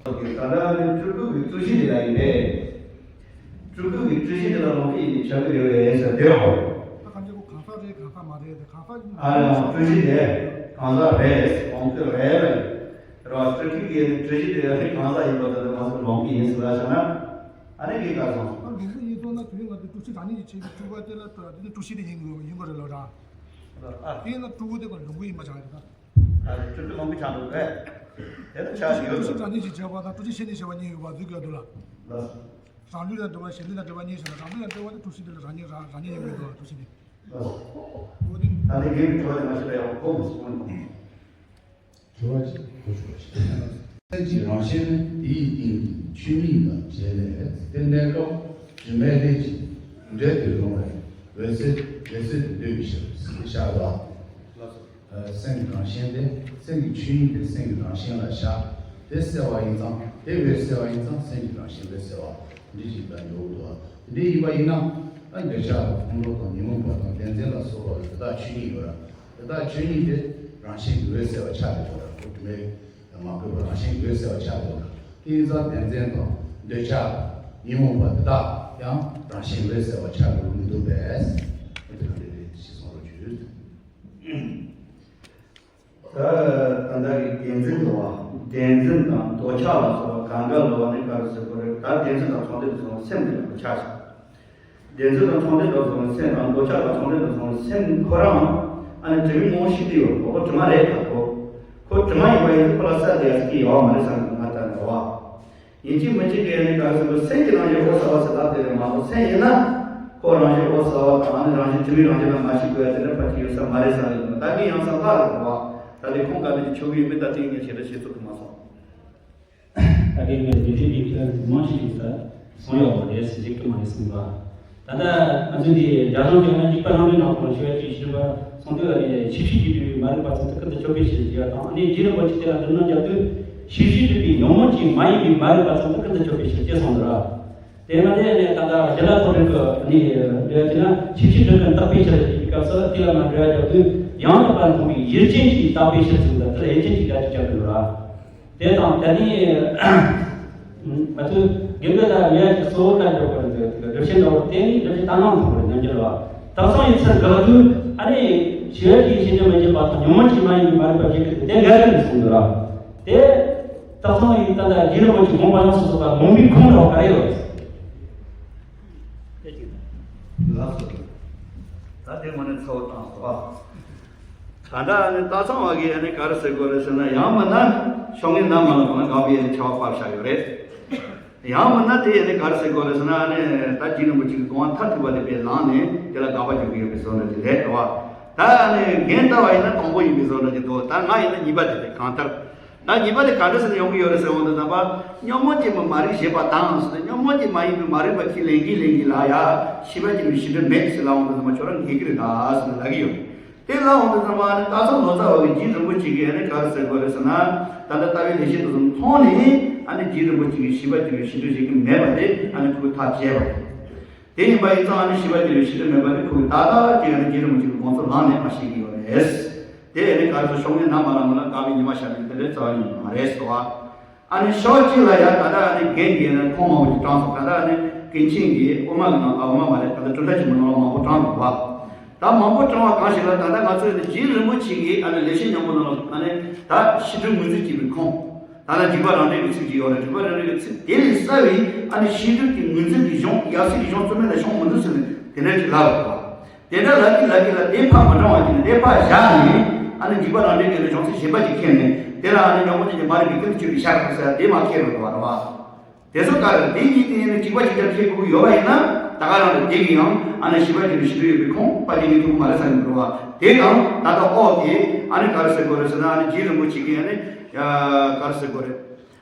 ད་ལྟ་ནི་སྤྲུལ་སྐུ་གི་སྤྲུལ་གཞི་དེ་ལ་ཡིན་པས། སྤྲུལ་སྐུ་གི་སྤྲུལ་གཞི་དེ་ལ་ལོངས་སྐུ་ཡིན་པའི་ཆ་ཁུ་ཡོད་པའི་ཡིན་ཟེར་དེ་རེད་བ། ད་གང་ཅི་གོ་གང་ཟག་རེད་གང་ཟག་མ་རེད་དེ་གང་ཟག་ཡིན་ཨ་རེད་བ། སྤྲུལ་གཞི་དེ་གང་ཟག་རེད། ལོངས་སྐུ་རེད་རེད། རེད་བ། སྤྲུལ་སྐུ་གི་སྤྲུལ་གཞི་དེ་ཡང་གང་ཟག་ཡིན་པ་དེ་ལ་མ་ཟད་ལོངས་སྐུ་ཡིན་ཟེར་ལ་བྱ་ན། ཨ་ནི་གི་ག་སོང་། ད་ལོངས་སྐུ་ཡིན་སོང་ན་དུས་ཡུན་ང་ཚོ་སྤྲུལ་གཞི་རང་ཉིད་ཀྱི་ཆེད་ཀྱི་སྤྲུལ་པ་དེ་ལ་ད་དེ་ནི་སྤྲུལ་གཞི་དེ་ཡིན་དགོས་ཡིན་དགོས་རེད་ལོ་ད། ཨ་དེ་ཡིན་ན་སྤྲུལ་སྐུ་དེ་ཀ་ལོངས་སྐུ་ཡིན་པ་ཆགས་ཡོད་ད། ཨ་སྤྲུལ་སྐུ་ལོངས་སྐུ་ཆགས་འདུག་གས། དེ་ལ་ཆགས་ཡོད་སྤྲུལ་གཞི་རང་ཉིད་ཀྱི་བྱེད་པ་དང་སྤྲུལ་གཞི་ཤེས་ནས་བྱེད་པ་གཉིས་ཡོད་པ་འདུག་ག་འདུག་ལ། ལགས། རང་ལུས་དང་འབྲེལ་བ་གཞན་ལུས་དང་འབྲེལ་བ་གཉིས་ཟེར་ན་རང་ལུས་དང་འབྲེལ་བ་དེ་སྤྲུལ་གཞི་དེ་ལ་རང་ཉིད་རང་རང་ཉིད་ཡིན་དགོས་འདུག་ལ་སྤྲུལ་གཞི་དེ། ལགས། འོ་དེ། ད་ལྟའི་རྒན་གྱི་དྲི་བ་དེ་མ་ཤེས་པ་ཡག་པོ་གོ་མི་སོང་། དྲི་བ་ཅིག་གོ་ཆོག་པ་ཞིག་སེམས་ཀྱི་རང་བཞིན་ནི་དེའི་སྟེང་གི་ཆོས་ཉིད་དང་བྲལ་ནས་དེ་གནས་ལུགས་སྒྱུ་མའི་ལས་ཀྱི་འབྲས་དུ་རུང་བའི་འོད་གསལ་འོད་གསལ་དུ་འདོད་པའི་ཕྱིར་ཞེས་བྱ་བ། ལགས་སོ། སེམས་ཀྱི་རང་བཞིན་དེ་སེམས་ཀྱི་ཆོས་ཉིད་དེ་སེམས་ཀྱི་རང་བཞིན་ལ་བཞག་དེ་གསལ་བ་ཡིན་ཙང་དེ་འོད་གསལ་བ་ཡིན་ཙང་སེམས་ཀྱི་རང་བཞིན་འོད་གསལ་བ་འདི་ཞིག་ལ་འཇོག་འདུག་བ། དེ་འདྲ་ཡིན་པ་ཡིན་ན་ཨ་འདོད་ཆགས་དང་ཁོང་ཁྲོ་དང་ཉོན་མོངས་པ་དང་བདེན་འཛིན་ལ་སོགས་པ་དེ་དག་ཆོས་ཉིད་ཡོད་ར། དེ་དག་ཆོས་ཉིད་དེ་རང་བཞིན་གྱི་འོད་གསལ་བ་ཆགས་ཀྱི་འདུག་ར། ཁོ་དེ་འདྲའི་མ་གོས་པ་རང་བཞིན་གྱི་འོད་གསལ་བ་ཆགས་འདུག་ར། དེ་ཡིན་ཙང་བདེན་འཛིན་དང་འདོད་ཆགས་དང་ཉོན་མོངས་པ་དེ་དག་ཡང་རང་བཞིན་འོད་གསལ་བ་ཆགས་དགོས་མི་འདུག་པས། དེ་ག་འདྲ་རེད་ཅེས་གསུངས་རོགས་ཞུ། ད་ད་ལྟ་གི་བདེན་འཛིན་འདུག་བ། བདེན་འཛིན་དང་འདོད་ཆགས་ལ་སོགས་པ་གང་ག་ལོག་ནི་ག་རེ་ཟེར་དགོས་རེད། ད་བདེན་འཛིན་དང་ཚོགས་བདེན་དུ་སོང་བ་སེམས་ཀྱི་ལ་ཆགས་ཤིང་། བདེན་འཛིན་དང་ཚོགས་བདེན་དུ་སོང་བ་སེམས་དང་འདོད་ཆགས་དང་ཚོགས་བདེན་དུ་སོང་བ་སེམས་ཁོ་རང་ཨ་ནི་དྲི་མའི་ངོ་བོ་ཤེས་ཀྱི་ཡོད། ཁོ་ཁོ་དྲི་མ་རེད་ད་ཁོ། ཁོ་དྲི་མ་ཡིན་པ་ཡིན་ཚེ་ཁོ་ལ་བསལ་བསྡད་ཡ་ཟེར་གྱི་ཡོད་མ་རེད་བསམ་གྱི་འདུག་ང་ལྟར་ན་རེད་བ། ཡིན་གཅིག་མིན་གཅིག་གིས་ནི་ག་རེ་ཟེར་དགོས། སེམས་ཀྱི་རང་བཞིན་འོད་གསལ་བ་ཟེར་ལབ་དེ་རེད་མ་གཏོགས་སེམས་ཡིན་ན། ཁོ་རང་བཞིན་འོད་གསལ་བ་དང་ཨ་ནི་རང་བཞིན་དྲི་མའི་རང་བཞིན་ལ་མ་ཤེས་དགོས་ཡ་དེ་འདྲ་ཕལ་ཆེར་ཡོད་ས་མ་རེད་བསམ་གྱི་འདུག་ད་ངས་ཡང་བསམ་ལྷག་རེད་བ། ད་དེ་ཁོང་དཀའ་ལས་ཀྱི་ཆོ་ག་ཡིན་མིན་ད་དེ་ངས་ཞེ་དྲག་བཤད་ཚུགས་ཀྱི་མ་སོང་། ད་དེ་ངས་ལས་དོན་འདི་ཁྱོད་མང་ཆེ་ཞིག་ད་སོང་ཡོད་མ་རེད་ཟེར་གྱི་མ་རེད་གསུངས་པ། ད་ལྟ་ང་ཚོ་འདི་རྒྱ་གཞུང་གི་ན་འཇིགས་པ་རྣམ་རིག་ནང་ཁོང་ཞུ་བའི་ཞུ་བ་སོང་དུས་ཨ་ནི་ཆིབས་ཞིབ་ཀྱི་དུས་མ་རིག་པ་ཚོ་ཀུན་ཏུ་སྐྱོབ་པའི་ཕྱིར་ཞུ་བ་དང་ཨ་ནི་རྗེ་རིན་པོ་ཆེ་དེ་ལ་འདུམ་ན་རྒྱབ་དུས་ཆིབས་ཞིབ་སྒྲུབ་པའི་ཉོན་མོངས་ཀྱིས་མ་ཡིན་པའི་མ་རིག་པ་ཚོ་ཀུན་ཏུ་སྐྱོབ་པའི་ཕྱིར་ཅེས་གསུངས་འདུག་ར། དེ་ན་དེ་ནས་ད་ལྟ་ཞི་ལ་ཐོ་རེ་གི་ནི་འདོད་ཀྱི་ན་ཆིབས་ཞིབ་སྒྲུབ་པའི་བརྟག་པའི་ཕྱིར་ཞུ་བའི་སྐབས་སུ་དེ་ལ་མ་འགྲོ་བ་རྒྱབ་དུས་ཡང་དག་པར་མཐོང་བའི་ཡུལ་ཅན་གྱིས་བརྟག་པའི་ཕྱིར་ཟེར་འདུག་དེ་ལ་ཡུལ་ཅན་གྱིས་རྒྱ་ཆེ་རྒྱབ་དགོས་ར། དེ་དང་ད་ནི་ང་ཚོས་དགེ་འདུན་དང་མི་ཡ་གྱི་གཙོ་བོ་ལ་འཇོག་པར་འདོད་དེ་སྒྲུབ་བྱེད་འདྲ་བོ་དེ་ནི་སྒྲུབ་བྱེད་ལྟར་སྣང་མཐོང་བར་ཉམས་འགྱུར་བ། དག་སོང་ཡི་ཚུལ་དགག་དུས་ཨ་ནི་ཞི་བའི་ཡེ་ཤེས་ཉིད་མི་འཇིག་པ་དང་ཉོན་མོངས་ཀྱིས་མ་ཡིན་པའི་མ་རིག་པ་བཞི་ཀུན་ཏུ་དེ་འགལ་ཟེར་གསུངས་འདུག་ར། དེ་དག་སོང་ཡི་ད་ལྟ་རྗེ་རིན་པོ་ཆེ་དགོངས་པ་ཡོངས་སུ་རྫོགས་པ་ལོང་བའི་ཁུངས་འདྲ་བ་ག་རེ་ཡོད། ལགས་སོ། ད་དེ་ངོ་ནས་ཚ་བོ་བཏང་སོང་ཨ། ད་ལྟ་ནི་སྟག་ཚང་བ་གིས་ནི་ག་རེ་ཟེར་དགོས་རེད་ཟེར་ན་ཡང་མིན་ན་ཤོག་ངོས་ནམ་མ་ལ་གོང་ན་གང་བའི་ནི་ཆ་བ་ཕབ་བཞག་ཡོད་རེད། ཡང་མིན་ན་དེ་ཡི་ནི་ག་རེ་ཟེར་དགོས་རེད་ཟེར་ན་ནི་ད་རྗེ་རིན་པོ་ཆེ་གི་དགོངས་པ་མཐར་ཐུག་པ་དེ་དཔེ་ལངས་ནས་དེ་ལ་དགག་པ་རྒྱག་གི་ཡོད་པའི་བཟོ་འདྲ་ཅིག་རེད་དོ། ད་ནི་རྒན་ལྟ་བ་ཡིན་ན་དང་པོ་ཡིན་པའི་བཟོ་འདྲ་ཅིག་འདུག་ད་ང་ཡིན་ན་གཉིས་པ་དེ་རེད་གང་ལྟར། ད་གཉིས་པ་དེ་ག་འདྲ་ཟེར་ནས་ཡོང་གི་ཡོད་རེད་ཟེར་འོང་དུས་ཙམ་པ། ཉོན་མོངས་ཀྱིས་མ་རིག་བྱེད་པ་དང་ཟེར་ཏེ་ཉོན་མོངས་ཀྱིས་མ་ཡིན་པའི་མ་རིག་པ་ཁས་ལེན་གྱིན་ལེན་གྱིན་ལ་ཡ་ཤེས་པ་ཅན་གྱི་ཞི་ཁྲོ་མེད་ཟེར་ལབ་འོང་དུས་ཙམ་པ་ཁྱོད་རང་ངེས་ཀྱི་རེད་ད་ཟེར་ནས་ལབ་ཀྱི་ཡོད། དེ་ལབ་འོང་དུས་ཙམ་པ་ཨ་ནི་སྟག་ཚང་ལོ་ཙཱ་བ་གི་རྗེ་རིན་པོ་ཆེ་གིས་ཨ་ནི་ག་རེ་ཟེར་དགོས་རེད་ཟེར་ན། ད་ལྟ་ལྟ་བའི་ལེགས་བཤད་དེ་ཚོ་མཐོང་ནས་ཨ་ནི་རྗེ་རིན་པོ་ཆེ་གིས་ཤེས་པ་ཅན་གྱི་ཞི་ཁྲོ་བྱེད་ཀྱི་མེད་པ་དེ་ཨ་ནི་ཁོས་ཐག་བཅད་པ་རེད། དེ་ཡིན་པ་ཡིན་ཙང་ཨ་ནི་ཤེས་པ་ཅན་གྱི་ཞི་ཁྲོ་མེད་པ་དེ་ཁོ་གིས་ད་ལྟ་ཅིག་ཨ་ནི་རྗེ་རིན་པོ་ཆེ་གི་དགོངས་ཚུལ་ལངས་ནས་མ་ཤེས་ཀྱི་ཡོད་རེད། དེ་ཨ་ནི་ག་རེ་ཟེར་ཤོག་ངོས་ནམ་མ་ལ་མ་ལ་དགག་པའི་ཉི་མ་ཤར་ནས་དེ་འདྲའི་རྩ་བ་ཉིད་མ་རེད་ཟེར་བ། ཨ་ནི་ཕྱོགས་གཅིག་ལ་ཡ་ད་ལྟ་ཨ་ནི་རྒན་གྱིས་ནི་ཁུངས་མང་པོ་ཞིག་དྲངས་སོང་། ད་ལྟ་ཨ་ནི་ཀུན་མཁྱེན་གྱིས་དབུ་མ་གི་ནང་ཨ་དབུ་མ་མ་རེད་ད་ལྟ་གྲུབ་མཐའ་ཆེན་པོའི་ནང་ལ་མང་པོ་དྲངས་འདུག་བ། ད་མང་པོ་དྲངས་པ་གང་ཞིག་ལ་ད་ལྟ་ང་ཚོས་ནི་རྗེ་རིན་པོ་ཆེ་གིས་ཨ་ནི་ལེགས་བཤད་སྙིང་པོ་ནང་ལ་ཨ་ནི་ད་ཤེས་སྒྲིབ་ངོས་འཛིན་བྱེད་པའི་ཁུངས། ད་ལྟ་འཇུག་པ་རང་འགྲེལ་གྱི་ཚིག་ཅིག་ཡོད་རེད། འཇུག་པ་རང་འགྲེལ་གྱི་ཚིག་དེ་ལས་གསལ་བའི་ཨ་ནི་ཤེས་སྒྲིབ་ཀྱི་ངོས་འཛིན་གྱི་གཞུང་ཡབ་སྲས་ཀྱི་གཞུང་རྩོད་མེད་ལ་ཤོང་མི་འདུག་ཟེར་ནས་དེ་འདྲ་ཞིག་ལབ་རེད་བ། དེ་འདྲ་ལབ་ཀྱི་ལབ་ཀྱི་ལ་དེ་ཕར་མ་དྲངས་པ་ཅིག་ནས་དེ་ཕར་བཞག་ནས་ཨ་ནི་འཇུག་པ་རང་འགྲེལ་གྱི་ནི་གཞུང་ཚིག་གཞན་པ་ཅིག་ཁྱེར་ནས་དེ་ལ་ཨ་ནི་ཉོན་མོངས་ཅན་གྱི་མ་རིག་པའི་ཀུན་ཏུ་སྤྱོད་པའི་ཤ་ར་ཟེར་དེ་མ་ཁྱེར་རོ་འདུག་བ་རེད་བ། དེ་ཚོ་ག་རེ་དེ་གཉིས་དེ་ཡིན་ན་གཅིག་པ་གཅིག་རྐྱང་ཁྱེར་དགོས་ཀྱི་ཡོད་པ་ཡིན་ན་ད་ག་རང་རེད། དེ་གི་ཡང་ཨ་ནི་ཤེས་པ་ཅན་གྱི་ཞི་ཁྲོ་ཡོད་པའི་ཁུངས་པ་ཅིག་ཡིན་ཐུབ་ཀྱི་མ་རེད་བསམ་གྱི་འདུག་བ། དེ་དང་ད་ལྟ་ཨོ་དེ་ཨ་ནི་ག་རེ་ཟེར་དགོས་རེད་ཟེར་ན་ཨ་ནི་རྗེ་རིན་པོ་ཆེ་གིས་ཨ་ནི་ག་རེ་ཟེར་དགོས་རེད།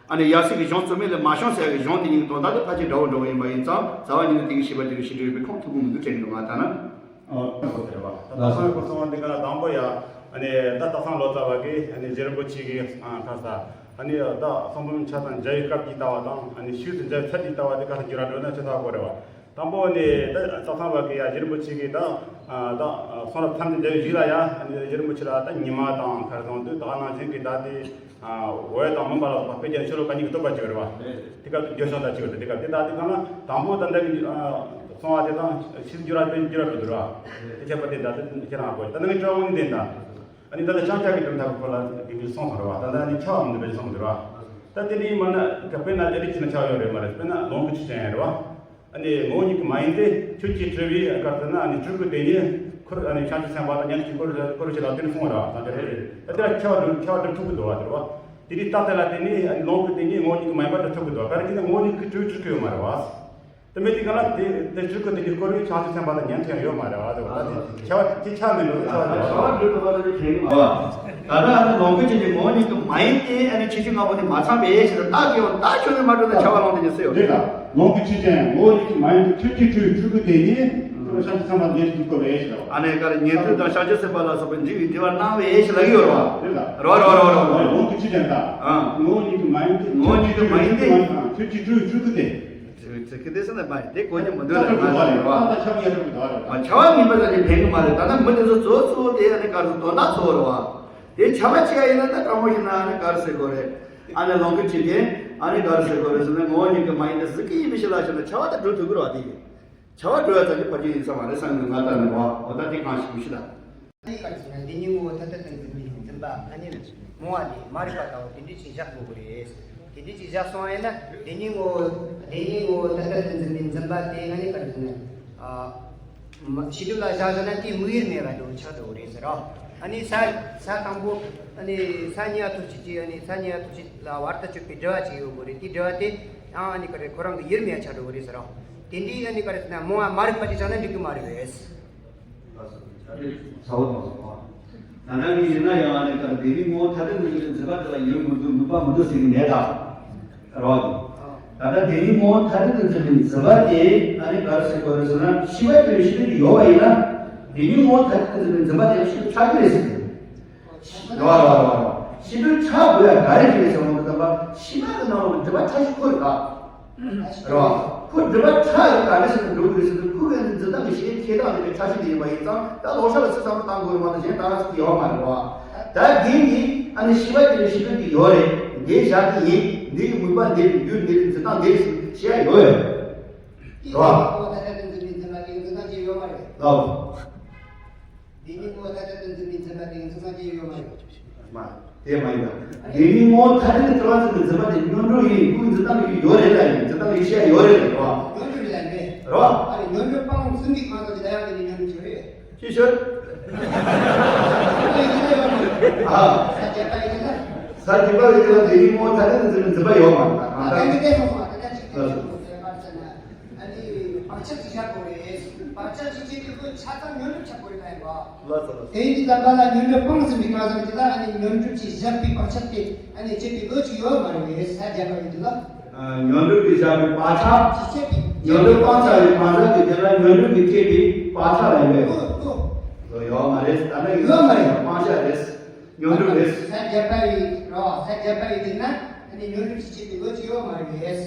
ཨ་ནི་ཡབ་སྲས་ཀྱི་གཞུང་རྩོད་མེད་ལས་མ་བྱུང་ཟེར་བའི་གཞུང་དེ་གཉིས་ཀྱི་དོན་དག་དེ་ཕལ་ཆེར་འདྲ་བོ་འདྲ་བོ་ཡིན་པ་ཡིན་ཙང་རྩ་བ་ཉིད་ནས་དེ་གི་ཤེས་པ་དེ་གི་ཤེས་སྒྲིབ་ཡོད་པའི་ཁུངས་ཐུབ་ཀྱི་མི་འདུག་དྲན་གྱི་འདུག་ང་ལྟར་ན། ཨོ། ད་ལྟ་སྟག་ཚང་བའི་སྐུ་གསུང་བ་འདི་ག་ལ་དང་པོ་ཡ། ཨ་ནི་ད་སྟག་ཚང་ལོ་ཙཱ་བ་གིས་ཨ་ནི་རྗེ་རིན་པོ་ཆེ་གི་ཨ་ཁ་ས། ཨ་ནི་ད་གསུང་འབུམ་ཆ་ཚང་མཇལ་བའི་སྐབས་ཀྱི་ལྟ་བ་དང་ཨ་ནི་ཤུལ་དུ་མཇལ་ཚད་ཀྱི་ལྟ་བ་དེ་ག་ལ་འགྱུར་བ་འགྲོ་ན་ཆེ་ཐག་གོ་རེད་བ། དང་པོ་ནི་ད་སྟག་ཚང་བ་གིས་ཡ་རྗེ་རིན་པོ་ཆེ་གིས་ད་ ད་གསུང་རབ་ཐམས་ཅད་འདིར་བཞུགས་ལ་ཡ། ཨ་ནི་རྗེ་རིན་པོ་ཆེ་ལ་ད་ཉི་མ་དང་ཁར་སོང་དུས་ད་ག་ནང་བཞིན་གྱི་ད་དེ་འོད་དང་མུན་པ་ལ་སོགས་པ་དཔེ་ཅན་ཤོ་ལོ་ཀ་གཉིས་ཀྱི་བསྟོད་པ་བྱས་པ་རེད་བ། དེ་སྐབས་དུ་བརྗོད་བྱ་དང་བཅས་པ་དེ་སྐབས་དེ་ད་དེ་གང་ལ་དང་པོ་ད་འདྲ་གི་གསུང་བ་དེ་དང་ཕྱིས་འགྱུར་བ་དཔེ་འགྱུར་བ་འགྲོ་འདུག་ར། དེ་ཁྱད་པར་དེ་ད་དེ་ཁྱེད་རང་གོ་ད་ནང་གི་སྤྲོ་བོ་ནི་དེ་ད། ཨ་ནི་ད་ལྟ་ཤཱཀྱ་གི་གྲུབ་མཐའ་གི་སྐོར་ལ་དེ་གི་གསུངས་པ་རེད་བ། ད་ལྟ་ནི་ཁྱབ་པ་མི་འདུག་པའི་གསུངས་པ་རེད་བ། ད་དེ་ནི་མ་ན་ད་དཔེར་ན་ཨ་རིག་ཅི་ན་ཁྱབ་ཡོད་རེད་མ་རེད། དཔེར་ན་ལོངས་སྐུ་ཆོས་ཅན་རེད་བ། ཨ་ནི་ངོ་བོ་ཉིད་ཀྱི་མ་ཡིན་ཏེ་ཆོས་ཀྱི་སྤྲུལ་པའི་སྐབས་དེ་ན་ཨ་ནི་སྤྲུལ་སྐུ་དེ་ཉིད་འཁོར་ཨ་ནི་བྱང་ཆུབ་སེམས་དཔའ་དང་མཉམ་གཅིག་འཁོར་འཁོར་ཞིག་ལ་དེ་ནི་གསུངས་པ་རེད་བ། ད་དེ་རེད་རེད། ད་དེ་ལ་ཁྱབ་པ་འགྲུབ་ཁྱབ་པ་འགྲུབ་ཐུབ་ཀྱི་འདུག་བ། དེ་རེད་བ། དེ་དུས་སྟབས་དེ་ལ་བརྟེན་ནས་ཨ་ནི་ལོངས་སྐུ་དེ་ཉིད་ངོ་བོ་ཉིད་ཀྱི་མ་ཡིན་པ་འགྲུབ་ཐུབ་ཀྱི་འདུག་ག་རེ་ཟེར་ན་ངོ་བོ་ཉིད་ཀྱི་སྤྲུལ་སྤྲུལ་སྐུ་ཡོད་མ་རེད་བ། དེ་མེད་དུས་གང་ལ་དེ་དེ་སྤྲུལ་སྐུ་དེ་གི་སྐོར་བའི་བྱང་ཆུབ་སེམས་དཔའ་དང་ཉན་ཐོས་ཡོད་མ་རེད་བ། དེ་བ་ད་དེ་ཁྱབ་པ་དེ་ཁྱབ་མེད་འགྲོ་ཁྱབ་པ་རེད་བ། ད་ལྟ་ཨ་ནི་ལོངས་སྐུ་ཆོས་ཅན་ངོ་བོ་ཉིད་ཀྱི་མ་ཡིན་ཏེ་ཨ་ནི་ཆོས་ཅན་ལྔ་པོ་དེ་མ་ཚང་པའི་ཞེས་ད་ཁྱོད་ད་ཁྱོད་ནི་མ་འགྲོ་ན་ཁྱབ་པ་ལོངས་དེ་ཉིད་སུ་ཡོད་རེད། ད་ལོངས་སྐུ་ཆོས་ཅན་ངོ་བོ་ཉིད་ཀྱི་མ་ཡིན་ཏེ་ཆོས་ཀྱི་སྤྲུལ་སྤྲུལ་སྐུ་དེ་ཉིད་བྱང་ཆུབ་སེམས་དཔའ་དེ་ཉིད་ཀྱི་སྐོར་བའི་ཞེས་པ། ཨ་ནི་ག་རེ་ཉན་ཐོས་དང་བྱང་ཆུབ་སེམས་དཔའ་ལ་སོགས་པའི་འདྲི་བའི་འདྲི་བ་གནང་བའི་ཞེས་ལབ་ཀྱི་ཡོད་རེད་བ། རེད་ལ། རེད་བ་རེད་བ་རེད་བ་རེད་བ། ལོངས་སྐུ་ཆོས་ཅན་ད། ཨ། ངོ་བོ་ཉིད་ཀྱི་མ་ཡིན་ཏེ་ངོ་བོ་ཉིད་ཀྱི་མ་ཡིན་ཏེ་ཆོས་ཀྱི་སྤྲུལ་སྤྲུལ་སྐུ་དེ། ཚིག་གི་དེ་སེམས་ལ་མ་ཡིན་དེ་གོ་རྒྱུ་མི་འདུག་ལ་མ་རེད་བ། ད་ཆ་མི་ཡག་པོ་འདུག་རེད། ཨ་ཆ་བ་ངན་པ་ཙམ་གྱིས་ཕན་གི་མ་རེད། ད་ནི་མི་དེ་ཚོ་གཙོ་བོ་གཙོ་བོ་དེ་ཨ་ནི་ག་རེ་དོན་དག་གཙོ་བོ་རེད་བ། དེ་ཆ་བ་ཆེ་བ་ཡིན་ན་ད་དྲང་མོ་ཞིག་ན་ཨ་ནི་ག་རེ་ཟེར་དགོས་རེད། ཨ་ནི་ལོངས་སྐུ་ཆོས་ཅན་ཨ་ནི་ག་རེ་ཟེར་དགོས་རེད་ཟེར་ན་ངོ་བོ་ཉིད་ཀྱི་མ་ཡིན་ཏེ་གཟུགས་ཀྱི་ཡིན་པའི་ཕྱིར་ལ་ཕྱིན་ན་ཆ་བ་དེ་འགྲུབ་ཐུབ་ཀྱི་རེད་བ། དེ་ཆ་བ་འགྲུབ་ཡ་ཙམ་གྱིས་ཕར་ཕྱིན་ཡིན་ས་མ་རེད་བསམ་གྱི་ང་ལྟ་ནི་བ། འོ་ད་དེ་གང་ཞིག་མི་ཤེས་ད། ཨ་ནི་ག་རེ་ཟེར་ན་བདེན་གཉིས་ངོ་བོ་ཐ་དད་དུ་འཛིན་པའི་འཛིན་པ་ཨ་ནི་ལ་སྨྲ་བ་དེ་མ་རིག་པ་དང་དེ་འདྲ་ཅིག་བཞག་དགོས་ཀྱི་རེད། དེ་འདྲ་ཅིག་བཞག་སོང་བ་ཡིན་ན་བདེན་གཉིས་ངོ་བོ་བདེན་གཉིས་ངོ་བོ་ཐ་དད་དུ་འཛིན་པའི་འཛིན་པ་དེ་ཨ་ནི་ག་རེ་ཟེར་ན། ཨ། མ་ཕྱི་སྒྲུབ་ལ་བཞག་བཞག་ན་དེ་དམིགས་ཡུལ་མེད་པ་འདྲ་བོ་ཆགས་འགྲོ་གི་རེད་ཟེར་རོ། ཨ་ནི་ས་ས་དང་པོ་ཨ་ནི་ས་གཉིས་པ་ཐུག་ཆེད་ཀྱི་ཨ་ནི་ས་གཉིས་པ་ཐུག་ཆེད་ལ་བར་དུ་གཅོད་པའི་སྒྲིབ་པ་ཅིག་ཡོད་དགོས་རེད། དེ་སྒྲིབ་པ་དེ་ཡང་ཨ་ནི་ག་རེ་ཁོ་རང་གི་ཡུལ་མེད་པ་ཆགས་འགྲོ་གི་རེད་ཟེར་རོ། དེ་འདྲའི་ཨ་ནི་ག་རེ་ཟེར་ན་རྨོངས་པ་མ་རིག་པ་ཅིག་ཆགས་ན་འགྲིག་གི་མ་རེད་པས། ཚ་བོ་དང་སོགས་པ། ད་ལྟ་ངས་ཡིན་ན་ཡང་ཨ་ནི་ཀར་བདེན་གཉིས་ངོ་བོ་ཐ་དད་འཛིན་པའི་འཛིན་པ་དེ་ལ་ཡུལ་མི་འདུག་དམིགས་པ་མི་འདུག་ཟེར་གྱི་མེད་ད། རེད་བ། ད་ལྟ་བདེན་གཉིས་ངོ་བོ་ཐ་དད་དུ་འཛིན་པའི་འཛིན་པ་དེ་ཨ་ནི་ག་རེ་ཟེར་དགོས་རེད་ཟེར་ན་ཤེས་པ་དེ་ཤེས་པའི་ཡོད་པ་ཡིན་ན་བདེན་གཉིས་ངོ་བོ་ཐ་དད་དུ་འཛིན་པའི་འཛིན་པ་དེ་ཤེས་པའི་ཆགས་ཀྱི་རེད་ཟེར། རེད་བ་རེད་བ་རེད་བ། ཤེས་པའི་ཆགས་དགོས་ཡ་ག་རེ་རེད་ཟེར་བ་དང་ད་ཤེས་པ་གི་ནང་ལ་སྒྲིབ་པ་ཕྲ་ཞིག་འཁོར་ག་རེད་བ། ཁོ་སྒྲིབ་པ་ཕྲ་ཡི་ག་འདྲ་ཞིག་ཏུ་འགྲོ་དགོས་ཟེར་དུས་ཁོ་གི་འཛིན་སྟངས་ཀྱི་ཤེས་ཐད་གཏོང་བྱེད་པའི་ཕྲ་ཤིང་དེ་ཡིན་པ་ཡིན་ཙང་ད་ལོག་ཤ་ལ་ཚིག་ཚང་མ་བཏང་དགོས་རེད་མ་གཏོགས་གཞན་ད་རང་ཚིག་ཡོད་མ་རེད་བ། ད་འདི་ནི་ཨ་ནི་ཤེས་པ་དེ་ལ་ཤེས་པའི་གི་ཡོད་རེད། འདི་བཞག་གི་ཡིན། འདི་གི་དམིགས་པ་འདི་རེད། རྒྱུ་འདི་རེད། འཛིན་སྟངས་འདི་རེད་ཟེར་ཤེས་ཡ་ཡོད་ཡོད་རེད་བ། ལོ། འདི་ནི་ངོ་བོ་ཐ་དད་དུ་འཛིན་པའི་འཛིན་པ་དེ་ཡིན་ཙང་ཅི་ཡོད་མ་རེད། མ། དེ་མ་ཡིན་པ། དེ་ནི་ངོ་བོ་ཐ་དད་དུ་གྲུབ་པ་ཟེར་བའི་འཛིན་པ་དེ་སྔོན་འགྲོ་ཡིན། ཁོའི་འཛིན་སྟངས་ཡོད་རེད་ལ་ཡིན། འཛིན་སྟངས་ཡོད་ཤེས་ཡོད་རེད་ལ་ཡིན་རོ། སྔོན་འགྲོ་རེད་ལ་ཡིན་པས། རོ། ཨ་ནི་སྔོན་འགྲོ་སྤང་ཟིན་པའི་གང་ཟག་ཅིག་ལ་ཡང་དེ་ནི་སྔོན་འགྲོ་ཆོས་རེད། ཅི་ཤོད། ཨ། ས་བརྒྱད་པ་ཡིན་ན། ས་བརྒྱད་པ་ཡིན་ན་དེ་ནི་ངོ་བོ་ཐ་དད་དུ་འཛིན་པའི་འཛིན་པ་ཡོད་མ་རེད། ད་གང་ལྟར། ད་གང་ལྟར་སོང་བ་ད་ལྟ་ཅིག་དེ་སོང་བ་ཟེར་བ་ཟེར་ན། ཨ་ནི་བག་ཆགས་ཀྱི་བཞག་དགོས་རེད། བག་ཆགས་ཀྱི་བྱེད་པའི་སྒོ་ཆ་ཚང་ཉོན་སྒྲིབ་ཆགས་དགོས་རེད་ལ་ཡིན་པ། ལགས་སོ་ལགས་སོ། དེ་ཡིན་དུས་ཙམ་པ་ལ་ཉོན་སྒྲིབ་སྤངས་ཟིན་པའི་གང་ཟག་ཅིག་ལ་ཨ་ནི་ཉོན་སྒྲིབ་ཀྱིས་བཞག་པའི་བག་ཆགས་དེ་ཨ་ནི་བྱེད་པའི་སྒོ་ཅིག་ཡོད་མ་རེད་པས། ས་བརྒྱད་པ་ཡིན་དུས་ལ། ཨ། ཉོན་སྒྲིབ་ཀྱིས་བཞག་པའི་བག་ཆགས། ཀྱིས་བྱེད་པའི། ཉོན་སྒྲིབ་སྤངས་བྱ་བའི་གང་ཟག་གི་དེ་ལ་ཉོན་སྒྲིབ་ཀྱིས་བསྐྱེད་པའི་བག་ཆགས་ལ་ཡིན་པས། ལོ་ཡོད་མ་རེད། ད་ནི་ཡོད་མ་རེད། སྤང་བྱ་རེད། ཉོན་སྒྲིབ་རེད། ས་བརྒྱད་པ་ཡིན་རོ། ས་བརྒྱད་པ་ཡིན་དུས་ན་ཨ་ནི་ཉོན་སྒྲིབ་ཀྱིས་བསྐྱེད་པའི་སྒོ་ཅིག་ཡོད་མ་རེད་པས།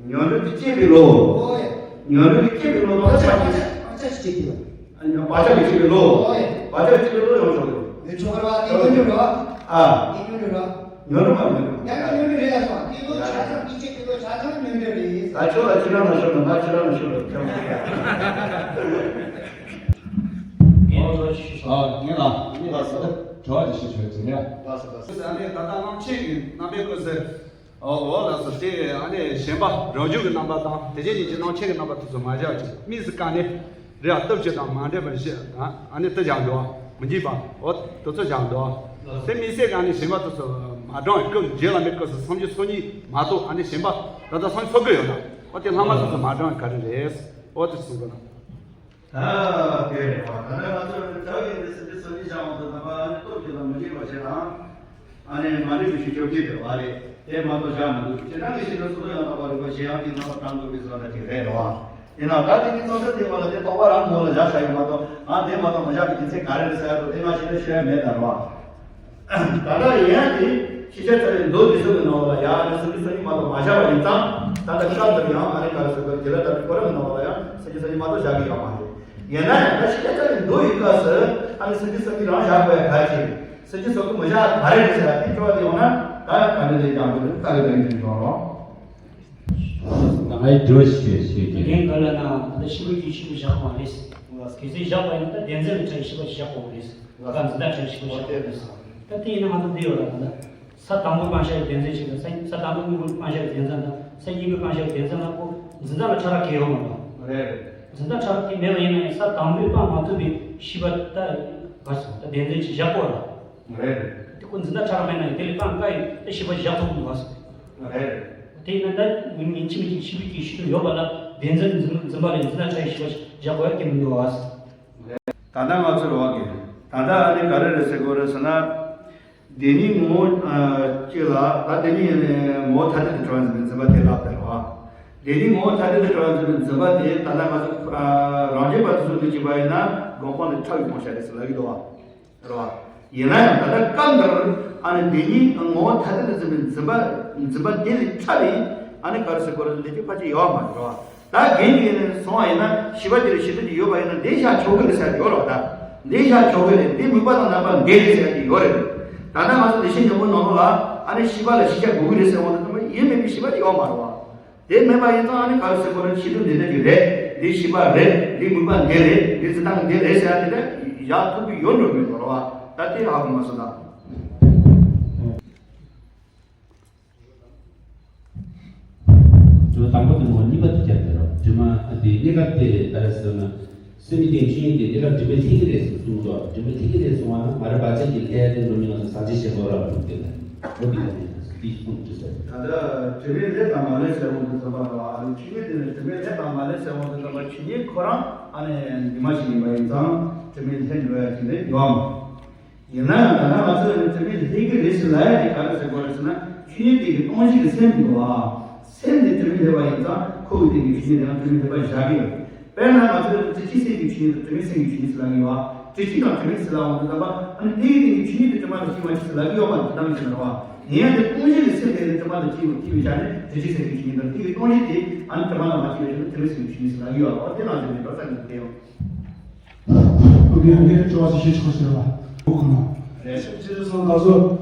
ཉོན་སྒྲིབ་ཀྱིས་བསྐྱེད་པའི་བློ། ཨོ་ཡ། ཉོན་སྒྲིབ་ཀྱིས་བསྐྱེད་པའི་བློ་དང་ཆ་བྱེད། བག་ཆགས་ཀྱིས་བསྐྱེད་པའི་བློ། ཨ་ནི་བག་ཆགས་ཀྱིས་བསྐྱེད་པའི་བློ། ཨོ་ཡ། བག་ཆགས་ཀྱིས་བསྐྱེད་པའི་བློ་ཡོང་ཆོག་གི། ཡོང་ཆོག་གི་རེད་བ། དེ་ཉོན་སྒྲིབ་རེད་བ། ཨ། དེ་ཉོན་སྒྲིབ་རེད་བ། ཉོན་སྒྲིབ་མ་ཉོན་སྒྲིབ། ཡང་ན་ཉོན་སྒྲིབ་རེད་ལ་སོང་། དེ་ལོ་ཆ་ཚང་དེ་བསྐྱེད་པའི་བློ་ཆ་ཚང་ཉོན་སྒྲིབ་རེད། ད་ཁྱོད་ལ་ཁྱེད་རང་ལ་ཤོད་དང་ང་ཁྱེད་རང་ལ་ཤོད་དང་ཁྱོད། ཨ། ངས་ལ་ངས་ལ་ས་ད་དྲི་བ་དེ་ཞིག་ཞུ་ཡ་ཟེར་ཡ། ལགས་སོ་ལགས་སོ། ཨ་ནི་ད་ལྟ་རྣམ་བཅད་ཀྱི་རྣམ་པའི་སྐོར་ཟེར། ཨོ་ལགས་སོ། དེ་ཨ་ནི་ཞེན་པ་རང་བྱུང་གི་རྣམ་པ་དང་དེ་བཞིན་ཉིད་ཀྱི་རྣམ་བཅད་ཀྱི་རྣམ་པ་དེ་ཚོ་མ་བཞག་ཅིང་དམིགས་སུ་བཀར་ནས་རེ་བ་སྟོབས་ཆེ་དང་མ་འདྲེས་པར་བཞེད་དང་ཨ་ནི་དེ་བཞག་འདུག་མི་འཇིགས་པ་འོ་དེ་ཚོ་བཞག་འདུག་དེ་དམིགས་བསལ་གྱི་ཨ་ནི་ཞེན་པ་དེ་ཚོ་མ་དྲངས་པའི་སྐབས་རྗེ་བླ་མའི་སྐབས་སུ་སངས་རྒྱས་སོ་གཉིས་མ་གཏོགས་ཨ་ནི་ཞེན་པ་ད་ལྟ་སངས་རྒྱས་སོ་དགུ་ཡོད་ན་འོ་དེ་ལྷག་མ་དེ་ཚོ་མ་དྲངས་པའི་ག་རེ་རེད། འོ་དེ་གསུངས་དགོས་ན། ད་དེ་རེད་བ། ད་ནི་ང་ཚོས་ནི་ཐབས་ཡིན་ཏེ་སེམས་ཅན་སོ་གཉིས་བཞག་མ་ཐུབ་ན་པ་ཨ་ནི་སྟོབས་ཀྱིས་ལ་མི་འཇིགས་པ་ཞེ་དང་། ཨ་ནི་མ་འདྲེས་པའི་ཆོས་བཅོ་བརྒྱད་དེ་བ་རེད། དེ་མ་གཏོགས་བཞག་མི་འདུག་ཁྱེད་རང་གི་ཤེས་ན་སོ་སོ་ཡང་དག་པ་རིག་པ་གཞན་ཡང་གི་རྣམ་པ་དྲངས་དགོས་པའི་བཟོ་འདྲ་ཅིག་རེད་རེད་བ། ཡིན་ནའང་ད་དེ་གི་རྩོམ་འདི་དེ་བ་ལ་དེ་རྟོག་པ་རང་ངོ་ལ་བཞག་བཞག་ཡོད་མ་གཏོགས་ང་དེ་མ་གཏོགས་མ་བཞག་པའི་རྒྱུ་མཚན་ག་རེ་རེད་ཟེར་ཡ་དང་དེ་ང་ཤེས་ན་ཤེས་ཡ་མེད་ད་རེད་བ། ད་ལྟ་ཡིན་ཡང་དེ་ཤེས་བྱ་ཚར་བའི་མདོ་འདི་ཚོ་གི་ནང་ལ་ཡང་ཨ་ནི་སེམས་ཅན་སོ་གཉིས་མ་གཏོགས་མ་བཞག་པ་ཡིན་ཙང་ད་ལྟ་སྐབས་འདིར་ཡང་ཨ་ནི་ག་རེ་ཟེར་དགོས་རེད། རྗེ་བླ་དྭགས་པོ་ཁོ་རང་གི་ནང་ལ་ཡང་སེམས་ཅན་སོ་གཉིས་མ་གཏོགས་བཞག་གི་ཡོད་མ་རེད། ཡིན་ན་ཡང་ད་ཤི་ཆ་ཆ་ནས་འདུག་ཡོད་སྐབས་སུ་ཨ་ནི་སེམས་ཅན་སེམས་ཅན་རང་བཞག་དགོས་ཡ་ག་ཅིག་སེམས་ཅན་སོགས་ཀྱི་མི་བཞག་ག་རེ་རེད་ཟེར་ཡ་དེ་སྐྱོ་བ་དེ་ཡོང་ན་ད་ག་འདྲ་ལས་ཀྱང་འདུག་ལྟ་གི་ལྟ་གི་ཅིག་ཡོང་རོགས། ད་ངའི་དྲི་བ་ཞིག་ཞུས་ཀྱི། རྒན་ག་ལ་ན་ད་ཤི་བོ་གི་ཤི་བོ་བཞག་པ་རེད། གལ་སྲིད་བཞག་པ་ཡིན་ན་ད་བདེན་འཛིན་ལ་ཆ་ཤི་བོ་བཞག་དགོས་རེད། ད་འཛིན་བདག་ཆ་ཤི་བོ་བཞག་དགོས་རེད། ད་དེ་ཡིན་ན་ང་ཚོ་འདི་ཡོད་ལ་ད་ད། ས་དང་པོའི་སྤང་བྱ་ཡི་བདེན་འཛིན་ཞིག་དང་ས་ས་དང་པོའི་དངོས་པོའི་སྤང་བྱ་ཡི་བདེན་འཛིན་དང་ས་གཉིས་པའི་སྤང་བྱ་ཡི་བདེན་འཛིན་ལ་ཁོ་འཛིན་བདག་ལ་ཕྲ་རགས་གང་ཡང་ཡོད་མ་རེད། རེད། འཛིན་བདག་ཕྲ་རགས་གང་མེད་པ་ཡིན་ན་ཡང་ས་དང་པོས་སྤང་མ་ཐུབ་པའི་ཤི་བོ་ད་ག་སོང་ད་བདེན་འཛིན་ཞིག་བཞག་དགོས་ར། རེད། དེ་ཁོ་འཛིན་བདག་ཕྲ་རགས་མེད་ན་ཡང་དེ་ལས་སྤང་དཀའ་ཡི་ད་ཤི་བོ་བཞག་ཐུབ་མི་འདུག་ག་སོང་། རེད། དེ་ཡིན་ན་ད་ཉིན་ཕྱི་མི་གཅིག་ཤི་བོ་གི་ཤི་དུས་ཡོད་པ་ལ་བདེན་འཛིན་འཛིན་འཛིན་པ་ལས་འཛིན་བདག་ཕྲ་ཡི་ཤི་བོ་བཞག་དགོས་ཡ་གང་མི་འདུག་ག་སོང་། ད་ལྟ་ང་ཚོ་རེད་བ་གི། ད་ལྟ་ཨ་ནི་ག་རེ་རེད་ཟེར་དགོས་རེད་ཟེར་ན། བདེན་གཉིས་ངོ་བོ་གཅིག་ལ་ད་བདེན་གཉིས་ཡིན་ནའི་ངོ་བོ་ཐ་དད་དུ་གྲུབ་པར་འཛིན་པའི་འཛིན་པ་དེ་ལབ་པ་རེད་བ། བདེན་གཉིས་ངོ་བོ་ཐ་དད་དུ་གྲུབ་པར་འཛིན་པའི་འཛིན་པ་དེ་ད་ལྟ་ང་ཚོ་རང་རྒྱུད་པ་དེ་ཚོ་འདི་གཅིག་པ་ཡིན་ན་སྒོམ་སྤང་དེ་ཕྲ་བའི་སྤང་བྱ་རེད་ཟེར་ལབ་ཀྱི་འདུག་བ། རེད་བ། ཡིན་ན་ཡང་ད་ལྟ་སྐབས་འདིར་ཨ་ནི་བདེན་གཉིས་ངོ་བོ་ཐ་དད་དུ་འཛིན་པའི་འཛིན་པ་འཛིན་པ་དེ་ལས་ཕྲ་བའི་ཨ་ནི་ག་རེ་ཟེར་དགོས་རེད་འདི་གཅིག་ཕལ་ཆེར་ཡོད་མ་རེད་བ། ད་རྒན་གྱིས་ནི་སོང་བ་ཡིན་ན་ཤི་བ་དེ་ལ་ཤི་དུས་ཀྱི་ཡོད་པ་ཡིན་ན་འདི་བཞག་ཆོག་གི་རེད་ཟེར་ཡ་ཡོད་རེད་བ། ད་འདི་བཞག་ཆོག་གི་རེད། འདི་དམིགས་པ་དང་རྣམ་པ་འདི་རེད་ཟེར་ཡ་དེ་ཡོད་རེད། ད་ལྟ་ང་ཚོ་བདེ་གཤེགས་སྙིང་པོ་ནང་ལོགས་ལ་ཨ་ནི་ཤི་བ་ལ་ཤི་ཆ་དགོས་ཀྱི་རེད་ཟེར་བ་ནི་ཡིན་མིན་པའི་ཤི་བ་དེ་ཡོད་མ་རེད་བ། དེ་མེད་པ་ཡིན་ཙང་ཨ་ནི་ག་རེ་ཟེར་དགོས་རེད། ཤི་དུས་འདི་འདྲ་ཅིག་རེད། འདི་ཤི་བ་རེད། འདི་དམིགས་པ་འདི་རེད། འདི་འཛིན་སྟངས་འདི་རེད་ཟེར་ཡ་དེ་འདྲ་ཡག་ཐུབ་ཀྱི་ཡོད་འགྲོ་མི་འདུག་རེད་བ། ད་དེ་ཧ་གོ་མ་སོང་ད། དྲི་བ་དང་པོ་དེ་ནོ་གཉིས་པ་དེ་བརྒྱབ་དེ་རོ། དྲི་མ་དེ་གནས་སྐབས་དེ་ལྟར་ཟེར་ན། སེམས་ཀྱི་སྟེང་ཆོས་ཉིད་དེ་གནས་སྐབས་དྲི་མས་ལྷན་གྱིས་ལས་སུ་གསུངས་སོ། དྲི་མས་ལྷན་གྱིས་ལས་གསུངས་པ་ན་མ་རིག་པ་ཅན་གྱི་ལྷའི་དེ་འགྲོ་མི་ང་ཚོ་ཟག་བཅས་ཞེས་གོ་ར་བ་དེ་ལ་འོ་དེ་ལ་ནི་དེ་གསུངས་དུས་ཟེར། ད་ལྟ་དྲི་མས་ལྷས་དང་མ་ལྷས་ཟེར་འོང་དུས་ཙམ་པ་ར་ཨ་ནི་ཆོས་ཉིད་དེ་ནི་དྲི་མས་ལྷས་དང་མ་ལྷས་ཟེར་འོང་དུས་ཙམ་པ་ཆོས་ཉིད་ཁོ་རང་ཨ་ནི་ཉི་མ་ཞིག་ཡིན་པ་ཡིན་ཙང་དྲི་མས་ལྷས་འགྲོ་ཡ་ཅིག་ནི་ཡོད་མ། ཡིན་ན་ཡང་ད་ལྟ་ང་ཚོས་དྲི་མས་ལྷས་ཀྱི་རེད་ཟེར་ལབ་ཡ་དེ་ག་རེ་ཟེར་དགོས་རེད་ཟེར་ན། ཆོས་ཉིད་དེ་གི་སྟོང་གཞི་གི་སེམས་འདུག་བ། སེམས་དེ་དྲི་མས་ལྷས་པ་ཡིན་ཙང་ཁོ་གི་སྟེང་གི་ཆོས་ཉིད་དེ་ཡང་དྲི་མས་ལྷས་པ་བཞག་གི་ཡོད། དཔེར་ན་ང་ཚོས་དྲི་ཆུའི་སེམས་ཀྱི་ཆོས་ཉིད་དང་དྲི་མའི་སེམས་ཀྱི་ཆོས་ཉིད་ཟེར་ལབ་ཀྱི་ཡོད་བ། དྲི་ཆུ་དང་དྲི་མེད་ཟེར་ལབ་འོང་དུས་ཙམ་པ་ཨ་ནི་དེ་གི་སྟེང་གི་ཆོས་ཉིད་དེ་དྲི་མ་དང་གཅིག་མ་གཅིག་ཟེར་ལབ་ཀྱི་ཡོད་པ་དེ་ལྟ་མི་ཤེས་ན་རེད་བ། ཡིན་ཡང་དེ་སྟོང་གཞི་གི་སེམས་དེ་ནི་དྲི་མ་དང་གཅིག་མ་གཅིག་པའི་ཆ་ནས་དྲི་ཆུའི་སེམས་ཀྱི་ཆོས་ཉིད་དང་དེ་གི་སྟོང་གཞི་དེ་ཨ་ནི་དྲི་མ་དང་མ་གཅིག་པའི་ཆ་ནས་དྲི་མེད་སེམས་ཀྱི་ཆོས་ཉིད་ཟེར་ལབ་ཀྱི་ཡོད་བ། དེ་ནང་བཞིན་དེ་འགྲོ་ས་ནི་དེ་ཡོད། ཨོ་ཁེ། ངས་དྲི་བ་ཞིག་བཤད་ཆོག་ཟེར་བ། ཨོ་ཁོ་ན། རེད། ཅི་ཞིག་སོང་ན་སོ།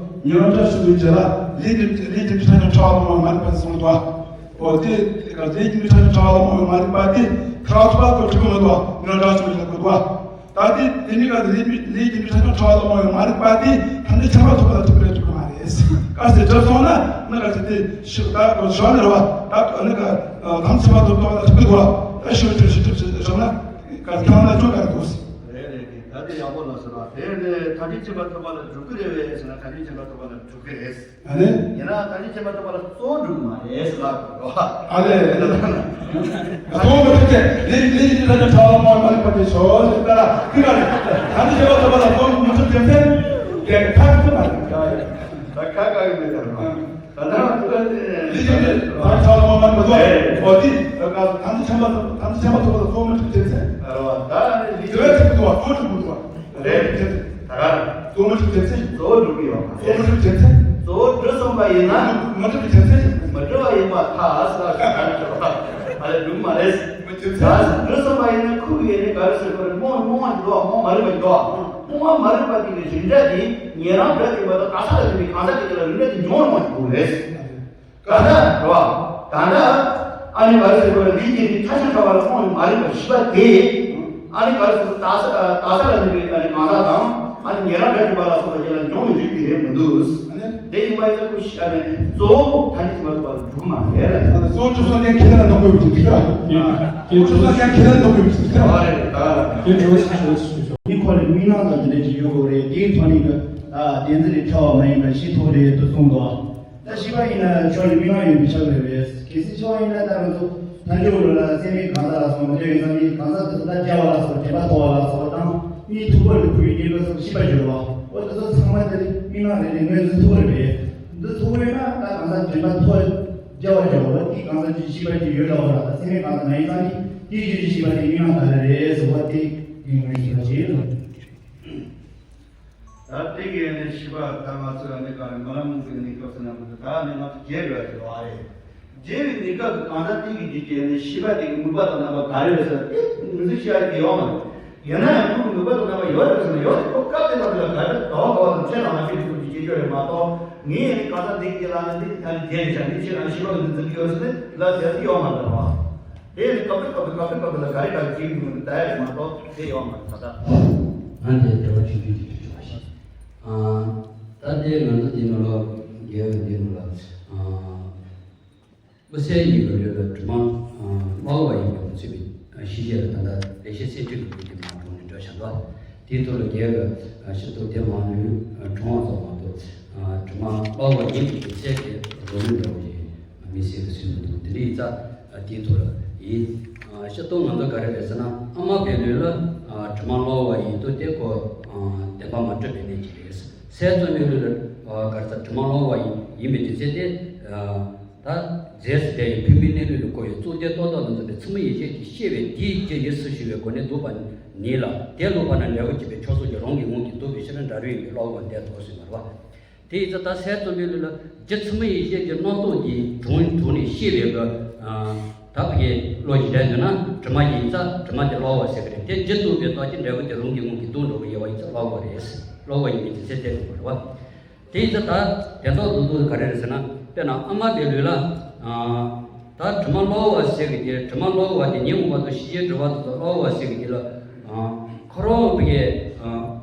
ཉོན་སྒྲ་ཞུགས་པའི་རྗེས་ལ་ལས་ཀྱི་ལས་ཀྱི་མཐའ་ནི་ཕྲ་བ་ལ་མ་རིག་པ་སོང་བ། ཨོ་དེ་ལས་ཀྱི་མཐའ་ནི་ཕྲ་བ་ལ་མ་རིག་པ་དེ་ཕྲ་བ་ཐུབ་པ་ཐོབ་ཐུབ་མི་འདུག་ཉོན་སྒྲ་ཞུགས་པའི་རྗེས་ལ་དགོས་པ། ད་དེ་དེ་ནི་ག་ལས་ཀྱི་ལས་ཀྱི་མཐའ་ནི་ཕྲ་བ་ལ་མ་རིག་པ་དེ་ཐམས་ཅད་ཁྱབ་པ་ཐོབ་པ་ལ་ཐུག་གི་རེད་ཐུག་གི་མ་རེད། ག་ཟེར་གྲུབ་སོང་ན་ནི་ག་ཟེར་དེ་ཤི་ད་གོ་ཤོར་ནི་རེད་བ། ད་ནི་ག་ཐམས་ཅད་ཁྱབ་པ་ཐོབ་པ་ལ་ཐུག་གི་འདུག་ད་ཤི་བ་ཤི་ཤི་ཤི་ཤི་ན། ག་ཁྱོད་ལ་ཅུང་ག་རེ་གོ་སི། རེད་རེད་རེད། ད་དེ་ཡག་པོ་ལ་ཟེར་བ་དེ་རེད། ཐམས་ཅད་མཁྱེན་པ་ཐོབ་པ་ལ་འཇུག་གི་རེད་བས་ཟེར་ན་ཐམས་ཅད་མཁྱེན་པ་ཐོབ་པ་ལ་འཇུག་གི་རེད། ཨ་ནི། ཡིན་ན་ཐམས་ཅད་མཁྱེན་པ་ཐོབ་པ་ལ་གཙོ་བོ་འཇུག་གི་མ་རེད་ཟེར་ལབ་དགོས་རེད་བ། ཨ་ལས། གཙོ་བོ་མི་འཇུག་གི་ལས་ལས་ཀྱི་ཐམས་ཅད་ཕྲ་བ་མ་མ་ལུས་པ་དེ་ཞོ་ཞེས་ལྟ་ལ་ཀི་ལ་རེད། ཐམས་ཅད་མཁྱེན་པ་ཐོབ་པ་ལ་གཙོ་བོ་མི་འཇུག་རྒྱུ་མཚན་དེ་ཁ་ཁ་མ་རེད། ད་ཁ་ཁ་གི་མེད་ད་རེད་བ། ད་ལྟ་ང་ཚོ་ལ་དེ་ལས་ཀྱི་ཕར་ཕྱོགས་ལ་མ་མ་མ་འོ་དེ་ཐམས་ཅད་མཁྱེན་པ་ཐམས་ཅད་མཁྱེན་པ་ཐོབ་པ་ལ་གཙོ་བོ་མི་འཇུག་རྒྱུ་མཚན། རེད་བ། ད་ནི་ལས་དེ་བས་ཐུབ་འདུག་བ། གཙོ་བོ་འཇུག་འདུག་བ། རེད། ད་ག་རེད། གཙོ་བོ་མི་འཇུག་རྒྱུ་མཚན། གཙོ་བོ་འཇུག་གི་ཡོད་མ་རེད། གཙོ་བོ་མི་འཇུག་རྒྱུ་མཚན། གཙོ་བོ་འཇུག་སོང་པ་ཡིན་ན། མི་འཇུག་རྒྱུ་མཚན། མི་འཇུག་པ་ཡིན་པ་ཐ་ས་ས་ག་རེ་ཐུབ་པ་ཨ་ལས་འཇུག་མ་རེད། མི་འཇུག་རྒྱུ་མཚན། ད་འཇུག་སོང་པ་ཡིན་ན་ཁུ་གི་ཡེ་ནས་ག་རེ་ཟེར་དགོས་རེད། རྨོངས་རྨོངས་པ་འདུག་བ། རྨོངས་མ་རིག་པ་འདུག་བ། རྨོངས་པ་མ་རིག་པ་དེ་གི་རིགས་འདྲ་དེ་ཉན་རང་འདྲ་དེ་བ་དང་ག་ས་ལ་དེ་བའི་གང་ཟག་དེ་གི་ལ་རིགས་འདྲ་དེ་འབྱུང་བ་མ་ཞིག་དགོས་རེད། ག་ན་རོ། ད་ན། ཨ་ནི་ག་རེ་ཟེར་དགོས་རེད། ལས་ཀྱི་རིགས་ཐ་ཤལ་ཕྲ་བ་ལ་རྨོངས་ནས་མ་རིག་པ་ཤི་བ་དེ། ཨ་ནི་ག་རེ་ཟེར་དགོས་རེད། ད་ས་ད་ས་ལ་ནི་རིགས་ཨ་ནི་གང་ཟག་དང་ཨ་ནི་ཉེ་རང་འདྲ་གྲུབ་པ་ལ་སོགས་པ་ཅིག་ལ་འབྱུང་བའི་རིགས་དེ་རེད་མི་འདུག་དེ་ཡིན་པ་ཡིན་ན་ཁོ་ཤི་ཨ་ནི་གཙོ་བོ་ཐ་སྙད་ཅིག་མ་གཏོགས་པ་འཇུག་མ་ཕེ་རེད། ད་གཙོ་བོ་ཅུ་སོ་ཀན་ཁྱེད་ལ་འདོགས་དགོས་པའི་ཅིག་ཁྱེད་ལ། ཅུ་སོ་ཀན་ཁྱེད་ལ་འདོགས་དགོས་པའི་ཅིག་ཁྱེད་ལ། ཨ་རེད་ད་ག་ལ། དེ་འགྲོ་སི་འགྲོ་སི་ཞུ་ཞུ། མི་ཁོ་ལ་མི་ནང་དང་དེ་འདྲ་ཅིག་ཡོད་དགོས་རེད། དེའི་ཐོག་ནས་ཀྱི་ཨ་བདེན་རྫུན་རེད་ཁྱབ་པ་མ་ཡིན་པར་ཤེས་ཐུབ་རེད་དུ་གསུངས་འདུག་ད་ཤི་བ་ཡིན་ན་ཆོས་ནི་མི་ང་ཡོད་མི་ཆགས་རེད་པས། གལ་སྲིད་ཤི་བ་ཡིན་ན་ད་ང་ཚོ་ཐལ་འགྱུར་ལོ་ལ་སེམས་མེད་གང་ཟག་ལ་སོགས་མི་འདོད་ཡིན་ཙང་ནི་གང་ཟག་དེ་ཚོ་ད་རྒྱལ་བ་ལ་སོགས་དྲན་པ་ཐོབ་པ་ལ་སོགས་དང་མིའི་ཐུག་པ་ལ་ཁུ་བའི་གཉེན་པོ་སོགས་ཤི་བ་འགྱུར་བ་འོ་དེ་ཚོ་ཚང་མ་དེ་ནི་མི་ང་རེད་ནི་ངོས་འཛིན་ཐུབ་རེད་པས། འདི་ཐུག་པས་ན་ད་གང་ཟག་དྲན་པ་ཐོབ་རྒྱལ་བ་འགྱུར་བ་དེ་གང་ཟག་ཅིག་ཤི་བ་ཅིག་ཡོད་ལ་འོ་ལ་ད་སེམས་མེད་གང་ཟག་མ་ཡིན་ཙང་ནི་དེའི་རྒྱུད་ཀྱི་ཤི་བ་དེ་མི་ང་ག་རེ་རེད་ཟེར་བ་དེ་ངོས་འཛིན་པ་ཅིག་ཡིན་ནོ། ད་དེ་གའི་ནི་ཤི་བ་ད་ང་ཚོ་ཡང་ནི་ག་རེ་མ་ར་མུ་གི་ནི་སྐབས་སུ་ན་མུ་ད་ནི་ང་ཚོ་རྒྱལ་བའི་ཡོད་རེད། རྒྱལ་བའི་གནས་སྐབས་ཀྱི་གང་ཟག་དེ་གི་རྒྱུད་ཀྱི་ནི་ཤི་བ་དེ་གི་དམིགས་པ་དང་རྣམ་པ་ག་རེ་རེད་ཟེར་དེ་ངོས་འཛིན་བྱེད་ཡ་དེ་ཡོད་མ་རེད། ཡིན་ན་ཡང་ཁོང་གི་ནུས་པ་དང་རྣམ་པ་ཡོད་རེད་ཟེར་ན་ཡོད་རེད། ཁོ་སྐབས་དེ་ལ་དེ་ལ་ག་རེ་དོགས་དོགས་དང་ཁྲེལ་དང་ལ་ཁྲེལ་ཐུག་གི་སྐྱེ་རྒྱུ་རེད་མ་གཏོགས། ངས་ཡིན་ནི་གང་ཟག་འདི་སྐྱེ་ལ་ནི་འདི་ཨ་ནི་རྒྱན་རེད་ཤག་འདི་ཆེ་ལ་ནི་ཤི་བ་གི་འདི་འཛིན་གྱི་ཡོད་ཟེར་ནི་ལ་དེ་ཚོ་ཡོད་མ་རེད་བ། དེ་ཡིན་ནི་སྐབས་དེ་སྐབས་དེ་སྐབས་དེ་སྐབས་དེ་ལ་ག་རེ་ག་རེ་སྐྱེ་གི་འདུག་ནི་ད་ཡ་རེད་མ་གཏོགས་དེ་ཡོད་མ་རེད་ད་ལྟ། ང་འདི་དྲི་བ་ཆུང་ཆུང་ཅིག་དྲི་བ་ཞིག་ཨ། ད་ལྟའི་ང་ཚོ་འདི་ནང་ལ་རྒྱལ་བའི་འདི་ནང་ལ་ཨ། དམིགས་བསལ་གྱི་ལུས་ལ་དྲི་མ་བསླུ་བ་ཡིན་པའི་ཚུལ་གྱི་ཤེས་བྱ་ལ་ད་ལྟ་ལེགས་བཤད་གསེར་ཁྲི་གི་བོད་ཀྱི་མ་གྲོང་ནས་འགྲོ་བཞག་པ། དེའི་ཐོག་ལ་རྒྱལ་བའི་ཤིན་ཏུ་དེ་མ་ལུས་གྲོང་བ་ཙམ་མ་གཏོགས་དྲི་མ་བསླུ་བ་ཡིན་པའི་ཚད་དེ་རོ་ལུས་འདྲ་བོ་ཞིག་མི་སྲིད་དུ་སུན་མི་འདུག་དེ་འདྲ་ཡིན་ཙང་དེའི་ཐོག་ལ་ཡིན། ཤིན་ཏུ་ང་ཚོ་ག་རེ་རེད་ཟེར་ན་ཨ་མ་པའི་ལུས་ལ་དྲི་མ་བསླུ་བ་ཡིན་དུས་དེ་ཁོ་བདེན་པ་མ་གྲུབ་པའི་གནས་ཅིག་རེད། སྲས་བཙུན་མའི་ལུས་ལ་ག་རེ་ཟེར་དྲི་མ་བསླུ་བ་ཡིན་པའི་དུས་ཚོད་དེ། ད་རྫས་སུ་བསྡད་ཡོད་ཕུང་པོའི་གནས་ལུགས་ལ་གོ་ཡོད་གཙུག་རྒྱན་ཏོག་ཏོག་ལ་འཛིན་པའི་མཚན་མོ་ཡེ་ཤེས་ཀྱིས་ཤེས་པས་དེའི་རྒྱུ་ཡིན་ཟེར་ཞུ་བའི་སྒོ་ནས་འདུག་པ་ཉིད་ལ་དེ་ལུགས་པ་ན་འབྲས་བུ་བྱེད་པའི་ཕྱོགས་སོགས་ཀྱི་རང་གི་ངོ་གིས་བསྡུས་པའི་ཕྱིར་འབྲས་རུས་ཡིན་པའི་བསླུ་བ་འདས་དོ་ཟེར་བ་རེད་བ། དེ་ཡིན་ཙང་ད་སྲས་བཙུན་མའི་ལུས་ལ་རྒྱུ་མཚན་མོ་ཡེ་ཤེས་ཀྱི་རྣམ་རྟོག་གི་གྲོང་གྲོང་ནས་ཤེས་པའི་གི་ད་བུ་གའི་བློ་ཞིག་འདྲ་འདུག་ན་དྲི་མ་ཡིན་ཙང་དྲི་མ་དེ་བསླུ་བ་ཟེར་གི་རེད། དེ་རྒྱུ་བསྡུས་པའི་རྟགས་ཀྱིས་འབྲས་བུ་དེ་རང་གི་ངོ་གིས་བསྡུས་འགྲོ་གི་ཡོད་པ་ཡིན་ཙང་བསླུ་བ་རེད། བསླུ་བ་ཡིན་པའི་དུས་ཚོད་དེ་རེད་བ། དེ་ཡིན་ཙང་ད་དོན་དག་ཏུ་འདུག་ག་རེ་རེད་ཟེར་ན་དཔེར་ན་ཨ་མ་པའི་ལུས་ལ་ད་དྲི་མ་བསླུ་བ་ཟེར་གི་དེ་དྲི་མ་བསླུ་བ་དེ་ཉོན་མོངས་པ་དང་ཤེས་བྱའི་སྒྲིབ་པ་དེ་ཚོ་བསླུ་བ་ཟེར་གི་དེ་ལ་ཁོ་རང་བུ་གའི་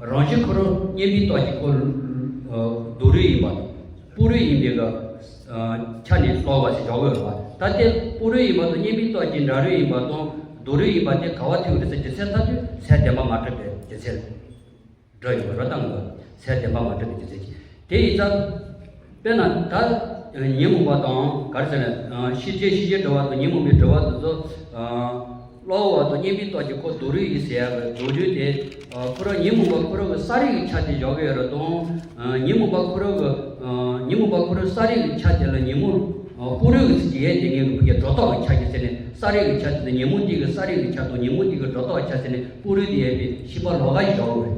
རང་བཞིན་ཁོ་རང་མཉམ་པའི་རྟགས་ཀྱིས་ཁོ་རྡོ་རུས་ཡིན་པ་དང་སྤུ་རུས་ཡིན་པའི་གི་ཆ་ནས་བསླུ་བ་ཟེར་བཞག་གི་ཡོད་རེད་བ། ད་དེ་སྤུ་རུས་ཡིན་པ་དང་མཉམ་པའི་རྟགས་ཀྱིས་འབྲས་རུས་ཡིན་པ་དང་རྡོ་རུས་ཡིན་པ་དེ་ག་བ་ཐུག་རེད་ཟེར་རྒྱུ་མཚན་ཐག་ཆོད་སྲས་བདེན་པ་མ་གྲུབ་པའི་རྒྱུ་མཚན། འགྲོ་ཡོང་བ་རོ་བཏང་དགོས། ཚེ་བདེན་པ་མ་གྲུབ་པའི་རྒྱུ་མཚན་གྱིས། དེ་ཡིན་ཙང་། དཔེར་ན་ད་ཉོན་མོངས་པ་དང་ག་རེ་ཟེར་ན་ཤེས་བྱའི་ཤེས་བྱའི་སྒྲིབ་པ་དང་ཉོན་མོངས་པའི་སྒྲིབ་པ་དེ་ཚོ་བསླུ་བ་དང་མཉམ་པའི་རྟགས་ཀྱིས་ཁོ་རྡོ་རུས་ཡིན་ཟེར་ཡ་གི་རྡོ་རུས་དེ་ཁོ་རང་ཉོན་མོངས་པ་ཁོ་རང་གི་ས་རིས་ཀྱི་ཆ་དེ་བཞག་གི་ཡོད་རེད་དང་ཉོན་མོངས་པ་ཁོ་རང་གི་ཉོན་མོངས་པ་ཁོ་རང་ས་རིས་ཀྱི་ཆ་དེ་ལ་ཉོན་མོངས་སྤུ་རུས་ཀྱི་ཚུལ་གྱིས་ཡལ་དེ་ངེས་ཀྱི་བུ་གའི་སྒྲོ་བཏགས་ཀྱི་ཆ་གྱིས་ཟེར་ནས་ས་རིས་ཀྱི་ཆ་དེ་དང་ཉོན་མོངས་དེ་གི་ས་རིས་ཀྱི་ཆ་དང་ཉོན་མོངས་དེ་གི་སྒྲོ་བཏགས་ཀྱི་ཆ་ཟེར་ནས་སྤུ་རུས་དེ་ཡལ་བའི་ཤེས་པ་ལོགས་ཀ་ཞིག་བཞག་གི་རེད།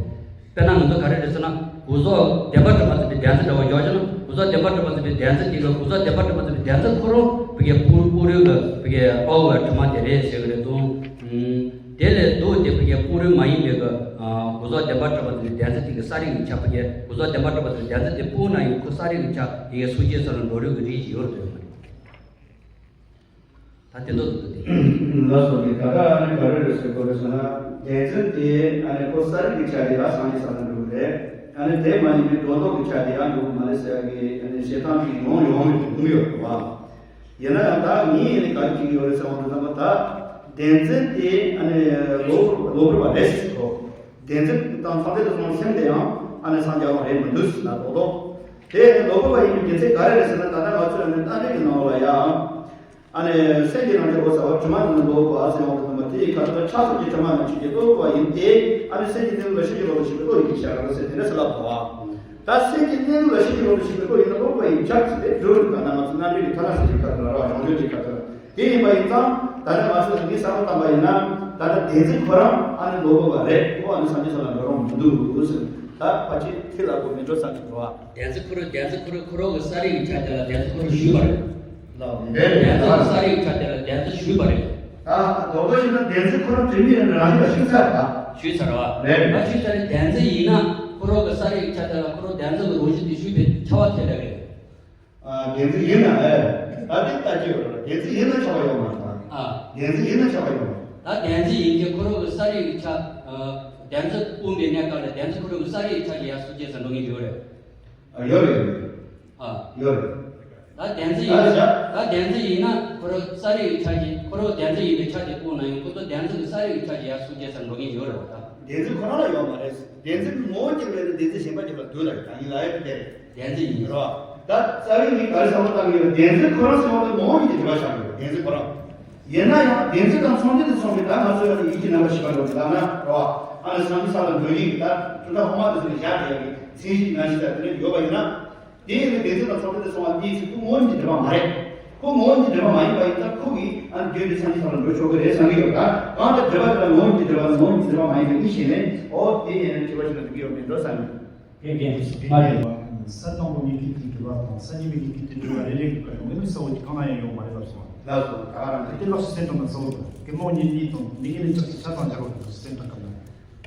དཔེར་ན་ང་ཚོ་ག་རེ་རེད་ཟེར་ན་གོས་ཟོག་བདེན་པར་གྲུབ་པ་ཟེར་བའི་བདེན་རྫུན་འདྲ་བོ་བཞག་བྱས་ན་གོས་ཟོག་བདེན་པར་གྲུབ་པ་ཟེར་བའི་བདེན་རྫུན་དེ་ག་གོས་ཟོག་བདེན་པར་གྲུབ་པ་ཟེར་བའི་བདེན་རྫུན་ཁོ་རང་བུ་གའི་སྤུ་སྤུ་རུས་ལ་བུ་གའི་ཨོ་བའི་དྲི་མ་དེ་རེད་ཟེར་གི་རེད་དང་། དེ་ལས་ལྡོག་སྟེ་བུ་གའི་སྤུ་རུས་མ་ཡིན་པའི་གི་གོས་ཟོག་བདེན་པར་གྲུབ་པ་ཟེར་བའི་བདེན་རྫུན་དེ་གི་ས་རིས་ཀྱི་ཆ་བུ་གའི་གོས་ཟོག་བདེན་པར་གྲུབ་པ་ཟེར་བའི་བདེན་རྫུན་དེ་སྤུ་ན་ཡང་ཁོ་ས་རིས་ཀྱི་ཆ་དེ་གའི་སོ་སྐྱེའི་ས་ལ་འགྲོ་རུས་ཀྱི་རིགས་ཤིག་ཡོད་རེད་ཟེར་གི་རེད། ད་དེ་འདྲ་འདུག་སྟེ། ལགས་སོ། དེ་ད་ལྟ་ཨ་ནི་ག་རེ་རེད་ཟེར་དགོས་རེད་ཟེར་ན། བདེན་རྫུན་དེ་ཨ་ནི་ཁོ་ས་རིས་ཀྱི་ཆ་དེ་ཡང་སངས་རྒྱས་ས་ལ་འགྲོ་གི་རེད། ཨ་ནི་དེ་མ་ཡིན་པའི་སྒྲོ་འདོགས་ཀྱི་ཆ་དེ་ཡང་འགྲོ་གི་མ་རེད་ཟེར་ཡ་གི་ཨ་ནི་བཤད་སྟངས་ཅིག་ཡོང་ཡོང་གི་ཡོད་རེད་བ། ཡིན་ན་ཡང་ད་ངས་ཨ་ནི་ག་རེ་བྱེད་ཀྱི་ཡོད་རེད་ཟེར་བ་དེ་ཚང་མ་ད་བདེན་རྫུན་དེ་ཨ་ནི་ལོག་ལོག་པ་རེད་ཟེར་གོ། བདེན་རྫུན་དང་ཚང་མ་དེ་ཚང་མ་སེམས་དེ་ཡང་ཨ་ནི་སངས་རྒྱས་པ་རེད་མི་འདུག་ཟེར་ན་རྡོག་རྡོག་དེ་ཨ་ནི་ལོག་པ་ཡིན་པའི་རྒྱུ་མཚན་ག་རེ་རེད་ཟེར་ན་ད་ལྟ་ང་ཚོས་ཨ་ནི་རྟ་མགྲིན་གྱི་ནང་ལ་ཡང་། ཨ་ནི་སེམས་ཀྱི་རང་བཞིན་འོད་གསལ་བ་དྲི་མ་ནི་ལོག་པ་ཟེར་བ་དང་མ་དེ་ཡི་ཁ་ཐོག་ཆགས་སོགས་ཀྱི་དྲི་མ་རྣམས་ཆོས་ཀྱི་རྟོགས་པ་ཡིན་ཏེ། ཨ་ནི་སེམས་ཀྱི་གནས་ལུགས་ལ་ཤེས་ཀྱི་ལོག་ཏུ་ཞུགས་པའི་བློ་ཡིན་གྱི་ཤར་ཟེར་དེ་འདྲ་ཟེར་ལབ་པ། ད་སེམས་ཀྱི་གནས་ལུགས་ལ་ཤེས་ཀྱི་ལོག་ཏུ་ཞུགས་པའི་བློ་ཡིན་ལ་ལོག་པ་ཡིན་ཁྱབ་ཟེར་ཏེ་འགྲོ་རིགས་དང་རྣམ་པ་ཚོ་རྣམ་འགྲེལ་གྱི་ཐ་སྙད་ཟེར་གྱི་ཁ་ཐོག་ལ་ར་བ་སྦྱོང་བརྗོད་ཀྱི་ཁ་ཐོག་ལ་དེ་ཡིན་པ་ཡིན་ཙང་ད་ནི་ང་ཚོས་ངས་བསམ་བློ་བཏང་པ་ཡིན་ན་ད་ནི་བདེན་རྫུན་ཁོ་རང་ཨ་ནི་ལོག་པ་རེད། ཁོ་ཨ་ནི་སངས་རྒྱས་ས་ལ་འགྲོ་རུང་མི་འདུག་ཟེར། ད་ཕལ་ཆེར་ཐིག་ལ་གོ་མི་འགྲོ་བསམ་གྱི་འདུག་ཨ། བདེན་རྫུན་ཁོ་རང་བདེན་རྫུན་ཁོ་རང་ཁོ་རང་གི་ས་རིས་ཀྱི་ཆ་དེ་ལ་བདེན་རྫུན་ཁོ་རང་ཞུས་པ་རེད། ལགས་བདེན་རྫུན་ཁོ་རང་ས་རིས་ཀྱི་ཆ་དེ་ལ་བདེན་རྫུན་ཞུས་པ་རེད། ད་རྡོག་རྡོག་བྱས་ན་བདེན་རྫུན་ཁོ་རང་དྲི་མའི་རང་བཞིན་ལ་ཞུས་ཚར་བ། ཞུས་ཚར་བ། རེད། ད་ཞུས་ཚར་རེད། བདེན་རྫུན་ཡིན་ན་ཁོ་རང་གི་ས་རིས་ཀྱི་ཆ་དེ་ལ་ཁོ་རང་བདེན་རྫུན་གྱི་རང་བཞིན་དེ་ཞུས་པའི་ཁྱབ་པ་ཐད་ལ་རེད། ཨ། བདེན་རྫུན་ཡིན་ན་ཨེ། ད་དེ་ལྟ་ཅི་ཡོད་རེད། བདེན་རྫུན་ཡིན་ན་ཁྱབ་པ་ཡོད་མ་རེད་ད། ཨ། བདེན་རྫུན་ཡིན་ན་ཁྱབ་པ་ཡོད་མ་རེད། ད་བདེན་རྫུན་ཡིན་གྱི་ཁོ་རང་གི་ས་རིས་ཀྱི་ཆ། ཨ། བདེན་རྫུན་སྤུངས་པའི་གནས་སྐབས་ལ་བདེན་རྫུན་ཁོ་རང་གི་ས་རིས་ཀྱི་ཆ་ཞིག་ཡར་སོ་སྐྱེ་ས་འགྲོ་ངེས་ཡོད་རེད། ཨ། ཡོད་རེད། ཨ། ཡོད་རེད། ད་བདེན་རྫུན་ཡིན་ད་ད་བདེན་རྫུན་ཡིན་ན་ཁོ་རང་ས་རིས་ཀྱི་ཆ་ཞིག་ཁོ་རང་བདེན་རྫུན་ཡིན་པའི་ཆ་དེ་སྤུངས་ན་ཡང་ཁོ་ཚོ་བདེན་རྫུན་གྱི་ས་རིས་ཀྱི་ཆ་ཞིག་ཡར་སོ་སྐྱེ་ས་འགྲོ་ངེས་ཡོད་རེད་བ་ད། བདེན་རྫུན་ཁོ་རང་ལ་ཡོད་མ་རེད། བདེན་རྫུན་ངོ་བོ་གཅིག་རེད་ན་བདེན་རྫུན་གཞན་པ་གཅིག་ལ་འདུས་ལ་ཡོད་ད་ཡིན་ལ་ཡོད་དེ་རེད། བདེན་རྫུན་ཡིན། རེད་བ། ད་རྩ་བའི་ངས་ག་རེ་བསམ་བློ་བཏང་གི་ཡོད་ན་བདེན་རྫུན་ཁོ་རང་ཟེར་བ་དེ་ངོ་བོ་ཉིད་ཀྱི་སྒྲིབ་པ་ཆགས་ཡོད་བདེན་རྫུན་ཁོ་རང་། ཡིན་ན་ཡང་བདེན་རྫུན་དང་མཚུངས་ལྡན་དུ་སོང་བའི་ད་ང་ཚོས་ཡང་ཡིད་ཀྱི་རྣམ་པར་ཤེས་པ་འགྲོ་དེ་ལབ་ན་རེད་བ། ཨ་ནི་སངས་རྒྱས་ས་ལ་འགྲོ་ཡིན་གྱི་ད་དོན་དག་ཧོ་མ་དེ་ཚོ་ལ་བཞག་བསྡད་ཡག་གི་མཚན་གཞི་ང་ཞིག་ད་དེ་འདྲ་ཡོད་པ་ཡིན་ན། དེ་ཡིན་ན་བདེན་རྫུན་དང་མཚུངས་ལྡན་དུ་སོང་བ་དེའི་ཚེ་ཁོ་ངོ་བོ་ཉིད་ཀྱི་སྒྲིབ་པ་མ་རེད། ཁོ་ངོ་བོ་ཉིད་ཀྱི་སྒྲིབ་པ་མ་ཡིན་པ་ཡིན་ཙང་ཁོ་གིས་ཨ་ནི་རྒྱུད་འདི་སངས་རྒྱས་ས་ལ་འགྲོ་ཆོག་གི་རེད་བསམ་གྱི་ཡོད་ད། གང་ལྟར་སྒྲིབ་པ་དེ་ལ་ངོ་བོ་ཉིད་ཀྱི་སྒྲིབ་པ་ངོ་བོ་ཉིད་ཀྱི་སྒྲིབ་པ་མ་ཡིན་པའི་གཉིས་ཤེས་ནས་ཨོ་དེ་ཡིན་ན་དྲི་བ་ཞིག་ལ་འགྲིག་གི་ཡོད་མེད་འགྲོ་བསམ་གྱི་ཡོད། ས་དང་པོ་ཉིད་ཀྱི་དྲི་བ་དང་ས་གཉིས་པའི་ཉིད་ཀྱི་དྲི་བ་རེ་རེ་གི་བཀའ་ཡོང་མིན་ནི་གསལ་བོ་གང་ལ་ཡང་ཡོང་མ་རེད་ལབ་སོང་། ལགས་སོ། ད་ག་རང་རེད། དེ་ལོགས་སུ་སེམས་དང་གསལ་བོ་དང་གི་མོ་ཉིད་གཉིས་དང་མིག་གི་ལས་ཆགས་ཀྱི་ཆ་དང་སྦྱར་བ་དང་སེམས་དང་གང་ལ།